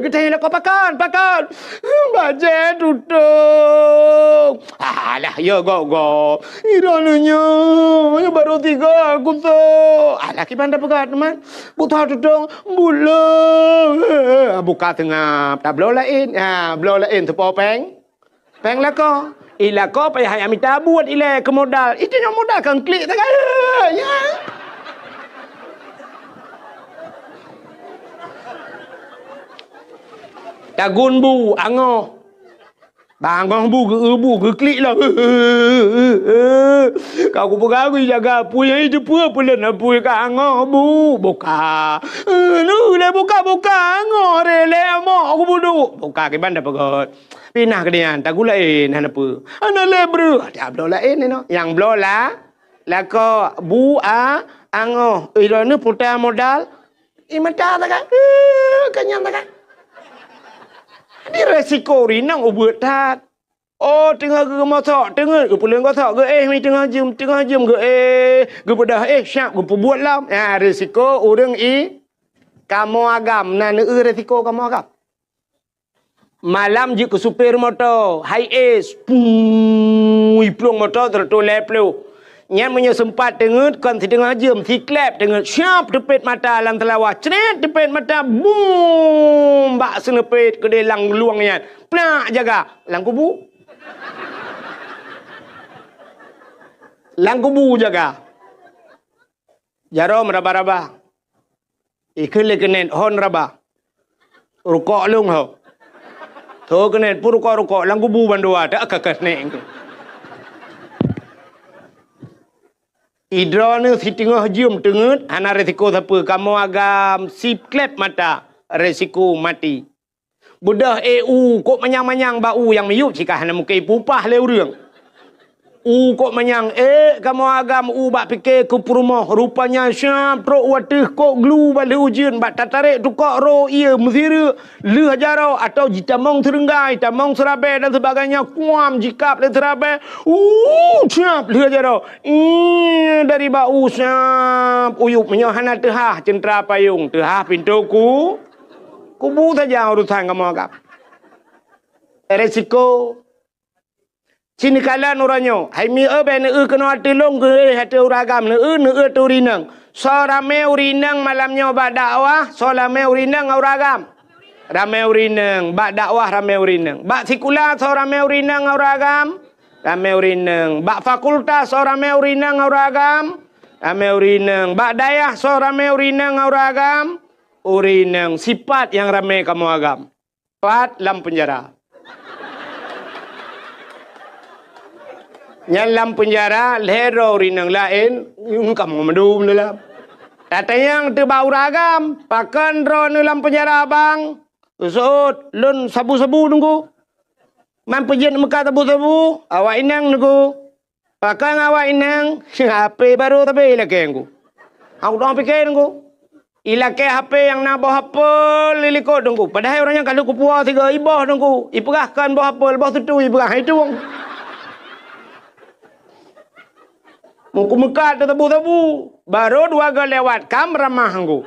Geutanyoe lakoe pakon, pakon. Bajée tutong. Alah, ya gok-gok. Droeneuh nyoe, nyoe barô tiga kusok. Alah, kiban tapeugah teuma. Buta tutong, bulo. Buka seungab, tabloe laén. Ha, bloe laén teupo péng. Péng lakoe. Ilakoe payah jak mita buet ilée keu modal. Itu nyoe modal kan klik sagai. Ya. Tagun bu, angoh. Bangoh bu, geu-, bu, geuklik lah. Ka kupeugah gui jaga apui, hai teupeue peulon apui ka angoh bu, buka. Nu lé buka-buka angoh re lé amok kubudu. Buka kiban tapeugöt. Pinah keu nyan, tagulaén hana peue. Hana lé breuh, ata bloe laén inoe. Nyang bloe la, lakoe bu a angoh. Ih, droeneuh puta modal. Ih, mata takai. Eh, kanyang takai. Di resiko rinang ubeut that. Oh, teungoh geumosok, teungoh geupulang gosok, geuéh mi teungoh jeuem, teungoh jeuem geuéh, geupeudah éh, siap geupeubuet lom. Ya, risiko ureuëng i kamoe agam, na neueu risiko kamoe agam. Malam jeuet keu supir moto, high ace, pui plueng moto seratus lhèe ploh. Nyan meunyoe seumpat teungeut kon siteungoh jeuem, siklep teungeut, siap teupet mata lam teulawa, cret teupet mata, bum! Bak seuneupet keudeh lam lueng nyan, plak jaga lam kubu. Lam kubu jaga. Jaroe meuraba-raba. Ikheun lé keuneuk hon raba. Rukok lôn ho. Tho keuneuk pun rukok-rukok lam kubu bandua tak ka keuneuk. Idroeneuh siteungoh jeuem teungeut hana resiko sapeue, kamoe agam siklep mata resiko maté. Beudôh éh u kok manyang-manyang bak u nyang miyueb cit ka hana mungken ipupah lé ureuëng. U kok manyang ék kamoe agam u bak pike keu peurumoh, rupanya siap trok u ateueh kok glu bak lheueh ujeuen bak tatarek tukok ro ié meusireuk lheueh jaroe atau jitamong seureunggai, tamong seurabée dan sebagainya, kuam jikab lé seurabée. Uh, siap lheueh jaroe. Ih, dari bak u siap uyueb meunyoe hana teuhah ceuntra payong, teuhah pintoe ku. Kubu saja urusan kamoe agam. Resiko. Sinikalon uroe nyoe, hai mi eu bèk neueu keunoe ateueh lôn geuh ateueh ureuëng agam, neueu, neueu ateueh ureuëng inong. Soe ramé ureuëng inong malam nyoe bak dakwah, soe ramé ureuëng inong ngon ureuëng agam? Ramé ureuëng inong. Bak dakwah ramé ureuëng inong. Bak sikula soe ramé ureuëng inong ngon ureuëng agam? Ramé ureuëng inong. Bak fakultas soe ramé ureuëng inong ngon ureuëng agam? Ramé ureuëng inong. Bak dayah soe ramé ureuëng inong ngon ureuëng agam? Ureuëng inong. Sipat nyang ramé kamoe agam. Pat lam peunjara. Nyan lam peunjara lhèe droe ureuëng inong laén, ngon kamoe mandum lam. Tatanyong teuh bak ureuëng agam, pakon droeneuh lam peunjara bang? Seuôt, lôn sabu-sabu Teungku. Man peujeuet meukat sabu-sabu, awak inong Teungku. Pakon awak inong, H P barô tapi ilakée Teungku. Aku dong pike Teungku. Ilakée H P nyang na boh apel di likot Teungku. Padahai ureuëng nyan ka lheueh kupuwoe sigoe iboh Teungku. Ipeugah kon boh apel, boh sutui ipeugah hai tueng. Meukumeukat teuh sabu-sabu. Barô dua goe lewat, kam ramah Teungku.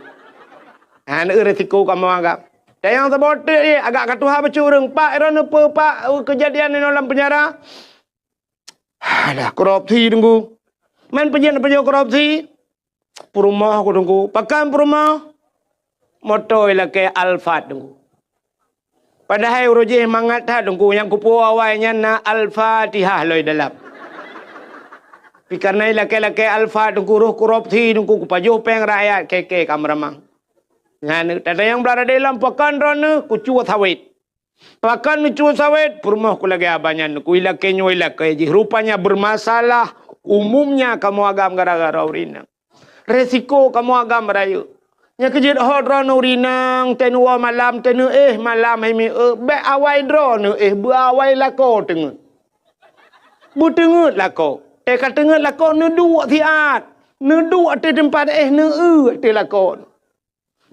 Hana resiko kamoe agam. Dan nyang saboh teuk jih, agak ka tuha bacut ureuëng. Pak, droeneuh peue, Pak, keujadian inoe lam peunjara? Alah, korupsi Teungku. Man peujeuet-peujeuet korupsi? Peurumoh ku Teungku. Pakon peurumoh? Moto ilakée Alphard Teungku. Padahai uroe jih mangat that Teungku, nyang kupuwoe awai nyan na Al-Fatihah lom dalam. Tapi kareuna ilakée-lakée Alphard Teungku, roh korupsi Teungku, kupajoh péng rakyat, kée-kée ka meuramang. Nyan, tadayang blah radé lom, pakon droeneuh, kucue sawét. Pakon neucue sawét, peurumoh ku lagée abah nyan, ku ilakée nyoe ilakée jih. Rupanya bermasalah, umumnya kamoe agam gara-gara ureueng inong. Resiko kamoe agam rayeuk. Nyang keujeuet ho droeneuh ureueng inong, teuh neuwoe malam, teuh neuéh malam hai mié, bék awai droeneuh éh, beu awai lakoe teungeut. Beuteungeut lakoe. Éh ka teungeut lakoe, neuduek siat. Neuduek ateueh teumpat éh, neueu ateueh lakoe.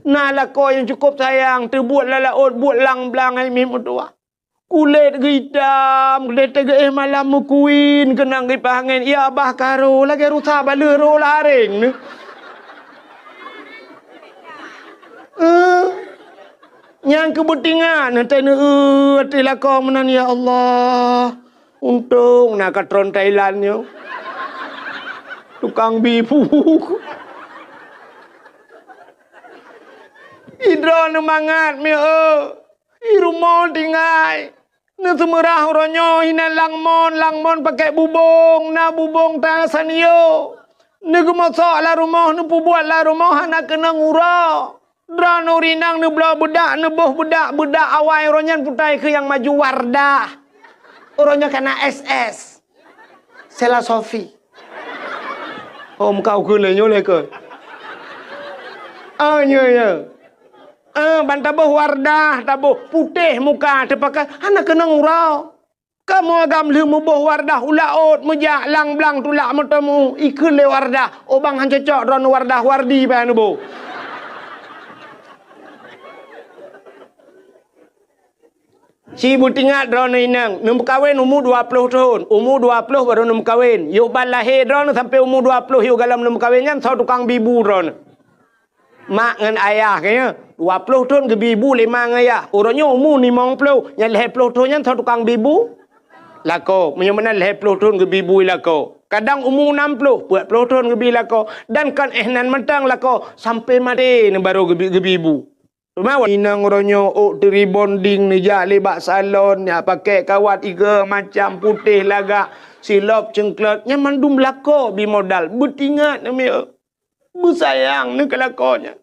Na lakoe nyang cukôp sayang, teubuet lam laôt, buet lang-blang hai mié meutuwah. Kulét geuitam, kulét teuh geuéh malam meukuin, keunong kipaih angén, ya bah karo, lagée rusa baleueh roh lam aréng neuh. Eh, nyang keu beutingat, neutéh neueu ateueh lakoe meunan, ya Allah. Untông na katron Thailand nyoe. Tukang bi bu. Idroe neumangat mié. I rumoh tinggai. Neuseumeurah uroe nyoe inan langmon, langmon pakèk bubông, na bubông ta sanio. Neugeumosok lam rumoh, neupeubuet lam rumoh hana keunong uroe. Droeneuh ureueng inong neubloe beudak, neuboh beudak, beudak awai uroe nyan putai keu nyang maju Wardah. Uroe nyoe ka na S S. Sela Sofi. Oh, muka ukeue lé nyoe lé keu. Ah, nyoe, nyoe. Ah, ban taboh Wardah, taboh putéh muka, teupakai hana keunong uroe. Kamoe agam lheueh muboh Wardah u laôt, meujak lang-blang tulak meuteumu, ikheun lé Wardah, "Oh bang, han cocok droeneuh Wardah, Wardi bak neuboh." Ci beutingat droeneuh inong, neumeukawen umu dua ploh thon. Umu dua ploh barô neumeukawen. Yôh ban lahé droeneuh sampoe umu dua ploh yôh galom neumeukawen nyan, soe tukang bi bu droeneuh. Mak ngon ayah geuh nyan, dua ploh thon geubi bu lé ma ngon ayah. Uroe nyoe umu limong ploh, nyan lhèe ploh thon nyan soe tukang bi bu? Lakoe. Meunyoe meunan lhèe ploh thon geubi bu lakoe. Kadang umu nam ploh, peuet ploh thon geubi lakoe. Dan kon éh nan mantong lakoe, sampoe maté neuh barô geubi, geubi bu. Teuma inong uroe nyoe ôk teu rebonding neujak lé bak salon, nyak pakèk kawat igo macam putéh lagak, silop ceungklot, nyan mandum lakoe bi modal. Beutingat neuh mié, beusayang neuh keu lakoe nyan.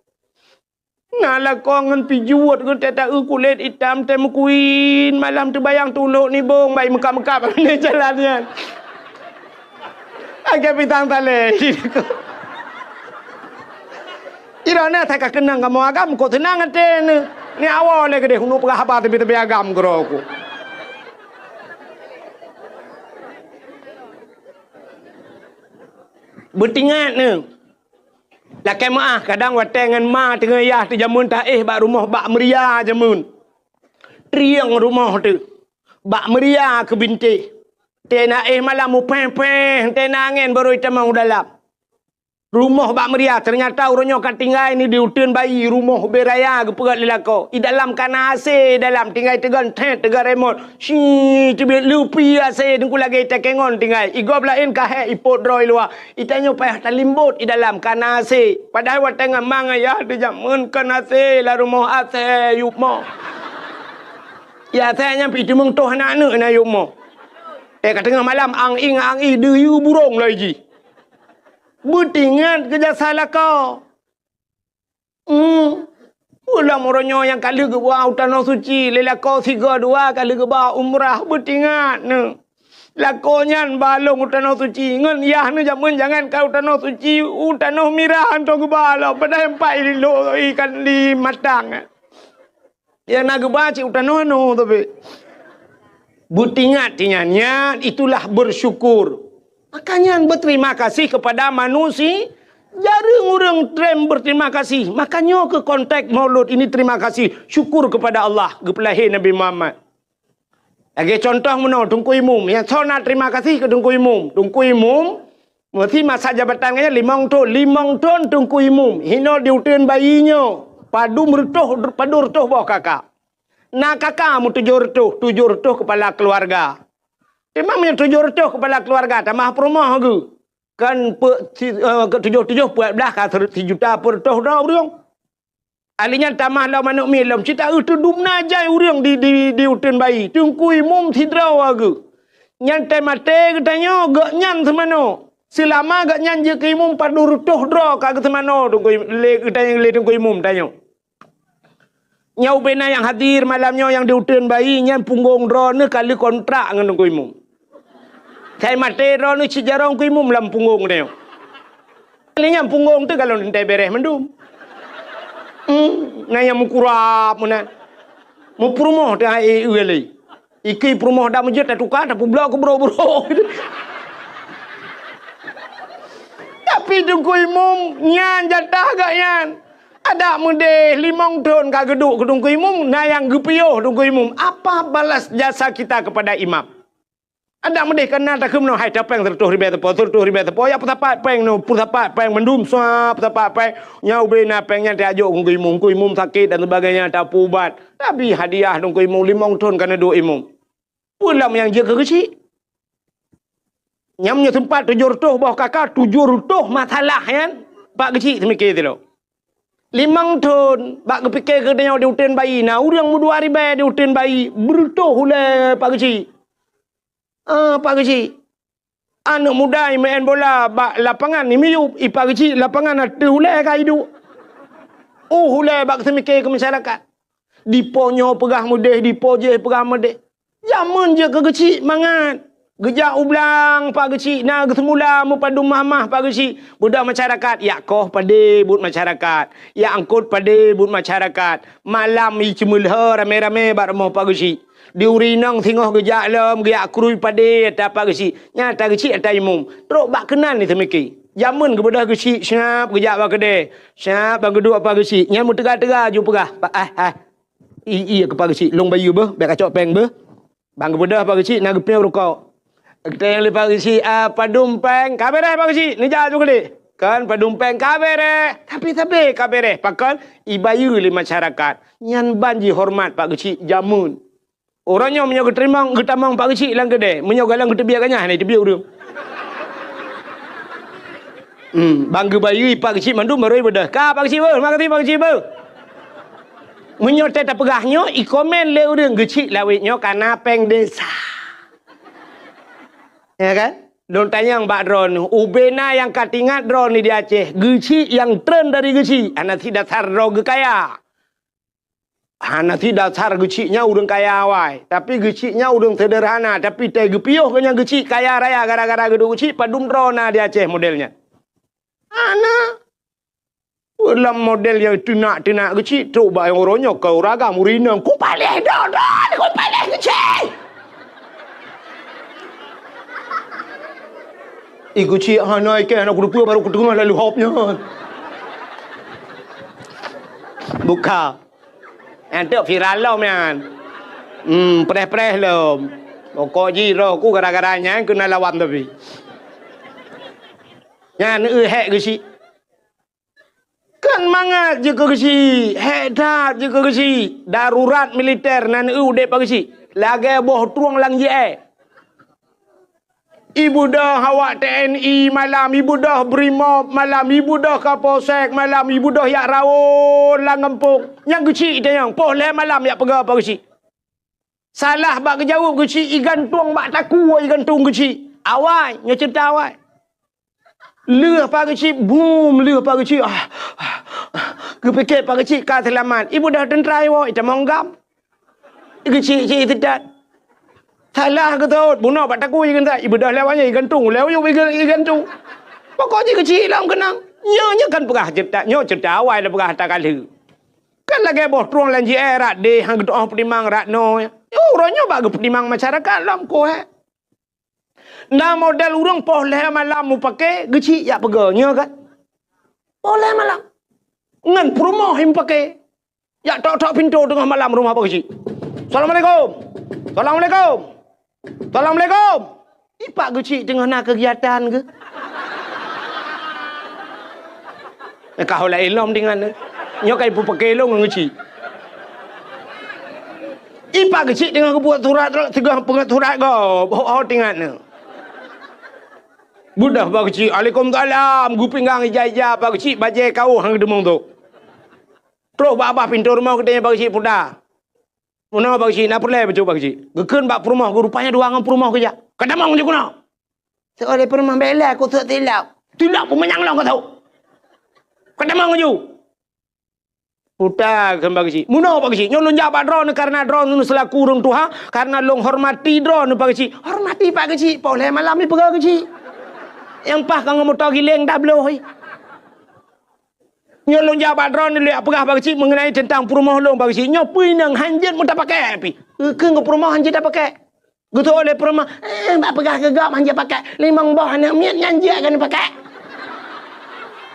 Na lakoe ngon pijuet geutéh taeu kulét itam teuh meukuin, malam teubayang tulok nibong bai meukab-meukab di jalan nyan. Akai pisang talé. Droeneuh that ka keunong kamoe agam, kok seunang até neuh. Ni awai lé keudéh, uneuk peugah haba teubi-teubi agam keudroe ku. Beutingat neuh. Lakèe meu'ah, kadang watèe ngon ma teungoh yah teuh jameun taéh bak rumoh bak meuria jameun. Trieng rumoh teuh. Bak meuria keu bintéh. Teuh na éh malam mupéh-péh, teuh na angén barô itamong u dalam. Rumoh bak meuria, teunyata uroe nyoe ka tinggai ni di uteuen bayi, rumoh ubé raya geupeugöt lé lakoe. I dalam ka na A C, i dalam tinggai teugon thét, teugon remot. Shi, teubiet leupi A C, teungku lagèe itakèngon tinggai. I gob laén ka hék ipot droe i luwa. I tanyoe payah talimbot i dalam ka na A C. Padahai watèe ngon ma ngon yah teuh jameun kon A C, lam rumoh A C yup moh. I A C nyan pih teumeung toh aneuk-aneuk na yup moh. Eh, ka teungoh malam, ang-ing, ang-ing, deuyue burông lagèe jih. Beutingat keu jasa lakoe. Hmm. Ulôn uroe nyoe nyang ka lheueh geuba u Tanoh Suci, lé lakoe sigoe dua ka lheueh geuba umrah, beutingat neuh. Lakoe nyan ba lôn u Tanoh Suci, ngon yah neuh jameun jangankan u Tanoh Suci, u Tanoh Mirah hantom geuba lom, padahai empat i lo ikan di Matang. Nyang na geuba cit u tanoh nyoe tapi. Beutingat, tingat, nyan itulah bersyukur. Maka nyan berterima kasih kepada manusia. Jareueng ureueng treb berterima kasih. Maka nyoe keuh konteks Maulud ini terima kasih, syukur kepada Allah, geupeulahé Nabi Muhammad. Lagèe contoh meunoe, Teungku Imum. Nyang soe na terima kasih keu Teungku Imum. Teungku Imum, meusi masa jabatan geuh nyan limong thon. Limong thon Teungku Imum. Hinoe di uteuen bayi nyoe, padum reutôh, padum reutôh boh kaka. Na kaka meutujoh reutôh, tujoh reutôh kepala keuluwarga. Teuma meunyoe tujoh reutôh kepala keuluwarga, tamah peurumoh geuh. Kan peuet si-, eh, ke tujoh-tujoh peuet blah ka seureut sijuta peuet reutôh droe ureuëng. Ahli nyan tamah lom aneuk miet lom, cit taeu teudum na jai ureuëng di, di, di uteuen bayi. Teungku Imum sidroe geuh. Nyan tai maté geutanyoe, geuhnyan seumanoe. Seulama geuhnyan jeuet keu imum padum reutôh droe ka geuseumanoe Teungku Im-, lé geutanyoe, lé Teungku Imum tanyoe. Nyoe ubena nyang hadir malam nyoe nyang di uteuen bayi, nyan punggong droeneuh ka lheueh kontrak ngon Teungku Imum. Sai maté droeneuh cit jaroe Teungku Imum lam punggong tanyoe. Lé nyan punggong teuh ka lôn teuntèe bèrèh mandum. Hmm, na nyang meukurab meunan. Meupeurumoh teuh hai e lé. Ikei peurumoh dak meujeuet tatuka, tapeublok keu brok-brok. Tapi Teungku Imum nyan jatah geuhnyan. Adak meudeh limong thon ka geuduek keu Teungku Imum, na nyang geupiôh Teungku Imum. Apa balas jasa kita kepada imam? Adak meudeh ka na takheun meunoe, hai tapéng seureutôh ribèe sapo, seureutôh ribèe sapo, ya peusapat péng nyoe, peusapat péng mandum, sua peusapat péng. Nyan ubena péng nyan tajok keu Teungku Imum, Teungku Imum sakét dan sebagainya, tapeuubat. Tapi hadiah Teungku Imum, limong thon ka neuduek Imum. Peue lom nyang jeuet keu geuchik? Nyang meunyoe seumpat tujoh reutôh boh kaka, tujoh reutôh masalah nyan, Pak Geuchik seumiké sidroe. Limong thon, bak geupiké keu tanyoe di uteuen bayi, na ureuëng meudua ribèe di uteuen bayi, beureutôh ulèe Pak Geuchik. Ah, Pak Geuchik. Aneuk muda imeu'en bola bak lapangan imiyup, i Pak Geuchik lapangan ateueh ulèe ka iduek. Uh, ulèe bak seumiké keu masyarakat. Dipo nyoe peugah meudeh, dipo jéh peugah meudeh. Jameun jeuet keu geuchik mangat. Geujak u blang Pak Geuchik na geuseumula meupadum mahmah Pak Geuchik. Beudôh masyarakat, yak koh padé buet masyarakat. Yak angkot padé buet masyarakat. Malam i ceumeulhô ramé-ramé bak rumoh Pak Geuchik. Di uri inong singoh geujak lom, geujak krui padé ata Pak Geuchik. Nyan ata geuchik ata imum. Trok bak keunan ni seumiké. Jameun geubeudôh geuchik, siap geujak bak keudè. Siap ban geuduek Pak Geuchik. Nyan meuteuga-teuga ju peugah, "Pak, ah, ah." I, iya keu Pak Geuchik, lôn bayeue beuh, bèk kacok péng beuh. Ban geubeudôh Pak Geuchik na geupiôh rukok. Geutanyong lé Pak Geuchik, "Ah, padum péng?" "Ka bèrèh Pak Geuchik, neujak ju keudéh." Kan padum péng ka bèrèh, tapi sabé ka bèrèh. Pakon? Ibayeue lé masyarakat. Nyan ban jihoreumat Pak Geuchik jameun. Uroe nyoe meunyoe geuteurimong, geutamong Pak Geuchik lam keudè, meunyoe galong geuteubiet ganyah na iteubiet ureuëng. Hmm, ban geubayeue Pak Geuchik mandum barô ibeudôh. Ka Pak Geuchik beuh, makasih Pak Geuchik beuh. Meunyoe teuh tapeugah nyoe, ikomen lé ureuëng Geuchik lawét nyoe kana péng desa. Ya kan? Lôn tanyong bak droeneuh, ubena nyang ka teuingat droeneuh di Aceh, Geuchik nyang treun dari Geuchik, hana sit dasar droe geukaya. Hana sit dasar Geuchik nyan ureuëng kaya awai, tapi Geuchik nyan ureuëng seuderhana, tapi teuh geupiôh geuhnyan Geuchik kaya raya gara-gara geuduek Geuchik padum droe na di Aceh model nyan. Hana. Lam model nyang teunak-teunak Geuchik, trok bak nyang uroe nyoe keu ureuëng agam, ureuëng inong, "Ku paléh dodon, ku paléh Geuchik." Ih, Geuchik hana ikeh, hana kuteupeu, baru kuteungoh lalu hop nyan. Buka. Nyan teuk viral lom nyan. Hmm, preh-preh lom. Pokok jih roh ku gara-gara nyan keunan lawan tapi. Nyan eu hék Geuchik. Kan mangat jeuet keu Geuchik, hék that jeuet keu Geuchik. Darurat militer nan eu udeb Pak Geuchik. Lagèe boh trueng lam jih èh. Ibeudôh awak T N I malam, ibeudôh Brimob malam, ibeudôh Kapolsek malam, ibeudôh jak rawon lam gampông. Nyang Geuchik itanyong, poh lhèe malam jak peugah Pak Geuchik. Salah bak geujaweueb Geuchik, igantung bak takue, igantung Geuchik. Awai, nyoe ceurita awai. Lheueh Pak Geuchik, bum, lheueh Pak Geuchik. Ah, ah, ah. Geupike Pak Geuchik ka seulamat. Ibeudôh teuntra iwoe, itamong gam. Geuchik cit iseutôt. Salah geutot, bunoe bak takue igantung. Ibeudôh lé awak nyan, igantung, lé uyueb iga-, igantung. Pokok jih Geuchik lom keunong. Nyoe, nyoe kan peugah ceurita, nyoe ceurita awai lôn peugah ata ka lheueh. Kan lagèe boh trueng lam jih èh, rot deh, han geutu'oh peutimang rot noe. Uroe nyoe bak geupeutimang masyarakat lom, koh èh. Na model ureueng poh lhèe malam mupake, Geuchik jak peugah, nyoe kan? Poh lhèe malam. Ngon peurumoh mupake. Jak tok-tok pintoe teungoh malam rumoh Pak Geuchik. "Assalamualaikum. Assalamualaikum. Assalamualaikum." Ih, Pak Geuchik teungoh na keugiatan geuh. Eh, ka ho laén lom deungon. Nyoe ka ipupake lôn ngon Geuchik. Ih, Pak Geuchik teungoh geubuet surat, teungoh peugöt surat gob, ho, ho teuingat nyoe. Beudoh Pak Geuchik, "Alaikumsalam." Geupinggang ija-ija Pak Geuchik, bajée kawöh han geudeumeung tu. Trok bak babah pintoe rumoh geutanyoe Pak Geuchik puta. "Meunoe Pak Geuchik, na peureulée bacut Pak Geuchik?" Geukheun bak peurumoh geuh, rupanya dua ngon peurumoh geujak. "Ka tamong ju keunoe." Seuleh peurumoh bela kusok tilap. "Tilap peumanyang lom ka tho. Ka tamong ju." Puta kheun Pak Geuchik. "Meunoe Pak Geuchik, nyoe lôn jak bak droeneuh kareuna droeneuh seulaku ureuëng tuha, kareuna lôn hormati droeneuh Pak Geuchik." "Hormati Pak Geuchik, poh lhée malam ipeugah Geuchik. Nyang paih ka ngon moto giléng tabloe." "Nyoe lôn jak bak droeneuh lôn peugah Pak Geuchik meungenai teuntang peurumoh lôn Pak Geuchik. Nyoe peue inong han jeuet meutapakée pih." Kheun keu peurumoh han jeuet tapakée. Geutôh lé peurumoh, "Eh, bak peugah keu gob han jeuet pakée. Limong boh aneuëk miet nyan jeuet keuneuk pakée."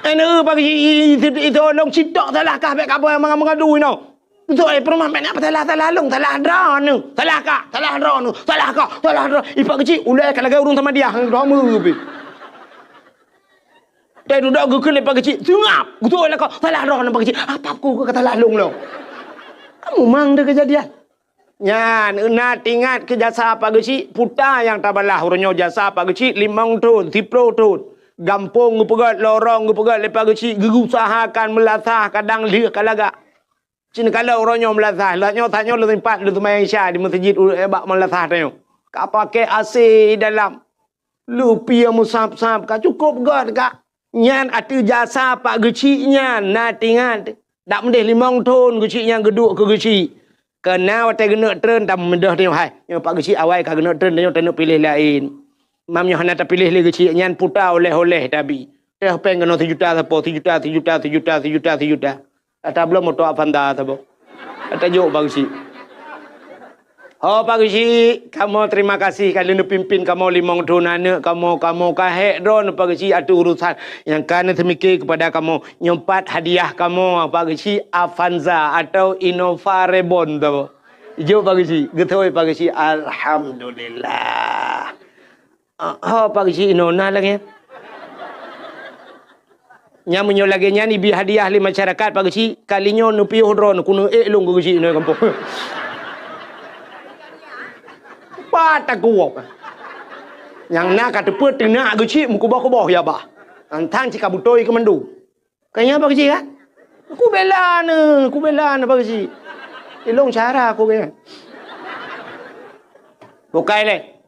Aneuëk Pak Geuchik, i-, i-, i-, itôh lôn sitok salah kah bék kaboe manga-manga dui nyoe. Geutôh lé peurumoh bék nak peusalah-salah lôn, salah droeneuh, salah kah, salah droeneuh, salah kah, salah droe. I Pak Geuchik ulée ka lagée ureuëng Samadiyah, droe meu pih. Teududoe geukheun lé Pak Geuchik, seungab. Geutôh lé kah, salah droeneuh Pak Geuchik. Apa ku ka salah lôn lom? Kamu mang deh keujadian. Nyan, na teuingat keu jasa Pak Geuchik, puta nyang tabalah uroe nyoe jasa Pak Geuchik limong thon, siplôh thon. Gampông geupeugét, lorong geupeugét lé Pak Geuchik, geuusahakan meulasah kadang lheueh ka lagak. Cit neukalon uroe nyoe meulasah, lheueh nyoe tanyoe leusimpat leuseumbahyang Isya di meuseujid u-, eh, bak meulasah tanyoe. Ka pakai A C dalam. Leupie meusab-sab ka cukôp göt ka. Nyan ateueh jasa Pak Geuchik nyan na teuingat. Dak meudeh limong thon Geuchik nyan geuduek keu Geuchik. Keu na watée geuneuk treun tameudeh tanyoe hai. Nyoe Pak Geuchik awai ka geuneuk treun tanyoe taneuk piléh laén. Mam nyoe hana tapiléh lé Geuchik nyan puta oleh-oleh tabi. Teuh péng keunoe sijuta sapo, sijuta, sijuta, sijuta, sijuta, sijuta. Ata bloe moto Avanza saboh. Ata jok Pak Geuchik. Ho Pak Geuchik, kamoe terima kasih ka lheueh neupimpin kamoe limong thon aneuk kamoe, kamoe ka hék droeneuh Pak Geuchik ateueh urusan nyang ka neuseumike keupada kamoe. Nyoe pat hadiah kamoe Pak Geuchik Avanza atau Innova Reborn saboh. Jok Pak Geuchik, geutôi Pak Geuchik, alhamdulillah. Ah, ho Pak Geuchik inoe na lagée nyan. Nyan meunyoe lagée nyan ibi hadiah lé masyarakat Pak Geuchik, kali nyoe neupiôh droeneuh keuneuk ék lôn keu Geuchik inoe gampông. Pat takuwok. Nyang na ka teupeu teunak Geuchik meukuboh-kuboh ya bah. Tantang cit ka beutôi keu mandum. Ka nyan Pak Geuchik kan? Kubela neuh, kubela neuh Pak Geuchik. Ilong cara aku kan. Bukai lé.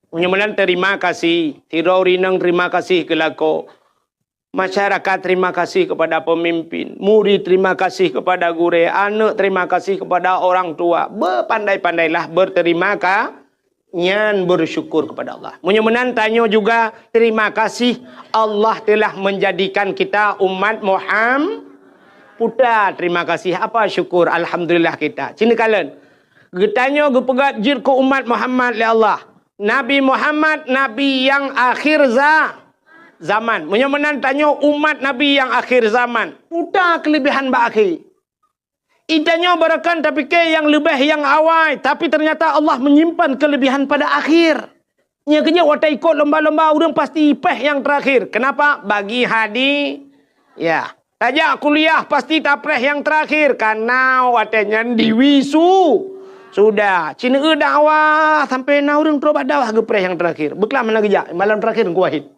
Meunyoe meunan terima kasih, sidroe ureuëng inong terima kasih keu lakoe. Masyarakat terima kasih kepada pemimpin, murid terima kasih kepada gurée, aneuk terima kasih kepada orang tua. Bepandai-pandailah berterima ka-, nyan bersyukur kepada Allah. Meunyoe meunan tanyoe juga terima kasih Allah telah menjadikan kita umat Muham-, puta terima kasih apa syukur alhamdulillah kita. Cit neukalon. Geutanyoe geupeugét jeuet keu umat Muhammad lé Allah. Nabi Muhammad, nabi nyang akhir za-, zaman. Meunyoe meunan tanyoe umat nabi nyang akhir zaman, puta keuleubehan bak akhé. Geutanyoe barangkapeue tapike nyang leubeh nyang awai, tapi ternyata Allah menyimpan keuleubehan pada akhir. Nyang keujeuet watée ikot lomba-lomba ureuëng pasti ipéh nyang terakhir. Kenapa? Bagi hadi-, ya. Tajak kuliah pasti tapreh nyang terakhir, kana watée nyan diwisu-, sudah. Cit neueu dakwah sampai na ureuëng trok bak dakwah geupreh nyang terakhir. Beuklam hana geujak, malam terakhir Teungku Wahid.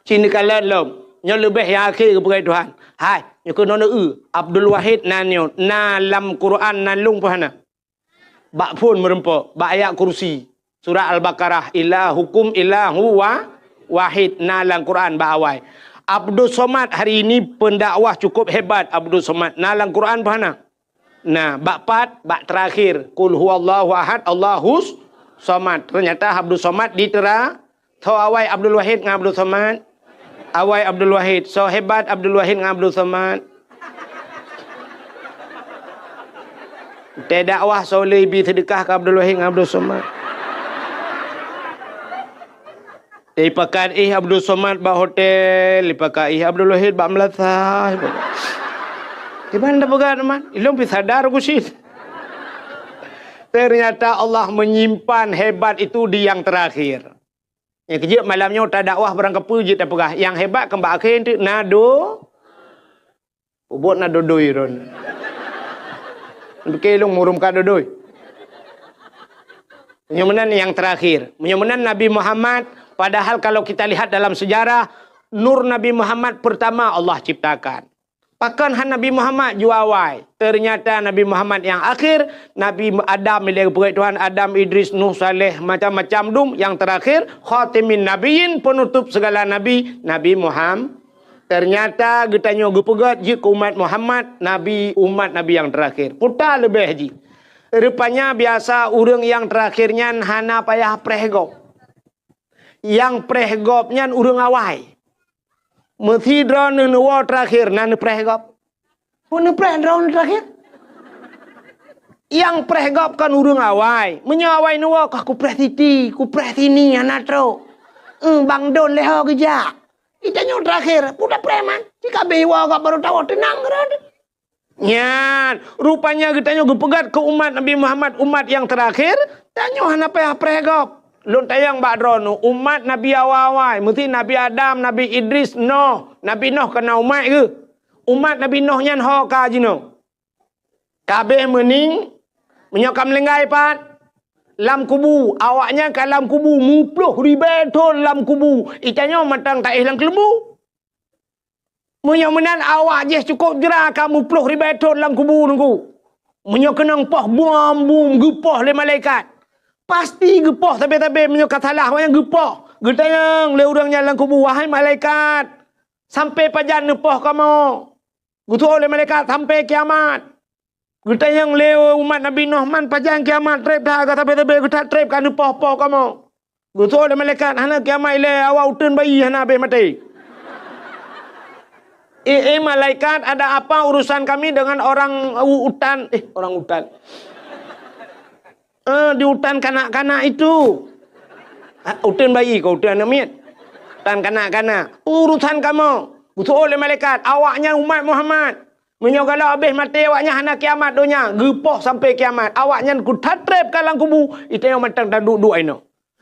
Cit neukalon lom, nyoe leubeh nyang akhé geupeugah Tuhan. Hai, nyoe keunoe neueu, Abdul Wahid nan nyoe, na lam Quran nan lôn peuhana. Bak phon meurumpok, bak ayat kursi. Surat Al-Baqarah, "Ilahukum ilahu wa-, wahid", na lam Quran bak awai. Abdus Somad hari ini pendakwah cukup hebat Abdus Somad. Na lam Quran peuhana? Na, bak pat, bak terakhir. Qul huwallahu ahad, Allahus Somad. Ternyata Abdus Somad di tera-, Tho awai Abdul Wahid ngon Abdul Somad. Awai Abdul Wahid. Soe hebat Abdul Wahid ngon Abdul Somad. Teudakwah soe le ibi seudeukah keu Abdul Wahid ngon Abdul Somad. Ipakat ih Abdul Somad bak hotel, ipakat ih Abdul Wahid bak meulasah. Iban dah peugah teman, ilong pi sadar ku sit. Ternyata Allah menyimpan hebat itu di yang terakhir. Nyang keujeuet malam nyoe tadakwah barangkapeue jeuet tapeugah, nyang hebat keu bak akhé teuk na do-, ubot na dodoi ron. Pike lôn murum ka dodoi. Meunyoe meunan nyang terakhir. Meunyoe meunan Nabi Muhammad, padahal kalau kita lihat dalam sejarah, nur Nabi Muhammad pertama Allah ciptakan. Pakon han Nabi Muhammad jua awai? Ternyata Nabi Muhammad nyang akhir, Nabi Adam, bila geupeugah Tuhan, Adam, Idris, Nuh, Saleh, macam-macam dum, nyang terakhir, khatimin nabiyyin, penutup segala nabi, Nabi Muhammad. Ternyata geutanyoe geupeugah jeuet keu umat Muhammad, nabi, umat Nabi nyang terakhir. Peue ta leubeh jih. Rupanya biasa ureuëng nyang terakhir nyan hana payah preh gob. Nyang preh gob nyan ureuëng awai. Meusidroe neuwoe terakhir na neupreh gob. Peue neupreh droe terakhir? Nyang preh gob kon ureuëng awai. Meunyoe awai neuwoe, kah kupreh siti, kupreh sini, hana trok. Eh, bang don lé ho geujak. Geutanyoe terakhir, peue tapreh man. Cit ka abéh iwoe gob barô tawoe, teunang keudroe. Nyan, rupanya geutanyoe geupeugah keu umat Nabi Muhammad, umat nyang terakhir, tanyoe hana payah preh gob. Lôn tanyong bak droeneuh, umat Nabi awai-awai, meusti Nabi Adam, Nabi Idris, Noh, Nabi Noh keunan umat geuh. Umat Nabi Noh nyan ho ka jinoe. Ka abéh meuning, meunyoe ka meulinggai pat, lam kubu, awaknyan ka lam kubu, muploh ribée thon lam kubu. Geutanyoe mantong taéh lam keuleumbu. Meunyoe meunan awak jih cukôp jra ka muploh ribée thon lam kubu nunggu. Meunyoe keunong poh bom-bom geupoh lé malaikat, pasti geupoh sabe-sabe meunyoe ka salah awaknyan geupoh. Geutanyong lé ureuëng nyan lam kubu, "Wahai malaikat, sampoe pajan neupoh kamoe?" Geuteuôt lé malaikat, "Sampoe kiamat." Geutanyong lé umat Nabi Noh, "Man pajan kiamat treb that, ka sabe-sabe geuthat treb ka neupoh-poh kamoe?" Geuteuôt lé malaikat, "Hana kiamat ilée, awak uteuen bayi hana abéh maté." "Eh, eh, malaikat, ada apa urusan kami dengan orang u-, utan?" Eh, orang utan. Eh, di utan kanak-kanak itu. Ah, uteuen bayi kah, uteuen aneuëk miet? Utan kanak-kanak. Urusan kamoe. Geuteuôt lé malaikat, "Awaknyan umat Muhammad. Meunyoe galak abéh maté awaknyan hana kiamat donya, geupoh sampoe kiamat. Awaknyan kuthat treb ka lam kubu, geutanyoe mantong taduek-duek inoe."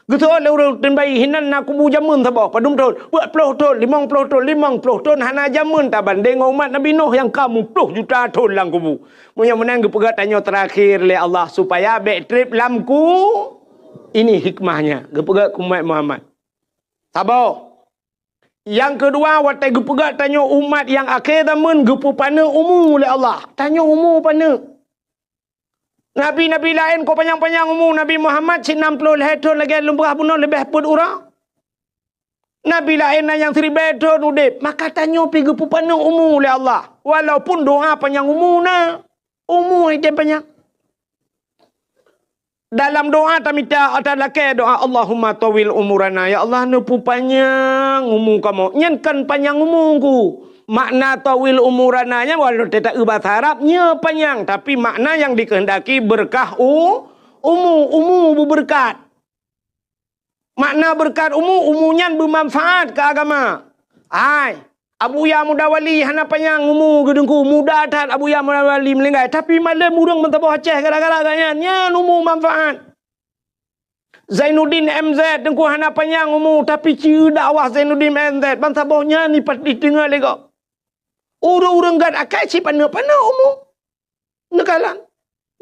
Geuteuôt lé ureuëng uteuen bayi, "Hinan na kubu jameun saboh, padum thon?" "Dua ploh thon, limong ploh thon." "Limong ploh thon hana jameun tabandéng ngon umat Nabi Noh nyang ka muploh juta thon lam kubu." Meunyoe meunan geupeugah tanyoe terakhir lé Allah supaya bék treb lam ku-, ini hikmahnya geupeugah keu umat Muhammad. Saboh. Nyang keudua, watée geupeugah tanyoe umat nyang akhé zaman geupeupaneuk umu lé Allah. Tanyoe umu paneuk. Nabi-nabi laén ka panyang-panyang umu, Nabi Muhammad cit nam ploh lhée thon lagée lôn peugah bunoe leubeh peuet uroe. Nabi laén na nyang siribée thon udeb, maka tanyoe pih geupeupaneuk umu lé Allah. Walaupun doa panyang umu na, umu hana tem panyang. Dalam doa tamita, ata lakée doa, "Allahumma tawil umurana," "Ya Allah, neupeupanyang umu kamoe." Nyan kan panyang umu ku. Makna tawil umurana nyan walau teuta bahasa Arab, nyoe panyang, tapi makna nyang dikehendaki berkah u-, umu, umu beubeureukat. Makna beureukat umu, umu nyan beumanfaat keu agama. Hai, Abuya Muda Wali hana panyang umu geuteungku, muda that Abuya Muda Wali meulinggai, tapi malem ureuëng meusaboh Aceh gara-gara gobnyan, nyan umu manfaat. Zainuddin M Z teungku hana panyang umu, tapi ci dakwah Zainuddin M Z, bansaboh nyan ipat diteungoh lé gob. Ureuëng-ureuëng gét akai cit paneuk-paneuk umu. Neukalon.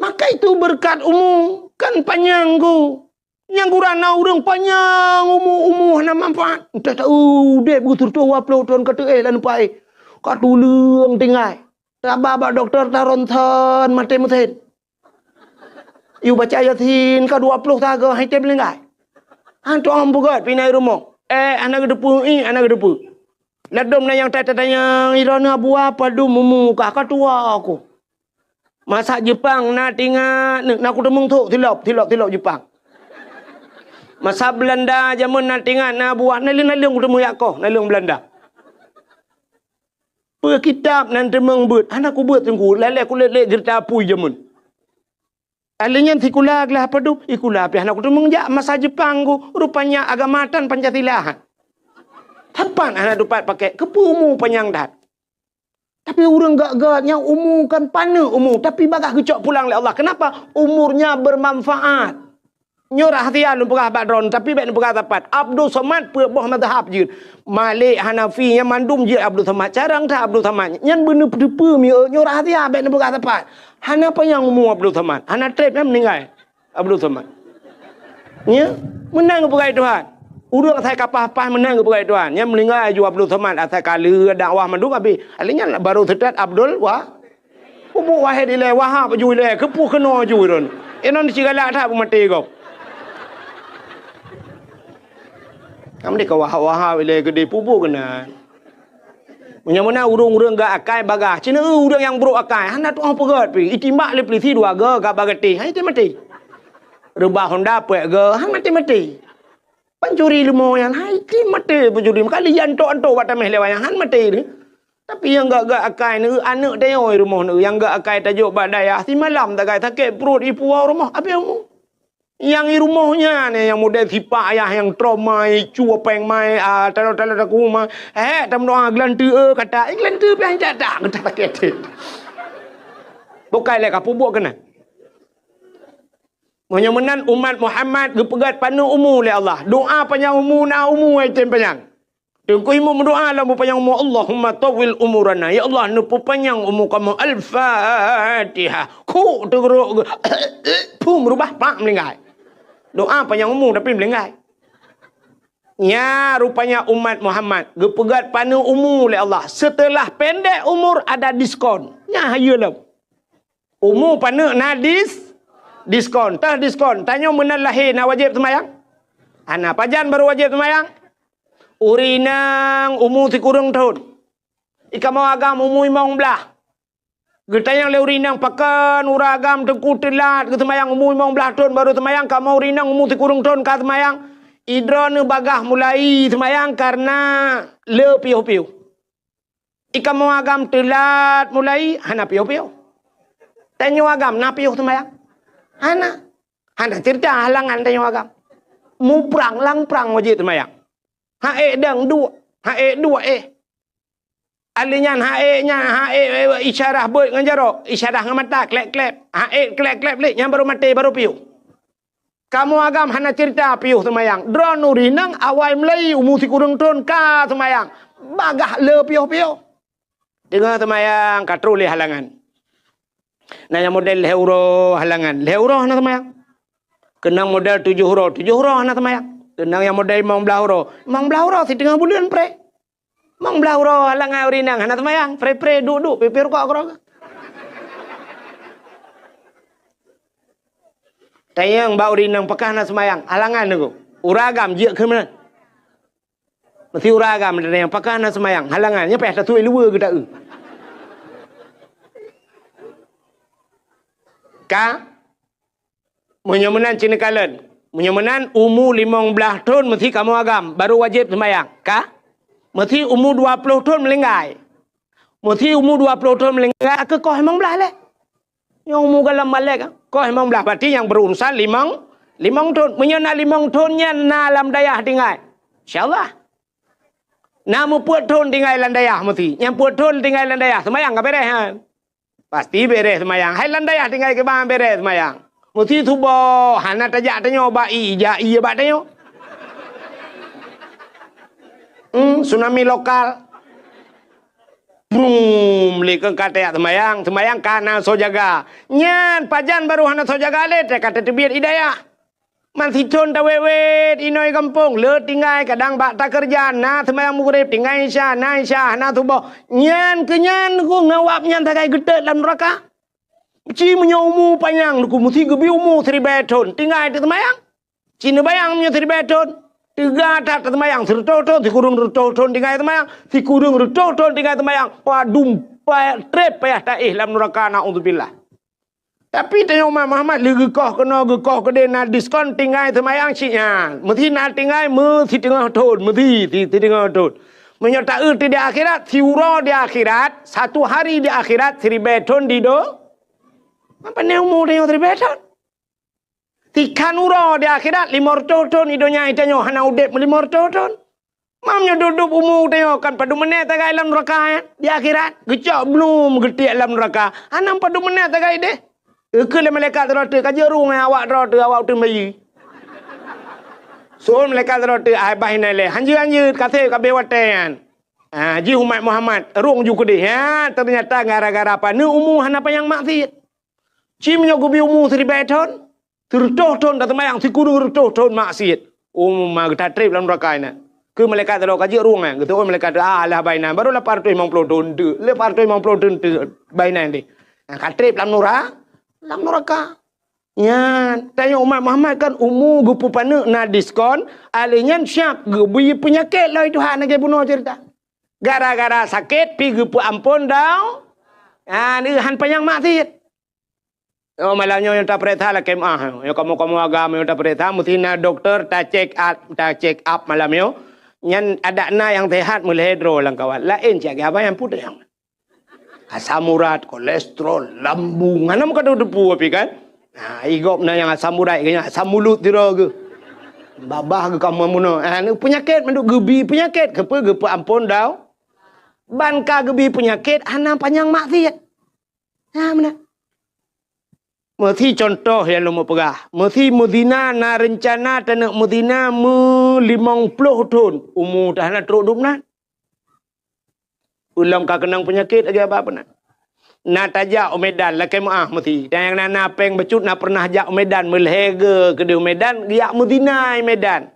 Maka itu beureukat umu kan panyang ku. Nyang gura na ureuëng panyang umu, umu hana manfaat. Entah tahu udeb geuh sireutoh dua ploh thon ka teuéh lam nupai. Ka tuleueng tinggai. Taba bak dokto taronton maté meusén. Yue baca Yasin ka dua ploh sagoe hai tem linggai. Hantom peugét pinai rumoh. Eh, hana geuteupeue, ih, hana geuteupeue. Ladom na nyang tatanyong, "Droeneuh Abuya padum umu kah?" "Ka tuha ku." Masa Jepang na tingat, na kuteumeung thok, tilop, tilop, tilop Jepang. Masa Belanda jameun na tingat, na Abuya, naleueng-naleueng kuteumeung jak koh, naleueng Belanda. Peue kitab nan teumeung beuet, hana kubeuet teungku, lalée kulét-lét jeurita apui jameun. Alèh nyan sikula glah padum, sikula pih hana kuteumeung jak masa Jepang ku, rupanya agama tan Pancasila. Teumpat hana teumpat pakai, keupeue umu panyang that. Tapi ureuëng gét-gét nyang umu kan paneuk umu, tapi bagaih geucok pulang lé Allah. Kenapa? Umurnya bermanfaat. Nyoe rahsia lôn peugah bak droeneuh, tapi bék neupeugah sapat. Abdul Somad peuet boh mazhab jeuet. Malik, Hanafi, nyan mandum jeuet Abdul Somad. Carông that Abdul Somad. Nyan beuneuh teupeue mieu, nyoe rahsia bék neupeugah sapat. Hana panyang umu Abdul Somad. Hana treb nyan meuninggai Abdul Somad. Nya, meunan geupeugah Tuhan. Ureuëng asai ka paih-paih meunan geupeugah Tuhan. Nya meuninggai aju Abdul Somad asai ka lheueh dakwah mandum habéh. Akhé nyan baru seutôt Abdul Wa-, Peubuet Wahid ilée, Wahab ju ilée, keupeue keunoe ju ron. Inan sigalak that peumaté gob. Kamoe di ka Wahab-Wahab ilée keudeh peubuet keunan. Meunyoe meunan ureuëng-ureuëng gak akai bagah, cina ureuëng nyang brok akai, hana tuoh peugét pi, itimbak lé peulisi dua go gak bagatéh, hai maté. Reubah honda peuet go, han maté-maté. Pancuri leumo nyan, hai, ti maté pancuri. Maka liyan tok-tok bak tameh lewat nyan, han maté ni. Tapi nyang gak-gak akai ni, aneuk tayoi rumoh ni, nyang gak akai tajok bak dayah, simalam tagai sakét pruet ipuwoe rumoh, abéh umu. Nyang i rumoh nyan, nyang model sipak ayah nyang trauma, icu apeng mai, ah, talo-talo taku ma. Eh, tameudoa geulanteu, eh, kata, eh, geulanteu pian jak tak, kata sakét. Bukai lé ka peubuet keunan. Meunyoe meunan umat Muhammad geupeugét paneuk umu lé Allah. Doa panyang umu na umu ai tem panyang. Teungku imum meudoa lam panyang umu, "Allahumma tawwil umurana." Ya Allah, neupeupanyang umu kamoe. Al-Fatihah. Kuk teugeurok ge-, pum rubah pak meulinggai. Doa panyang umu tapi meulinggai. Nya rupanya umat Muhammad geupeugét paneuk umu lé Allah. Setelah pendek umur ada diskon. Nya hayeue lom. Umu paneuk na dis-, diskon. Tah diskon. Tanyoe meunan lahé na wajéb seumayang? Hana. Pajan barô wajéb seumayang? Ureuëng inong umu sikureueng thon. Ikamoe agam umu limong blaih. Geutanyong lé ureuëng inong, "Pakon ureuëng agam teungku teulat geuseumayang umu limong blaih thon barô seumayang, kamoe ureuëng inong umu sikureueng thon ka seumayang?" Idroeneuh bagah mulai seumayang kareuna le piôh-piôh. Ikamoe agam teulat mulai, hana piôh-piôh. Tanyoe agam na piôh seumayang? Hana. Hana ceurita halangan tanyoe agam. Muprang lam prang wajéb seumayang. Haék dang duek, haék duek éh. Ahli nyan haék nyan, haék, eh, isyarah beuet ngon jaroe, isyarah ngon mata, klép-klép. Haék klép-klép lé, nyan barô maté, barô piôh. Kamoe agam hana ceurita piôh seumayang. Droeneuh ureuëng inong awai mulai umu sikureueng thon ka seumayang. Bagah le piôh-piôh. Teungoh seumayang ka troh lé halangan. Na nyang model lhée uroe halangan. Lhée uroe hana seumayang. Keunong model tujoh uroe, tujoh uroe hana seumayang. Keunong nyang model limong blaih uroe. Limong blaih uroe siteungoh buleuen pré. Limong blaih uroe halangan ureuëng inong hana seumayang, pré-pré duek-duek pipé rukok keudroe. Tanyong bak ureuëng inong pakon hana seumayang, halangan teungku. Ureuëng agam jeuet keu meunan. Meusti ureuëng agam tanyong pakon hana seumayang, halangan. Nyan payah tatuek luweue geuta-eu. Ka Meunyoe meunan cit neukalon, meunyoe meunan umu limong blaih thon meusti kamoe agam, barô wajéb seumayang, ka? Meusti umu dua ploh thon meulinggai. Meusti umu dua ploh thon meulinggai, keu koh limong blaih lé. Nyoe umu goh lom balek, koh limong blaih, berarti nyang beururusan limong, limong thon. Meunyoe na limong thon nyan na lam dayah tinggai, insya Allah. Na meupeuet thon tinggai lam dayah meusti. Nyang peuet thon tinggai lam dayah, seumayang ka beureh nyan. Pasti beureh seumayang. Hai lam dayah tinggai kiban beureh seumayang. Meusti suboh, hana tajak tanyoe bak ie, jak ie bak tanyoe. Hmm, tsunami lokal. Brum, lé keu ka tajak seumayang, seumayang ka na soe jaga. Nyan pajan barô hana soe jaga lé, teuka tateubiet ie dayah. Man sithon tawét-wét inoe gampông, le tinggai kadang bak takeureuja, na seumayang Maghrib, tinggai Isya, na Isya, hana suboh. Nyan keu nyan ku ngon awak nyan sagai geutot lam nuraka. Ci meunyoe umu panyang ku meusti geubri umu siribée thon, tinggai teuseumayang. Ci neubayang meunyoe siribée thon, teuga that teuseumayang, sireutôh thon, sikureueng reutôh thon tinggai seumayang, sikureueng reutôh thon tinggai seumayang. Padum pa-, treb payah taéh lam nuraka, naudzubillah. Tapi tanyoe umat Muhammad lé geukoh keunoe geukoh keudeh na diskon tinggai seumayang cit nyan. Meusti na tinggai meusiteungoh thon, meusti si-, siteungoh thon. Meunyoe taeu di akhirat, siuroe di akhirat, satu hari di akhirat siribée thon di do-, apa ni umu tanyoe siribée thon? Sikhan uroe di akhirat, limong reutôh thon, di donya tanyoe hana udeb limong reutôh thon. Mam nyoe dub-dub umu tanyoe kan padum menét tagai lam nuraka, eh? Di akhirat, geucok blum geutiek lam nuraka. Hana padum menét tagai deh. Eukeu lé malaikat droe teuh, ka jeuet rueng awak droe teuh, awak uteuen bayeue. Seuôn malaikat droe teuh, "Ai bah inan lé, hanjeuet-hanjeuet, ka sép ka abéh watée nyan." Ah, jih umat Muhammad, rueng ju keudeh. Ha, teunyata gara-gara paneuk umu hana panyang maksiet. Ci meunyoe geubri umu siribée thon, Sireutôh thon taseumayang, sikureueng reutôh thon maksiet. Oh, ma geutatreb lam neuraka inan. Keu malaikat teuh ka jeuet rueng, eh. Geuteuôt malaikat teuh, "Ah, lah bak inan, baru lapan reutôh limong ploh thon teuk. Lapan reutôh limong ploh thon teuk bak inan deh." Nah, ka treb lam neura-, lam neuraka. Nyan, tanyoe umat Muhammad kan umu geupeupaneuk na diskon, alèh nyan siap geubri peunyakét lom Tuhan lagèe bunoe ceurita. Gara-gara sakét pih geupeuamphon dau-, ah, han panyang maksiet. Oh, malam nyoe nyang tapeuriksa lakèe meu'ah. Nyoe kamoe-kamoe agam nyoe tapeuriksa, meusti na dokto ta-check up, ta-check up malam nyoe. Nyan adak na nyang sehat meulhèe droe lam kawan. Laén cit lagèe abang nyang putéh. Asam urat, kolesterol, lambung. Hana meukadoe teupeu pih kan? Nah, i gob na nyang asam urat, nyang asam mulut sidroe geuh. Babah geuh ka meunoe. Ah, ni peunyakét mandum geubi peunyakét. Keupeue geupeuamphon dau-, ban ka geubi peunyakét hana panyang maksiet. Ha, meunan. Meusi contoh nyang lôn peugah. Meusi meuzina na reuncana taneuk meuzina meu limong ploh thon. Umu teuh hana trok dum nan. Ulôn ka keunong peunyakét lagèe abah peunan. Na tajak u Medan, lakèe meu'ah meusi. Dan nyang na, na péng bacut na peureunah jak u Medan, meulhèe geuh keudeh u Medan, geujak meuzina i Medan.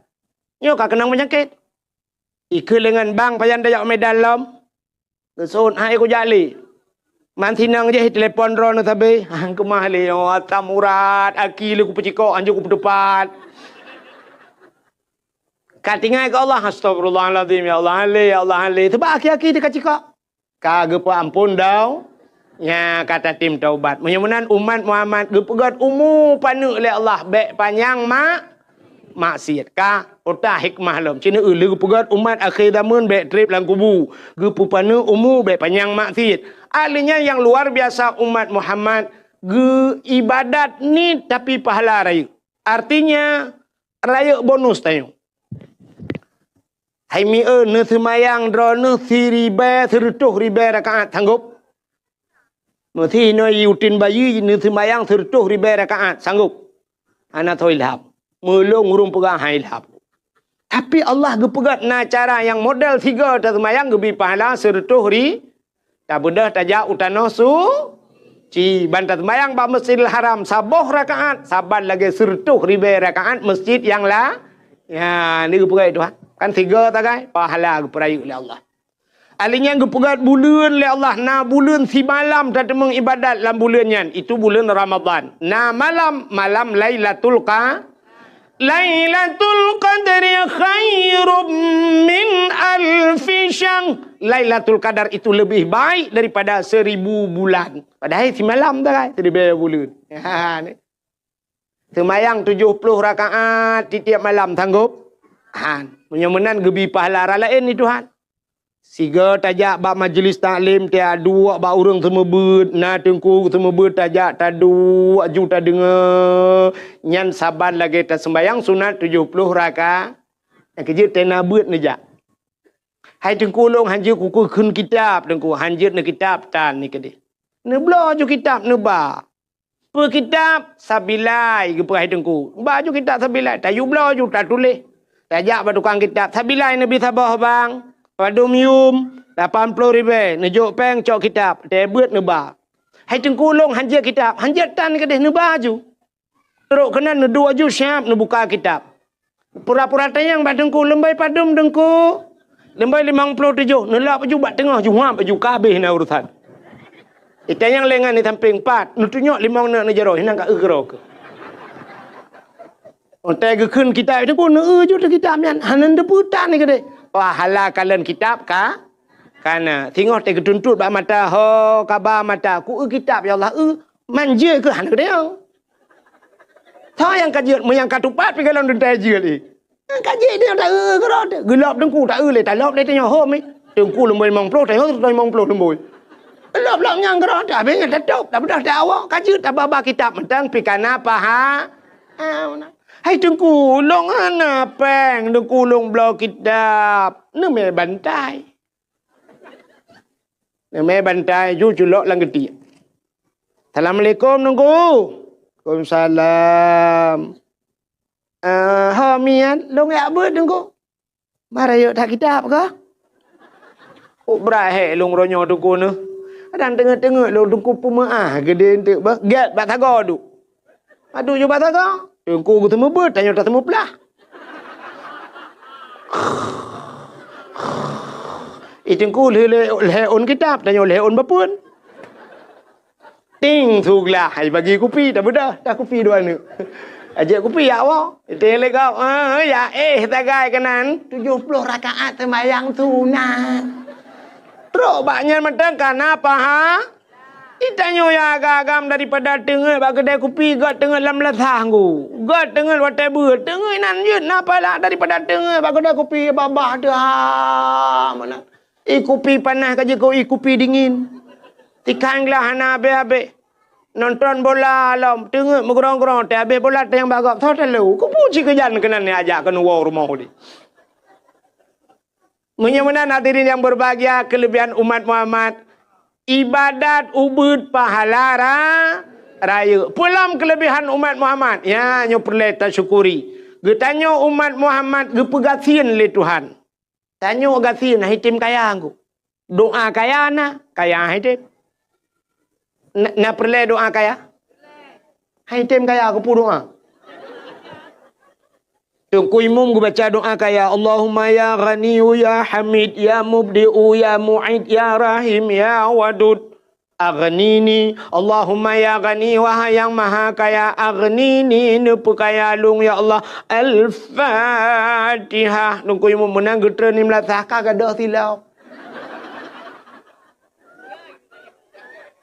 Nyoe ka keunong peunyakét. Ikheun lé ngon bang pajan tajak u Medan lom. Geuseuôt hai kujak lé. Man sinong jih telepon droeneuh sabe. Han keumah lé, oh, asam urat, aki lé kupeucikok, hanjeuet kupeuteupat. Ka tinggai keu Allah, "Astagfirullahalazim, ya Allah, han lé, ya Allah, han lé." Sabab aki-aki teuh ka cikok. Ka geupeuamphon dau-, nya ka tatem taubat. Meunyoe meunan umat Muhammad geupeugöt umu paneuk lé Allah, bèk panyang mak-, maksiet. Ka, ôh ta hikmah lom. Cit na lé geupeugöt umat akhé zaman bèk treb lam kubu. Geupeupaneuk umu bèk panyang maksiet. Ahli nyan nyang luar biasa umat Muhammad geu ibadat niet tapi pahala rayeuk. Artinya, rayeuk bonus tanyoe. Hai mi-, eu, neuseumayang droeneuh siribèe, sireutôh ribèe rakaat, sanggop? Meusi inoe uteuen bayeue neuseumayang sireutôh ribèe rakaat, sanggop? Hana soe ilham. Meulôn ureueng peugah han ilham. Tapi Allah geupeugöt na cara nyang model sigoe taseumayang geubi pahala sireutôh ri-, Tabeudôh tajak u tanoh suci, ban taseumayang bak Masjidil Haram saboh rakaat, saban lagèe sireutôh ribèe rakaat masjid nyang la-, ya, ni geupeugah Tuhan. Kan sigoe sagai, pahala geupeurayeuk lé Allah. Ahli nyan geupeugah buleuen lé Allah, na buleuen simalam tateumeung ibadat lam buleuen nyan, itu buleuen Ramadhan. Na malam, malam Lailatul Qa-, Lailatul Qadri khairum min alfi syahr. Lailatul Qadar itu lebih baik daripada seribu bulan. Padahai simalam dah kan, seribu bulan. Ha, ni. Seumayang tujoh ploh rakaat tiep-tiep malam, sanggup? Han. Meunyoe meunan geubi pahala raya laén ni Tuhan. Sigoe tajak bak majlis taklim, taduek bak ureueng seumeubeuet, na teungku seumeubeuet tajak taduek ju tadeungoe, nyan saban lagèe taseumbayang sunat tujoh ploh raka-, nyang keujeuet tena beuet neujak. Hai teungku, lôn hanjeuet kukheun kitab, teungku, hanjeuet neukitab tan ni keudeh. Neubloe ju kitab neuba. Peue kitab? Sabilai, geupeugah teungku. Ba ju kitab Sabilai, tayue bloe ju tatuléh. Tajak bak tukang kitab, "Sabilai neubi saboh bang, padum yum, lapan ploh ribèe, neujok pèng cok kitab, teuh beuet neuba." Hai teungku, lôn hanjeuet kitab, hanjeuet tan keudeh neuba ju. Trok keunan neuduek ju siab neubuka kitab. Pura-pura tanyong bak teungku, "Leumbai padum teungku?" "Leumbai limong ploh tujoh." Neulap ju bak teungoh, ju huab ju, ka habéh na urusan. Itanyong lé ngon di sampéng, "Pat?" Neutunyok limong neuk neujaroe, hinan ka eu keudroe keuh. Watèe geukheun kitab teungku, neueu ju teuh kitab nyan, hana neuteupeue tan ni keudeh. Pahala kalon kitab ka, kana. Singoh teuh geutuntot bak mata, ho, kaba mata, "Ku eu kitab, ya Allah, eu." Man jeuet keuh hana geutanyong. Soe nyang ka jeuet, meunyo nyang ka tupat pih golom teuntèe jeuet lé. Nyang ka jeuet nyoe ta eu keudroe teuh. Geulop teungku ta eu lé, talop lé tanyoe hom nyoe. Teungku leumbai limong ploh, tanyoe limong ploh leumbai. Lop-lop nyang keudroe teuh, habéh nyan tatôb, tabeudôh tawoe, ka jeuet tababa kitab mantong pih kana paha-, ah, hai teungku, lôn hana pèng, teungku lôn bloe kitab. Neumè bantai. Neumè bantai ju culok lam geutiek. "Assalamualaikum, Teungku." "Waalaikumsalam." "Eh, ho miet, lôn jak beuet, Teungku." "Bah rayeuk that kitab kah?" "Oh, brat hék lôn uroe nyoe, Teungku, neuh. Kadang teungeut-teungeut lôn, Teungku, peumeu'ah geudeh eunteuk beuh. Gèt bak sagoe duek." Padub jubah sagoe. Teungku geuteumeubeuet, tanyoe tateumeuplah. I teungku lheueh lhée ôn kitab, tanyoe lhée ôn bapeuen. Ting, su glah, ai bagi kupi, tabeudoh, dah kupi dua aneuk. Ajak kupi, ya Allah. Ting lé gob, ah, ya, eh, sagai keunan, tujoh ploh rakaat seumayang sunat. Trok bak nyan mantong ka na paha. Itanyoe ya agam-agam daripada teungeut bak keudai kupi, göt teungeut lam lasah nggu. Göt teungeut watée beuet, teungeut inan jeuet na pahala daripada teungeut bak keudai kupi babah teuh ha meunan. I kupi panas ka jikeu i kupi dingin. Tikang glah hana abéh-abéh. Nonton bola lom, teungeut meugrong-grong, teuh abéh bola teuh nyang bak gob, tho talo. Kupu cit keujan keunan ni ajak keuneuk woe rumoh di. Meunyoe meunan hadirin yang berbahagia, kelebihan umat Muhammad, ibadat ubeuet pahala ra-, rayeuk. Peue lom kelebihan umat Muhammad? Ya, nyoe peureulée tasyukuri. Geutanyoe umat Muhammad geupeugasien lé Tuhan. Tanyoe gasien, hana item kaya ngku. Doa kaya na, kaya hana item. Na, na peureulée doa kaya? Hana item kaya, keupeue doa? Teungku Imum geubaca doa kaya, "Allahumma ya Ghaniyyu ya Hamid ya Mubdi'u ya Mu'id ya Rahim ya Wadud, aghnini." Allahumma ya Ghani, wahai Yang Maha Kaya, aghnini, neupeukaya lôn ya Allah. Al-Fatihah. Teungku Imum meunan geutreun lim lasah ka gadôh silop.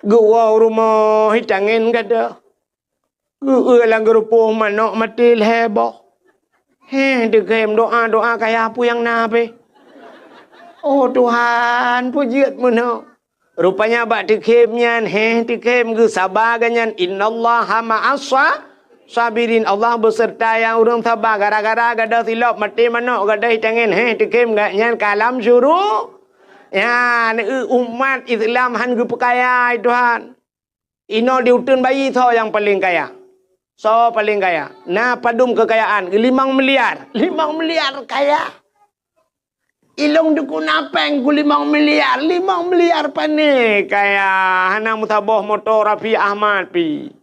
Geuwoe u rumoh, itangen gadôh. Geueu lam geurupoh manok maté lhée boh. Heh, teukhem doa-doa kaya peue nyang na pih. Oh Tuhan, peue jeuet meunoe. Rupanya bak teukhem nyan, heh, teukhem geusaba geuh nyan, "Innallaha ma'as sa-, sabirin." Allah beuseurta nyang ureuëng saba. Gara-gara gadôh silop maté manok gadôh itangen, heh, teukhem geuh nyan ka lam syuru-, ya, neu umat Islam hán geupeukaya, Tuhan. Inoe di uteuen bayi soe nyang paleng kaya? Soe paleng kaya? Na padum keukayaan? Limong miliar. Limong miliar kaya. Ilong dukun apeng ku limong miliar. Limong miliar pane kaya. Hana meusaboh moto Raffi Ahmad pi.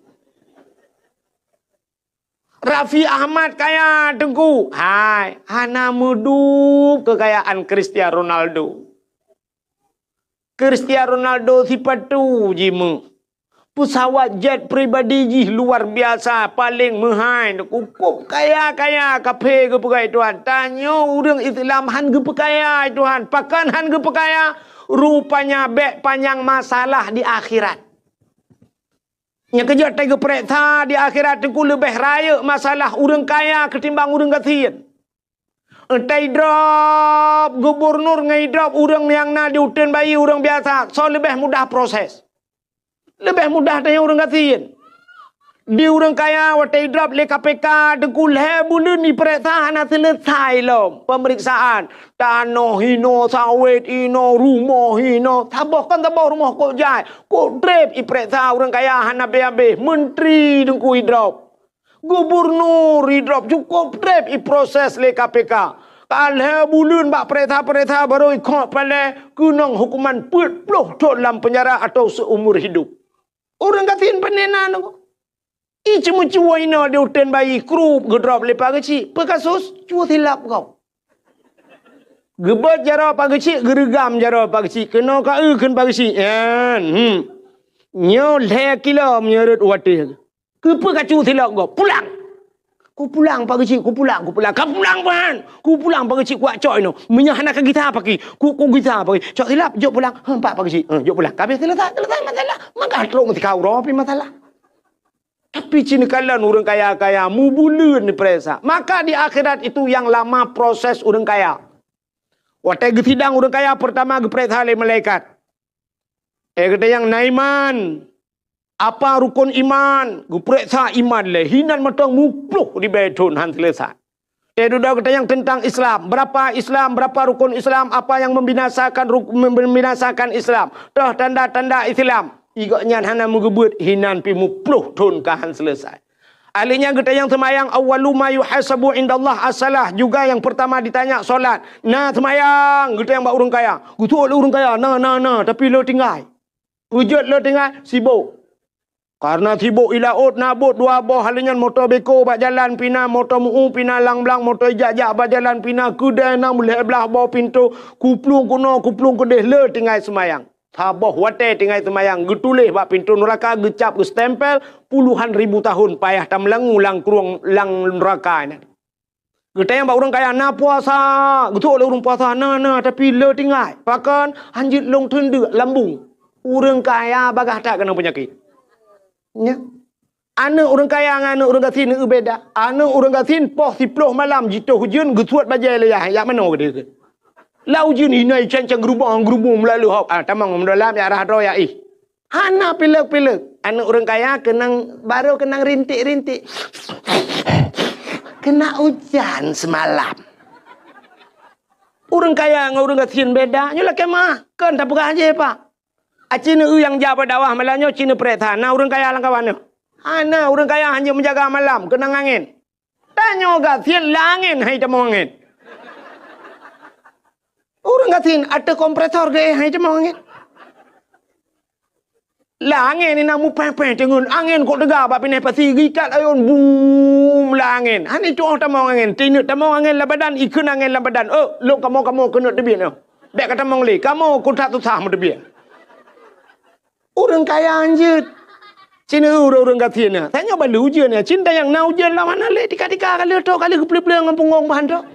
Raffi Ahmad kaya teungku. Hai, hana meudup keukayaan Cristiano Ronaldo. Cristiano Ronaldo sipatu jimeuh. Pesawat jet pribadi jih luar biasa, paleng meuhai, cukup kaya-kaya, kaphé geupeugah Tuhan. Tanyoe ureuëng Islam hán geupeukaya Tuhan, pakon hán geupeukaya? Rupanya bék panyang masalah di akhirat. Nyang keujeuet tageupeuriksa di akhirat teungku leubeh rayeuk masalah ureuëng kaya keutimbang ureuëng gasien. Entah idrop gubunur ngon idrop ureuëng nyang na di uteuen bayi ureuëng biasa, soe leubeh mudah proses? Leubeh mudah tanyong ureuëng gasien. Di ureuëng kaya watée idrop lé K P K teungku lhée buleuen ipeuriksa hana seuleusoe lom peumeriksaan. Tanoh hinoe, sawét hinoe, rumoh hinoe, saboh kon saboh rumoh kok jai, kok treb ipeuriksa ureuëng kaya hana abéh-abéh. Menteri teungku idrop. Gubunur idrop cukup treb iproses lé K P K. Ka lhée buleuen bak peuriksa-peuriksa barô ikhok palée keunong hukuman peuet ploh thon lam penjara atau seumur hidup. Ureuëng gasien pane na nyoe. I ceumeucue inoe di uteuen bayi krup geudrop lé Pak Geuchik. Peue kasus? Cue silap gob. Geubeuet jaroe Pak Geuchik, geureugam jaroe Pak Geuchik. Keunoe ka eu kheun Pak Geuchik. Nyan, hmm. Nyoe lhée kilo meunyoe rot watée. Keupeue kacu silap gob? Pulang! Kupulang Pak Geuchik, kupulang, kupulang. Ka pulang ban! Kupulang Pak Geuchik, kuwak cok inoe. Meunyoe hana kagisa paki, ku, kugisa paki. Cok silap, jok pulang. Heh, empat Pak Geuchik. Heh, jok pulang. Ka habéh selesai, selesai masalah. Maka trok meutika uroe pi masalah. Tapi cit neukalon ureuëng kaya-kaya, mubuleuen neupeuriksa. Maka di akhirat itu yang lama proses ureuëng kaya. Watée geusidang ureuëng kaya, peurtama geupeuriksa lé malaikat. Eh, gata nyang na iman. Apa rukon iman? Geupeuriksa iman lé. Hinan mantong muploh ribée thon hán seuleusoe. Eh, dudoe gata nyang teuntang Islam. Berapa Islam? Berapa rukon Islam? Apa yang membinasakan ruk-, membinasakan Islam? Toh tanda-tanda Islam. Igok nyan hana meugeubeuet, hinan pi muploh thon ka hán seuleusoe. Ahli nyan gata nyang seumayang, awwalu ma yuhasabu indallah as-salah, juga yang pertama ditanya solat. Na seumayang, gata nyang bak ureuëng kaya. Geutuek lé ureuëng kaya, na, na, na, tapi le tinggai. Peujeuet le tinggai, sibok. Kareuna sibok i laôt na bot dua boh, hal nyan moto beko bak jalan pih na, moto meu pih na, lang blang moto ijak-jak bak jalan pih na, keudè na meulhèe blaih boh pintoe, kuplueng keunoe kuplueng keudeh le tinggai seumayang. Saboh watèe tinggai seumayang geutuléh bak pintoe nuraka, geucap geustempel puluhan ribu tahun payah tameulangue lam krueng lam nuraka nyan. Geutanyong bak ureueng kaya, "Na puasa?" Geutôk lé ureueng puasa, "Na, na, tapi le tinggai." "Pakon?" "Hanjeuet lôn teundeuk lambung." Ureueng kaya bagaih that keunong peunyakét. Nya. Aneuk ureueng kaya ngon aneuk ureueng gasien beda. Aneuk ureueng gasien poh siplôh malam jitoh ujeuen geusuet bajèe lé yah, jak manoe geudeh. Lam ujeuen inai cang-cang geurubong, geurubong meulalu hok. Ah, tamong meudolam jak rhah droe jak éh. Hana pilek-pilek. Aneuk ureueng kaya keunong, barô keunong rintik-rintik. Keuneuk ujan seumalam. Ureueng kaya ngon ureueng gasien beda. Nyoe lakèe meu'ah. Kon tapeugah jih, Pak. Aci neueu nyang jak bak dakwah malam nyoe, ci neupareksa na ureueng kaya lam kawan nyoe. Hana, ureueng kaya hanjeuet meujaga malam, keunong angén. Tanyoe gasien lam angén, han jitamong angén. Ureueng gasien ateueh kompresor geuéh, han jitamong angén. Lam angén inan meupéng-péng teungeut, angén kok teuga bak binéh pasi, geuikat ayôn, bum, lam angén. Hana jitu'oh tamong angén, tineuk tamong angén lam badan, ikheun angén lam badan. "Oh, lôn kamoe-kamoe keuneuk teubiet nyoe. Bèk katamong lé, kamoe keu that susah meuteubiet." Ureueng kaya hanjeuet. Ci neueu ureueng-ureueng gasien nyan. Tanyoe ban lheueh ujeuen nyan. Ci neueu nyang na ujeuen lam hana lé, tika-tika ka lheueh trôk, ka lheueh geupleueng-pleueng ngon punggong ban trôk.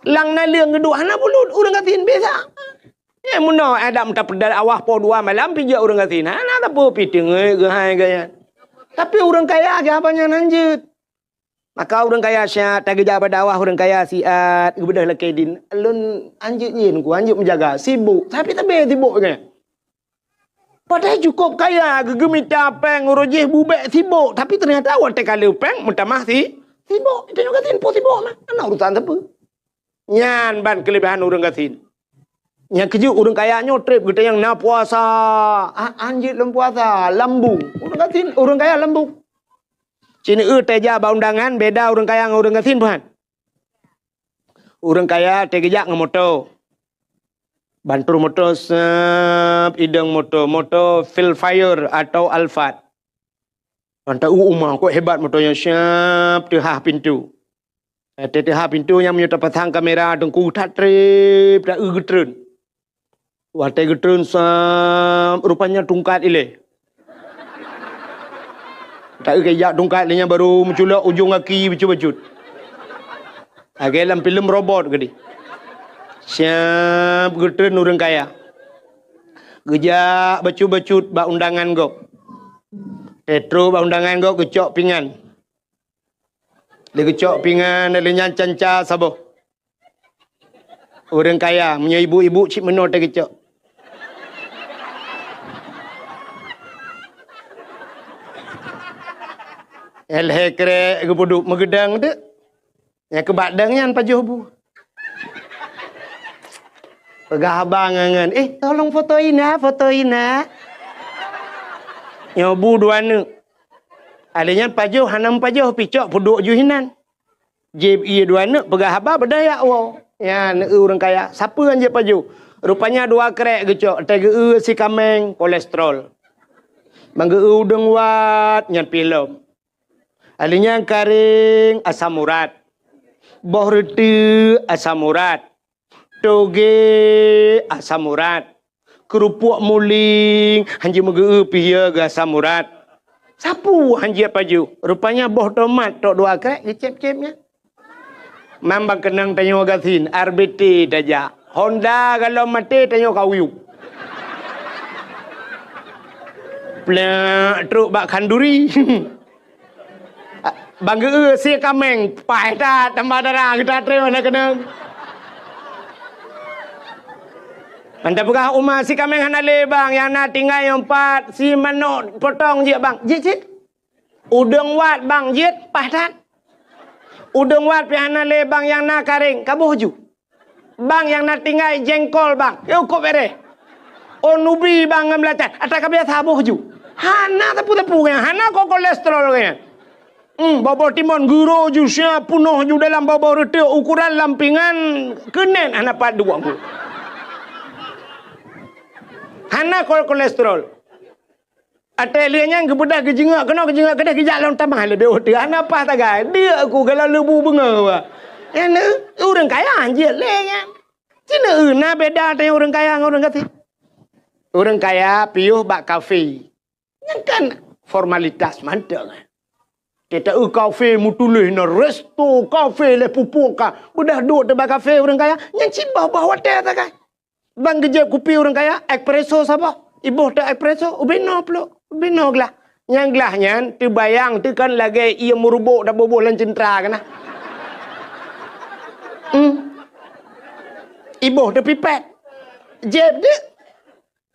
Lam naleueng geuduek hana bulut, ureueng gasien biasa. Nyan meunoe adak meuta peudeuh awah poh dua malam pih jeuet ureueng gasien. Hana sapeue pih teungeut geuhai gaya. Tapi ureueng kaya geuh haba nyan hanjeuet. Maka ureueng kaya siat, tageujak bak dakwah ureueng kaya siat, geubeudôh lakèe dien. Lôn hanjeuet nyan, ku hanjeuet meujaga, sibok, tapi tabé sibok nyan. Padahai cukôp kaya, geugeumita péng uroe jih bubèk sibok, tapi teunyata watèe ka lheueh péng meutamah si, sibok. Tanyoe gasien po sibok mah, hana urusan sapeue. Nyan ban keuleubehan ureueng gasien. Nyang keujeuet ureueng kaya nyoe trép geutanyong na puasa, a-, hanjeuet lom puasa, lambung. Ureueng gasien, ureueng kaya lambung. Ci neueu tajak bak undangan, beda ureueng kaya ngon ureueng gasien, bukan? Ureueng kaya tajak ngon moto. Ban trôk moto, seup, idong moto, moto Velfire atau Alphard. Ban taeu uma, kok hebat moto nyan, siap teuhah pintoe. Watèe teuhah pintoe nyan meunyoe tapasang kamera teungku that trép, taeu geutreun. Watèe geutreun, sap, rupanya tungkat ilèe. Taeu kajak tungkat lé nyan barô meuculok ujong gaki bacut-bacut. Lagèe lam filem robot keudéh. Siap geutreun ureueng kaya. Geujak bacut-bacut bak undangan gob. Watèe trôk bak undangan gob geucok pingan. Lé geucok pingan, lé nyan canca saboh. Ureueng kaya, meunyoe ibu-ibu cit meunoe teuh geucok. Lhèe krèk geupeuduek meugeudong teuk. Nyang keubak dong nyan pajoh bu. Peugah abang ngon, "Eh, tolong foto ina, foto ina." Nyoe bu dua neuk. Alèh nyan pajoh hana meupajoh pih cok peuduek ju hinan. Jieb ié dua neuk peugah haba beudaya woe. Nyan ureueng kaya, sapeue han jieb pajoh? Rupanya dua krèk geucok, watèe geueu si kaméng kolesterol. Ban geueu udeueng wat nyan pih lom. Alèh nyan karéng asam urat. Boh reuteuek asam urat. Togé asam urat. Keurupuk muling, han jeuet meugeu-eu pih ya geu asam urat. Sapeue han jieb pajoh? Rupanya boh tomat trok dua krèk geucép-cép nyan. Mambang keunong tanyoe gasien, R B T tajak. Honda galom maté tanyoe ka uyup. Plak trok bak khanduri. Ban geu-eu si kaméng, paih that tambah dara geutatreun hana keunong. Ban tapeugah uma si kaméng hana lé bang, nyang na tinggai empat, si manok potong jeuet bang. Jeuet cit. Udeueng wat bang jeuet, paih that. Udeueng wat pih hana lé bang, nyang na karéng, kaboh ju. Bang nyang na tinggai jengkol bang. Yo kok bereh. Oh nubi bang ngon beulatan. Ata ka biasa boh ju. Hana teupeu-teupeu nyan. Hana ko kolesterol nyan. Hmm, boh-boh timon guro ju sia punoh ju dalam boh-boh reuteuek ukuran lampingan keunen hana pat dua bu. Hana ko kolesterol. Watèe lheueh nyan geubeudôh geujeungok keunoe, geujeungok keudéh, geujak lom tamah leubeh ueh teuh. Hana paih sagai. Deuk ku galak leubu beungoh. Nyan ureueng kaya jeuet lé nyan. Cina eu na beda teuh ureueng kaya ngon ureueng gasien. Ureueng kaya piôh bak kafe. Nyan kan formalitas mantong. Teuta eu kafe meutuléh na resto kafe lé pupuk ka. Beudôh duek teuh bak kafe ureueng kaya. Nyan cit boh-boh watèe sagai. Ban geujép kupi ureueng kaya, espresso saboh. Iboh teuh espresso, ubé noe plôk, ubé noe glah. Nyang glah nyan teubayang teuh kan lagèe ié meuruboh taboh-boh lam ceuntra keunan. Hmm. Iboh teuh pipet. Jép deuh.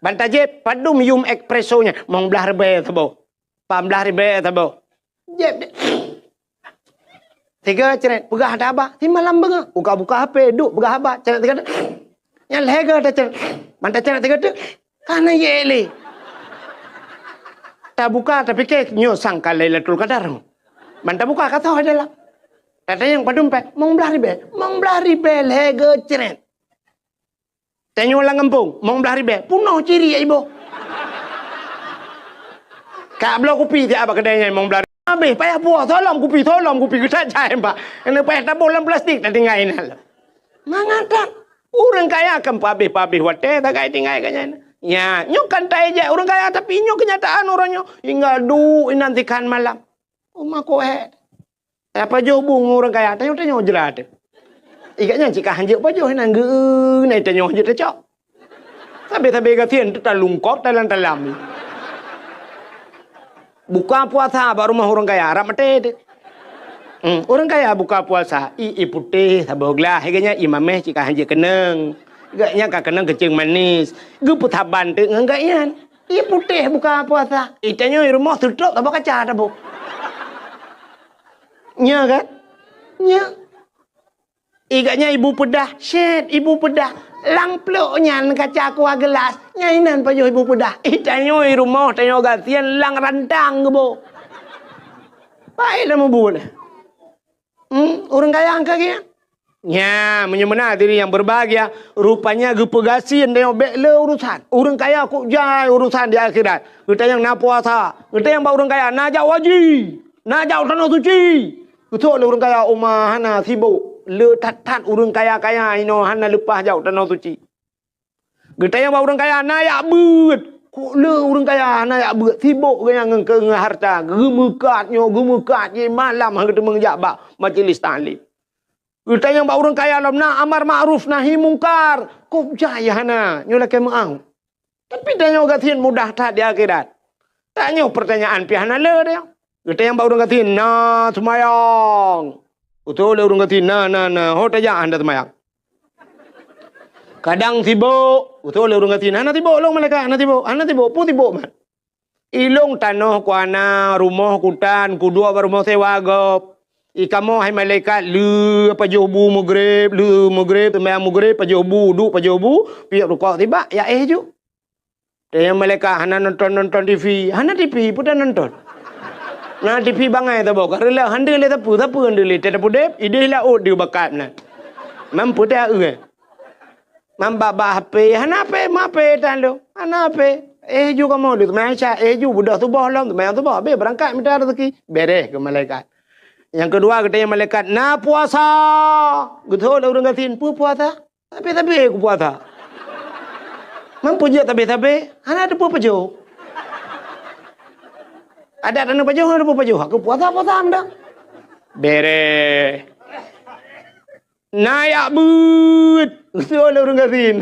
Ban tajép, padum yum espresso nyan? Limong blah ribèe saboh. Pat blah ribèe saboh. Jép deuh. Sigoe cret, peugah haba. Simalam beungoh, buka-buka H P, duek peugah haba, cret sigoe teuk. Nyan lhèe goe tacret. Ban tacret sigoe teuk, ka na jép lé. Tabuka, tapike nyoe sangka Lailatul Qadar. Ban tabuka, ka soe dalam. Tatanyong padum pèng, limong blah ribèe. Limong blah ribèe lhèe goe cret. Tanyoe lam gampông, limong blah ribèe, peunoh ciri iboh. Ka bloe kupi siat bak keudè nyan limong blah ribèe. Abéh payah puwoe, soe lom kupi, soe lom kupi, geutat jai, Pak. Keuneuk payah taboh lam plastik, tatinggai inan lom. Mangat that. Ureueng kaya kan peuabéh-peuabéh watèe, tagai tinggai ka nyan. Nya, nyoe kan taéjek ureueng kaya, tapi nyoe keunyataan uroe nyoe. Hingga duek inan sikhan malam. Uma kuhèe. Tapajoh bu ngon ureueng kaya, tanyoe-tanyoe jrat. Ikat nyan cit ka hanjeuet pajoh inan geu, na tanyoe hanjeuet tacok. Sabé-sabé gasien teuh talungkop talam-talam. Buka puasa bak rumoh ureueng kaya, rab maté teuh. Hmm, ureueng kaya buka puasa, i, i putéh saboh glah, ikat nyan i mamèh cit ka hanjeuet keunong. Ikat nyan ka keunong keuceung manis. Geupeusaban teuh ngon ikat nyan. Ié putéh buka puasa. Ié tanyoe i rumoh seutôt saboh kaca taboh. Nya kan? Nya. Ié gobnyan ibu peudah, syét, ibu peudah. Lam plôk nyan kaca kuah geulas. Nyan inan pajoh ibu peudah. Ié tanyoe i rumoh, tanyoe gasien lam rantang geuboh. Paih lam mubu lé. Hmm, ureueng kaya angka geuh. Nya, meunyoe meunan hadirin yang berbahagia, rupanya geupeugasien tanyoe bèk le urusan. Ureueng kaya kok jai urusan di akhirat. Geutanyong na puasa, geutanyong bak ureueng kaya na jak haji, na jak tanoh suci. Geutanyong lé ureueng kaya uma hana sibok. Le that-that ureueng kaya-kaya inoe hana leupah jak tanoh suci. Geutanyong bak ureueng kaya, "Na jak beuet?" Kok le ureueng kaya hana jak beuet, sibok geuh nyan ngon keu-, ngon hareuta, geumeukat nyoe, geumeukat jih, malam han geuteumeung jak bak majelis taklim. Geutanyong bak ureueng kaya lom, "Na amar makruf nahi mungkar?" Kok jai hana, nyoe lakèe meu'ah. Tapi tanyoe gasien mudah that di akhirat. Tanyoe peurtanyaan pih hana le deh. Geutanyong bak ureueng gasien, "Na seumayang?" Geutanyong lé ureueng gasien, "Na, na, na." "Ho tajak hana seumayang?" "Kadang sibok." Geutanyong lé ureueng gasien, "Hana sibok lôn malaikat, hana sibok, hana sibok, peue sibok mat?" "Ilôn tanoh ku hana, rumoh ku tan, kuduek bak rumoh sewa gob. I kamoe hai malaikat, le pajoh bu meugreb, le meugreb, seumayang meugreb, pajoh bu, duek pajoh bu, piep rukok sibak, ya éh ju." Tanyong malaikat, "Hana nonton-nonton T V?" "Hana T V, peue tanonton?" "Na T V bangai saboh, ka reuloh, han deuh lé sapeue, sapeue han deuh lé, teuh tapudeb, idéh laôt deuh bakat meunan. Mampu teuh eu, eh. Mambak-bak H P, hana H P, ma H P tan lôn, hana H P. Éh ju kamoe lôn seumayang Isya, éh ju beudôh suboh lom, seumayang suboh, abéh beurangkat mita raseuki." Bèrèh keu malaikat. Nyang keudua, geutanyong malaikat, "Na puasa?" Geutanyong lé ureueng gasien, "Peue puasa?" "Sabé-sabé kupuasa." "Mampu jeuet sabé-sabé?" "Hana teupeue pajoh." "Adat hana pajoh, hana teupeue pajoh. Aku puasa, puasa meunan." Bèrèh. "Na jak beuet?" Geutanyong lé ureueng gasien.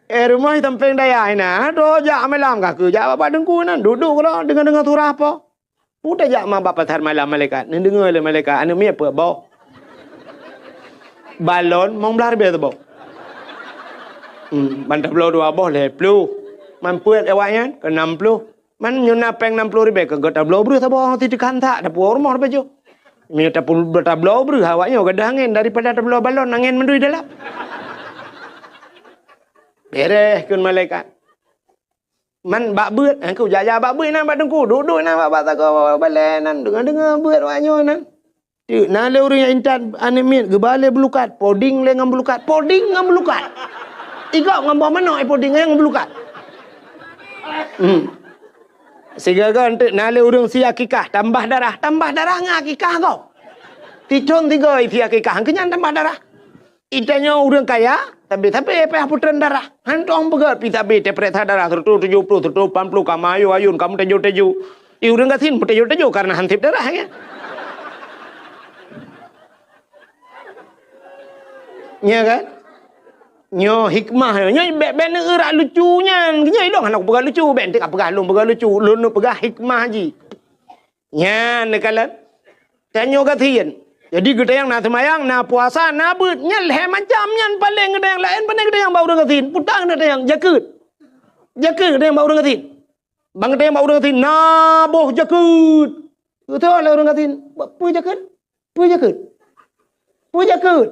"Eh, rumoh sampéng dayah inan, hana jak malam kah keu jak bak teungku nan, duek-duek keudroe deungoe-deungoe surah po." "Peue tajak ma bak pasar malam malaikat?" Neudeungoe lé malaikat, "Aneuk miet peuet boh. Balon limong blah ribèe saboh." Hmm, ban tabloe dua boh lhèe ploh. Man peuet awaknyan keu nam ploh. Man nyoe na péng nam ploh ribèe, keu geutabloe breuh saboh, ti teukan that, tapuwoe rumoh tapajoh. Meunyoe tapu-, tabloe breuh awaknyoe gadôh angén daripada tabloe balon angén mandum dalam. Bèrèh kheun malaikat. Man bak beuet, eh, ku jak-jak bak beuet inan bak teungku, duek-duek inan bak, bak sagoe balèe nan, deungoe-deungoe beuet awaknyoe nan. Teuk na lé ureueng nyang intat aneuk miet geuba lé beulukat, poding lé ngon beulukat, poding ngon beulukat. Igop ngon boh manok, eh, poding ngon beulukat. Hmm. Sigoe-goe eunteuk na lé ureuëng sie akikah, tambah darah, tambah darah ngon akikah gob. Titôn tigoe sie akikah, keu nyan tambah darah. Geutanyoe ureuëng kaya, tapi-tapi payah putreun darah. Hantom peugah pih tapi teupeuriksa darah, seratus tujuh puluh, seratus lapan puluh, ka meuayôn-ayôn, ka meuteujô-teujô. Di ureuëng gasien meuteujô-teujô karena han sép darah, kan? Nya kan? Nyoe hikmah nyoe, nyoe bék, bék neueurak lucu nyan. Nyoe ilong hana kupeugah lucu, bék eunteuk kapeugah lôn peugah lucu. Lôn neupeugah hikmah jih. Nyan neukalon. Tanyoe gasien. Jadi geutanyoe na seumayang, na puasa, na beuet. Nyan lhée macam nyan paleng geutanyoe laén pane geutanyoe bak ureuëng gasien. Peue tan geutanyoe jakeuet. Jakeuet geutanyoe bak ureuëng gasien. Ban geutanyoe bak ureuëng gasien, na boh jakeuet. Beutôi lé ureuëng gasien. Peue jakeuet? Peue jakeuet? Peue jakeuet?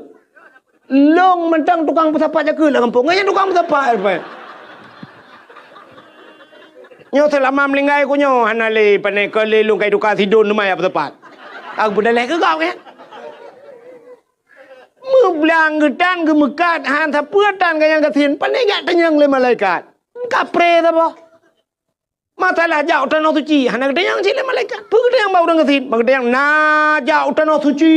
Lôn mantong tukang peusapat jakeuet lam gampông. Ngon nyan tukang peusapat, Pak. Nyoe seulama meuninggai ku nyoe hana lé pane keu lé lôn kai tuka sidon teuma jak peusapat. Aku peudaleh keu gob, kan? Meublang geutan geumeukat han sapeue tan ganyang gasien, pane jak tanyong lé malaikat. Kapré saboh. Masalah jak u tanoh suci, hana geutanyong cit lé malaikat. Peue geutanyong bak ureuëng gasien? Bak geutanyong na jak u tanoh suci.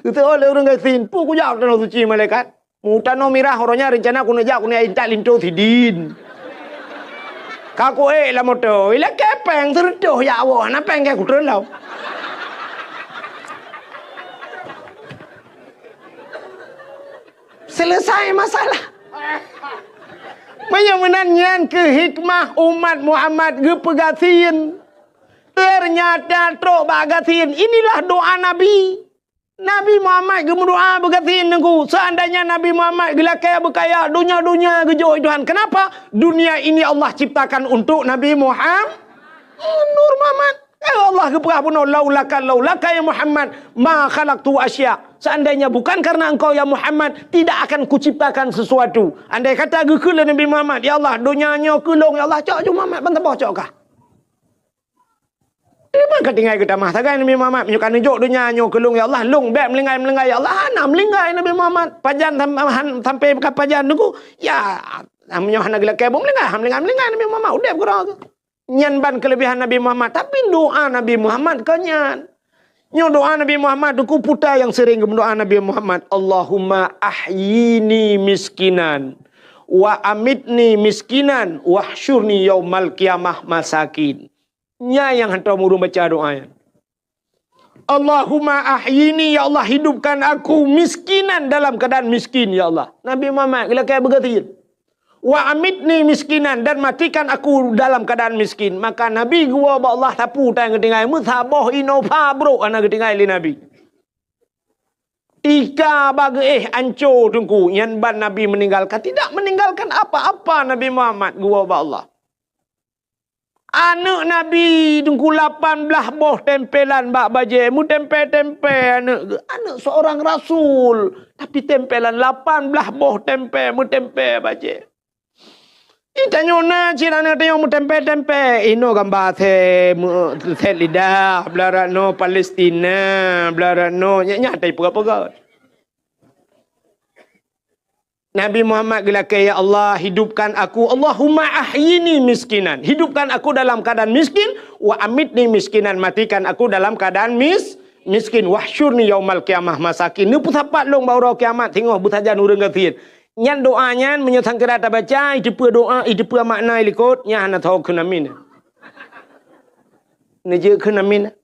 Geuteuôt lé ureuëng gasien, peue kujak u tanoh suci malaikat? U tanoh mirah uroe nyan reuncana keuneuk jak keuneuk intat linto sidin. Ka kuék lam moto, ilakée péng seureutôh jak woe, hana péng keu kutreun lom. Selesai masalah. Meunyoe meunan nyan keuh hikmah umat Muhammad geupeugasien. Ternyata trok bak gasien, inilah doa Nabi. Nabi Muhammad geumeudoa beugasien Teungku. Seandainya Nabi Muhammad geulakée beukaya, donya-donya geujok Tuhan. Kenapa? Dunia ini Allah ciptakan untuk Nabi Muhammad. Nur Muhammad. Ya Allah geupeugah bunoe, "Laulaka, laulaka ya Muhammad, ma khalaqtu asya." Seandainya bukan karena engkau ya Muhammad, tidak akan kuciptakan sesuatu. Andai kata geukheun lé Nabi Muhammad, "Ya Allah, donya nyoe keu lôn, ya Allah, cok ju Muhammad ban saboh cok kah." Teuma ka tinggai geutamah sagai Nabi Muhammad, "Meunyoe ka neujok donya nyoe keu lôn, ya Allah, lôn bék meulinggai-meulinggai, ya Allah." Hana meulinggai Nabi Muhammad. Pajan sam-, han-, sampai ka pajan Teungku, ya, meunyoe hana geulakée buet meulinggai, hana meulinggai-meulinggai Nabi Muhammad, udeb keudroe. Nyan ban keuleubehan Nabi Muhammad, tapi doa Nabi Muhammad kon nyan. Nyoe doa Nabi Muhammad, Teungku, peue nyang sering geumeudoa Nabi Muhammad, "Allahumma ahyini miskinan, wa amitni miskinan, wahsyurni yaumal qiyamah masakin." Nyan nyang hantom ureuëng baca doa nyan. "Allahumma ahyini, ya Allah, hidupkan aku miskinan dalam keadaan miskin, ya Allah." Nabi Muhammad geulakée beugasien. "Wa amitni miskinan, dan matikan aku dalam keadaan miskin." Maka Nabi geuwoe bak Allah sapeue tan geutinggai, meusaboh inoe pha brok hana geutinggai lé Nabi. Tika bak geuéh anco Teungku, nyan ban Nabi meninggalkan, tidak meninggalkan apa-apa Nabi Muhammad geuwoe bak Allah. Aneuëk Nabi Teungku lapan blaih boh tempelan bak bajée, meutempe-tempe aneuëk geuh, aneuëk seorang rasul, tapi tempelan lapan blaih boh tempe, meutempe bajée. Di tanyoe na cit aneuëk tanyoe meutempe-tempe, inoe gamba sét, meu-, sét lidah, blah rot noe Palestina, blah rot noe, nyak-nyak tai peugah-peugah. Nabi Muhammad geulakée, "Ya Allah, hidupkan aku, Allahumma ahyini miskinan." Hidupkan aku dalam keadaan miskin, "wa amitni miskinan." Matikan aku dalam keadaan mis-, miskin. "Wahsyurni yaumal qiyamah masakin." Neupeusapat lôn bak uroe kiamat singoh beusajan ureuëng gasien. Nyan doa nyan meunyoe sangkira tabaca, iteupeue doa, iteupeue makna ilikot, nyan hana tho kheun amin. Neujeuet kheun amin.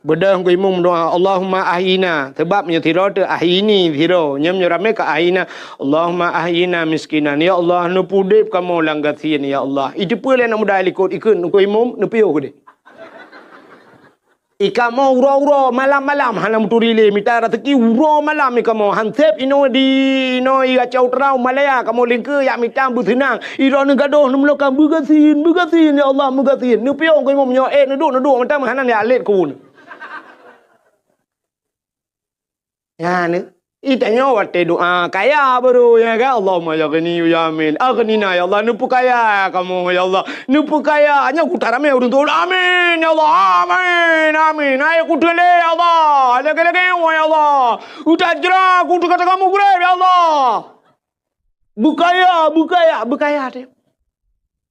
Beudôh Teungku Imum doa, "Allahumma ahyina." Sabab nyoe sidroe teuh ahyini sidroe. Nyoe meunyoe ramé ka ahyina. "Allahumma ahyina miskinan." Ya Allah, neupeudeb kamoe lam gasien, ya Allah. Iteupeue lé aneuk muda likot ikheun Teungku Imum, neupiôh keudeh. Ikamoe uroe-uroe, malam-malam, hana meuturi lé, mita raseuki uroe malam ikamoe. Hanseb inoe di, inoe i Aceh Utara, Malaya, kamoe lingkeue jak mita beuseunang. Droeneuh gadôh neumeuloka beugasien, beugasien, ya Allah, beugasien. Neupiôh Teungku Imum nyoe, eh, neuduek, neuduek, mantong hana jak lét keu uneuen. Nyan, eh. Itanyoe watée doa kaya baru, ya kan? Allahumma ya ghani ya amin. Aghnina ya Allah, neupeukaya kamoe ya Allah. Neupeukaya, nyoe kuta ramé ureuëng tuha. Amin ya Allah, amin, amin. Hai kuteulé ya Allah, lagée-lagée ya Allah. Uta jra kuteuk kata kamoe gurée ya Allah. Beukaya, beukaya, beukaya teuh.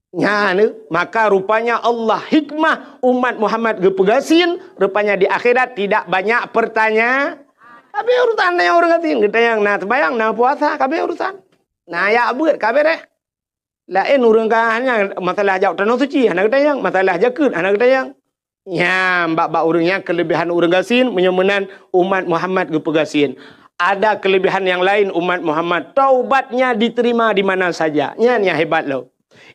Nyan, maka rupanya Allah hikmah umat Muhammad geupeugasien, rupanya di akhirat tidak banyak pertanyaan. Habéh urusan nyang ureuëng gasien, geutanyong na seumayang, na puasa, ka habéh urusan. Na jak beuet, ka beureh. Laén ureuëng ka hanya masalah jak tanoh suci, hana geutanyong, masalah jakeuet, hana geutanyong. Nyan, bak-bak ureuëng nyan keulebihan ureuëng gasien, meunyoe meunan umat Muhammad geupeugasien. Ada kelebihan yang lain umat Muhammad, taubatnya diterima di mana saja. Nyan nyang hebat lom.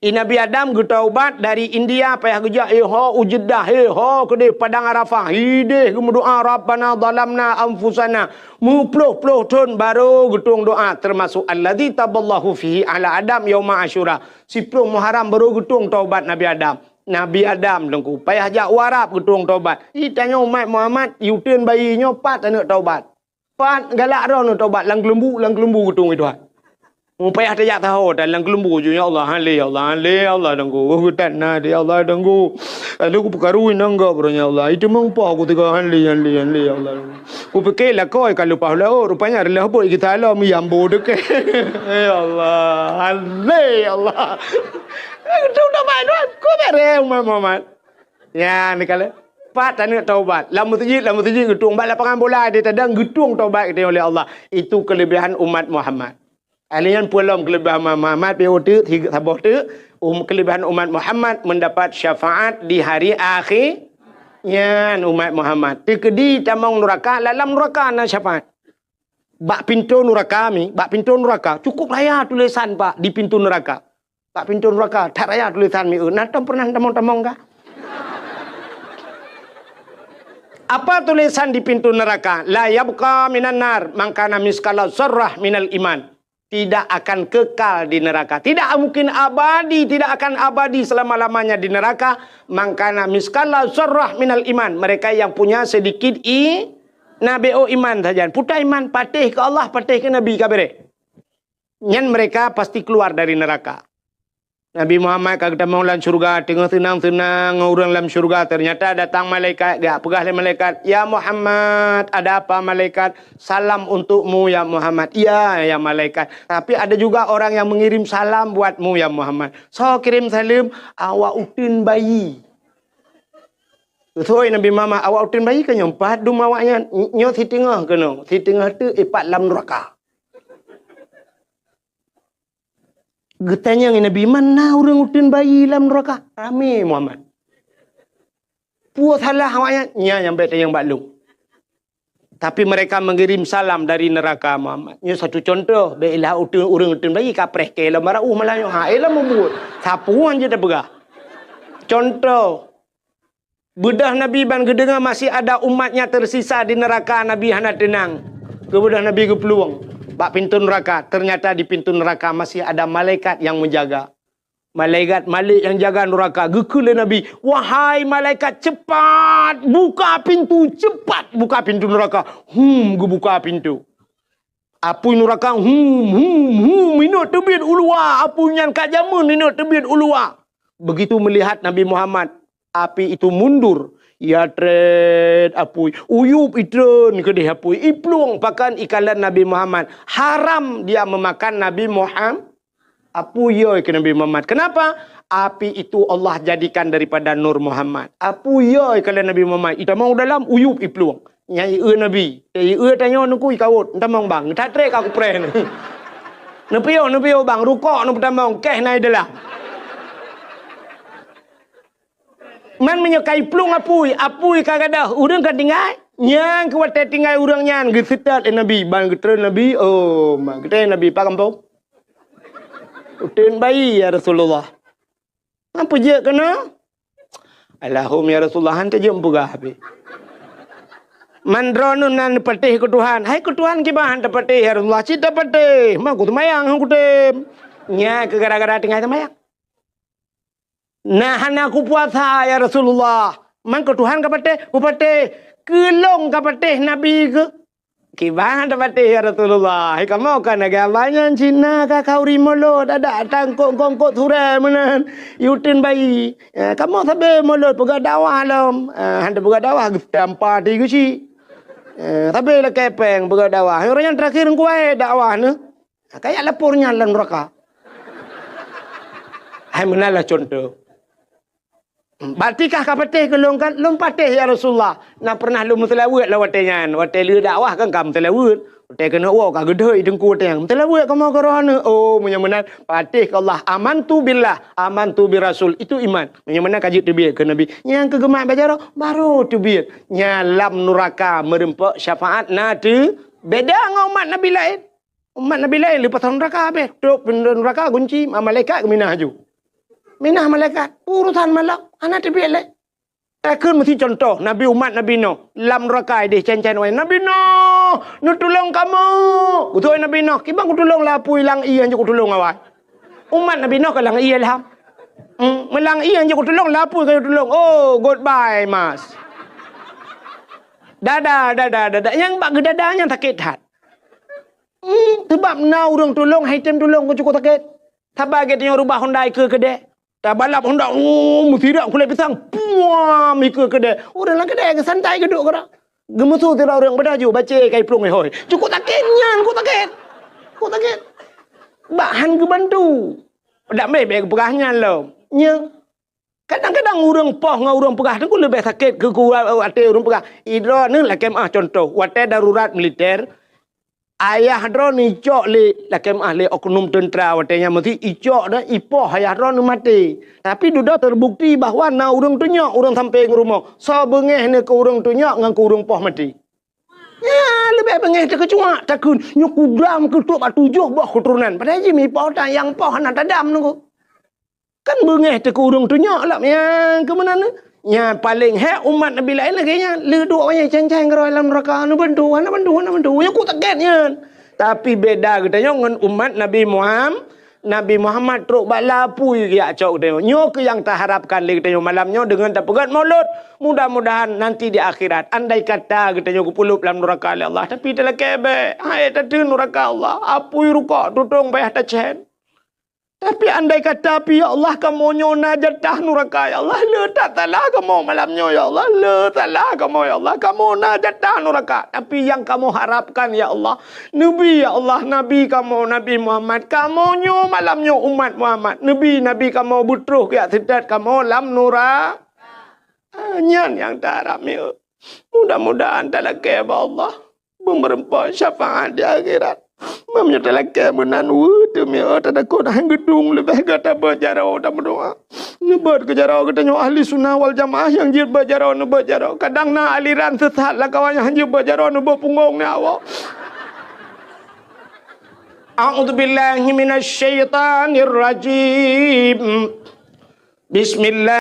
I Nabi Adam geutaubat dari India, payah geujak, eh, ho u Jeddah, eh, ho keudeh Padang Arafah, hideh geumeudoa, "Rabbana zalamna anfusana." Meuploh-ploh thon barô geutueng doa, termasuk alladzi taballahu fihi ala Adam yauma Asyura. Siploh Muharram barô geutueng taubat Nabi Adam. Nabi Adam teungku payah jak u Arab geutueng taubat. I tanyoe umat Muhammad, i uteuen bayi nyoe pat aneuk taubat. Pat galak droeneuh taubat lam keuleumbu, lam keuleumbu geutueng i Tuhan. Mu payah tajak taho dan lam keuleumbu ju, "Ya Allah, han lé, ya Allah, han lé, ya Allah, teungku. Oh, geutat na di, ya Allah, teungku. Lalu ku peukaru inong gop, ya Allah. Itu meumpah ku tiga, han lé, han lé, han lé, ya Allah." Ku pikir lakoe ka leupah laôt, rupanya adalah bot kita alam yang bodoh ke. Ya Allah, han lé, ya Allah. Itu dah main, ku beres, Muhammad. Ya, ni kala. Pat aneuk taubat. Lam meuseujid, lam meuseujid geutueng. Bak lapangan bola di tadang geutueng taubat geutanyoe lé Allah. Itu kelebihan umat Muhammad. Ahli nyan peue lom kelebihan umat Muhammad, pi uteuk, saboh teuk. Um, kelebihan umat Muhammad mendapat syafaat di hari akhir. Nyan umat Muhammad. Teukeudi tamong nuraka, lam nuraka na syafaat. Bak pintoe nuraka mi, bak pintoe nuraka, cukup raya tulisan, Pak, di pintoe nuraka. Bak pintoe nuraka, that raya tulisan mi, eh, na tom pernah tamong-tamong ka? Apa tulisan di pintoe nuraka? "La yabqa minan nar man kana miskala zarrah minal iman." Tidak akan kekal di neraka. Tidak mungkin abadi, tidak akan abadi selama-lamanya di neraka. Man kana miskala zarrah minal iman. Mereka yang punya sedikit i-, na B O iman saja. Puta iman, patéh ke Allah, patéh ke Nabi, ka beres. Nyan mereka pasti keluar dari neraka. Nabi Muhammad ka geutamong lam syurga, teungoh seunang-seunang ngon ureuëng lam syurga, ternyata datang malaikat, geujak peugah lé malaikat, "Ya Muhammad." "Ada apa, malaikat?" "Salam untukmu, ya Muhammad." "Iya, ya malaikat. Tapi ada juga orang yang mengirim salam buatmu, ya Muhammad." "Soe kirim saleuem?" "Awak uteuen bayi." Soe Nabi Muhammad, "Awak uteuen bayi ka nyoe pat dum awaknyan." "Nyoe siteungoh keunoe, siteungoh teuk ipat lam nuraka." Geutanyong Nabi, "Man na ureuëng uteuen bayi lam nuraka?" Ramé Muhammad. "Peue salah awaknyan?" "Nyan nyang bék tanyong bak lôn." Tapi mereka mengirim salam dari neraka, Muhammad. Nyoe satu contoh, bék ilah uteuen, ureuëng uteuen bayi kapreh keu lom bara uh malah nyoe. Ha, eh, lom mubuet. Sapeue han jeuet tapeugah. Contoh, Beudôh Nabi ban geudeungoe masih ada umatnya tersisa di neraka, Nabi hana teunang. Keu beudôh Nabi geuplueng bak pintoe nuraka, ternyata di pintoe nuraka masih ada malaikat yang menjaga. Malaikat Malik yang jaga nuraka geukheun lé Nabi, "Wahai malaikat, cepat buka pintu, cepat buka pintu nuraka." Hum, geubuka pintu. Apui nuraka, hum, hum, hum, inot teubiet u luwa. Apui nyan ka jameun inot teubiet u luwa. Begitu melihat Nabi Muhammad, api itu mundur. Ya tret apui, uyup itreun keudeh apui, iplueng pakon ikalon Nabi Muhammad. Haram dia memakan Nabi Muhammad. Apui yoi keu Nabi Muhammad. Kenapa? Api itu Allah jadikan daripada nur Muhammad. Apui yoi keu Nabi Muhammad. Itamong dalam uyup iplueng. Nyang ieu Nabi. Eh, ieu tanyoe nuku ikawot. Entamong bang. That trek aku preh. Neupiôh, neupiôh bang. Rukok neupeutamong. Keh nai dalam. Man meunyoe ka iplueng apui, apui ka gadôh, ureuëng ka tinggai. Nyang keu watée tinggai ureuëng nyan geuseutôt lé Nabi, ban geutreun Nabi, "Oh, ma geutreun Nabi, pak gampông?" "Uteuen bayi, ya Rasulullah." "Ngan peujeuet keunoe?" "Alahum, ya Rasulullah, han teujeuet peugah habéh." "Man droeneuh nan patéh keu Tuhan." "Hai keu Tuhan kiban han tapatéh, ya Rasulullah?" "Cit tapatéh, ma ku seumayang han kutem." Nya keu gara-gara tinggai seumayang. "Nah, hana kupuasa, ya Rasulullah." "Man keu Tuhan ka patéh?" "Kupatéh." "Keu lôn ka patéh Nabi keu?" "Kiban han tapatéh, ya Rasulullah." "Hai kamoe ka lagée abah nyan, Cina ka khauri mulod, adak tangkok-kongkot surée meunan, uteuen bayi. Eh, kamoe sabe mulod peugah dakwah lom." Eh, han tapeugah dakwah, geutampa di geuci. Eh, sabe lakée péng peugah dakwah. Ureuëng nyang terakhir kuwai dakwah neuh. Kayak lapor nyan lam neraka. Hai meunan lah contoh. Bak tikah ka patéh keu lôn kan? Lôn patéh, ya Rasulullah. Na pernah lôn meuseulaweuet lah watée nyan. Watée lheueh dakwah kan ka meuseulaweuet. Watée keuneuk woe ka geudhôi teungku watée nyan. Meuseulaweuet kamoe keu roh aneuëk. Oh, meunyoe meunan, patéh keu Allah. Amantu billah, amantu birasul. Itu iman. Meunyoe meunan ka jeuet teubiet keu Nabi. Nyang keu geumat bak jaroe, baru teubiet. Nyan lam nuraka meureumpok syafaat na teu. Beda ngon umat Nabi laén. Umat Nabi laén leupah nuraka habéh. Trok pintoe nuraka gunci, malaikat geuminah aju. Minah malaikat, urusan malam, hana teubiet lé. Takheun meusi contoh, Nabi umat Nabi Nuh, lam nuraka ideh cen-cen wai. "Nabi Nuh, neutulông kamoe!" Beutôi Nabi Nuh, "Kiban kutulông lapui lam ié hanjeuet kutulông awai." Umat Nabi Nuh ka lam ié lham. Hmm, meulam ié hanjeuet kutulông, lapui ka kutulông. Oh, goodbye, Mas. Dadah, dadah, dadah. Nyang bak geudada nyan sakét that. Hmm, seubab na ureuëng tulông, hai tem tulông keu cukôp sakét. Saban geutanyoe rubah Honda ikeue keudè. Tabalap Honda, oh, meusirak kulét pisang. Puam, ikeue keudè. Ureuëng lam keudè geusantai geuduek keudroe. Geumeusu sidroe ureuëng, "Padahai ju bacé kai plueng hôi." Cukôp sakét nyan, cukôp sakét. Cukôp sakét. Bak han geubantu. Dak mé bèk geupeugah nyan lom. Nyan. Kadang-kadang ureuëng poh ngon ureuëng peugah teungku leubeh sakét keu, keu até ureuëng peugah. Idroe ni lakèe meuah contoh, watèe darurat militer, ayah droe ni icok lé, lakèe meuah lé oknum teuntra watèe nyan meusi icok dan ipoh ayah droe ni maté. Tapi dudoe terbukti bahwa na ureuëng tunyok ureuëng sampéng rumoh. Soe beungéh ni keu ureuëng tunyok ngon keu ureuëng poh maté. Nyan leubeh beungéh takeucuak, takheun nyoe kudam keutrok bak tujoh boh keuturonan. Padahai jih mipoh tan nyang poh hana tadam teungku. Kan beungéh teuh keu ureuëng tunyok lom nyang keu meunan. Nyan paleng hék umat Nabi laén lagèe nyan. Le duek awaknyan cen-cen keudroe lam neuraka, neubantu, hana bantu, hana bantu. Nyoe cukôp sakét nyan. Tapi beda geutanyoe ngon umat Nabi Muham-, Nabi Muhammad trok bak lapui geujak cok geutanyoe. Nyoe keuh nyang taharapkan lé geutanyoe malam nyoe deungon tapeugét mulod. Mudah-mudahan nanti di akhirat, andai kata geutanyoe geupeuleub lam neuraka lé Allah, tapi talakèe bèk. Hai tateun neuraka Allah, apui rukok tutong payah tacen. Tapi andai kata pih, ya Allah, kamoe nyoe na jatah neuraka, ya Allah, le that salah kamoe malam nyoe, ya Allah, le salah kamoe, ya Allah, kamoe na jatah neuraka. Tapi nyang kamoe harapkan, ya Allah, neubi, ya Allah, Nabi kamoe, Nabi Muhammad, kamoe nyoe malam nyoe umat Muhammad, neubi Nabi kamoe beutroh geujak seutôt kamoe lam nura-, ah, nyan nyang taharap mieu. Mudah-mudahan talakèe bak Allah. Beumeureumpok syafaat di akhirat. Meunyoe talakèe meunan, weueh teumiyô, tatakot han geudong leubeh gata beuet jaroe tameudoa. Neubeuet keu jaroe geutanyoe ahli sunnah wal jamaah nyang jeuet beuet jaroe, neubeuet jaroe. Kadang na aliran sesat lam kawan nyang han jeuet beuet jaroe, neubeuet punggong ni awak. A'udzubillahi minasyaitanirrajim. Bismillah.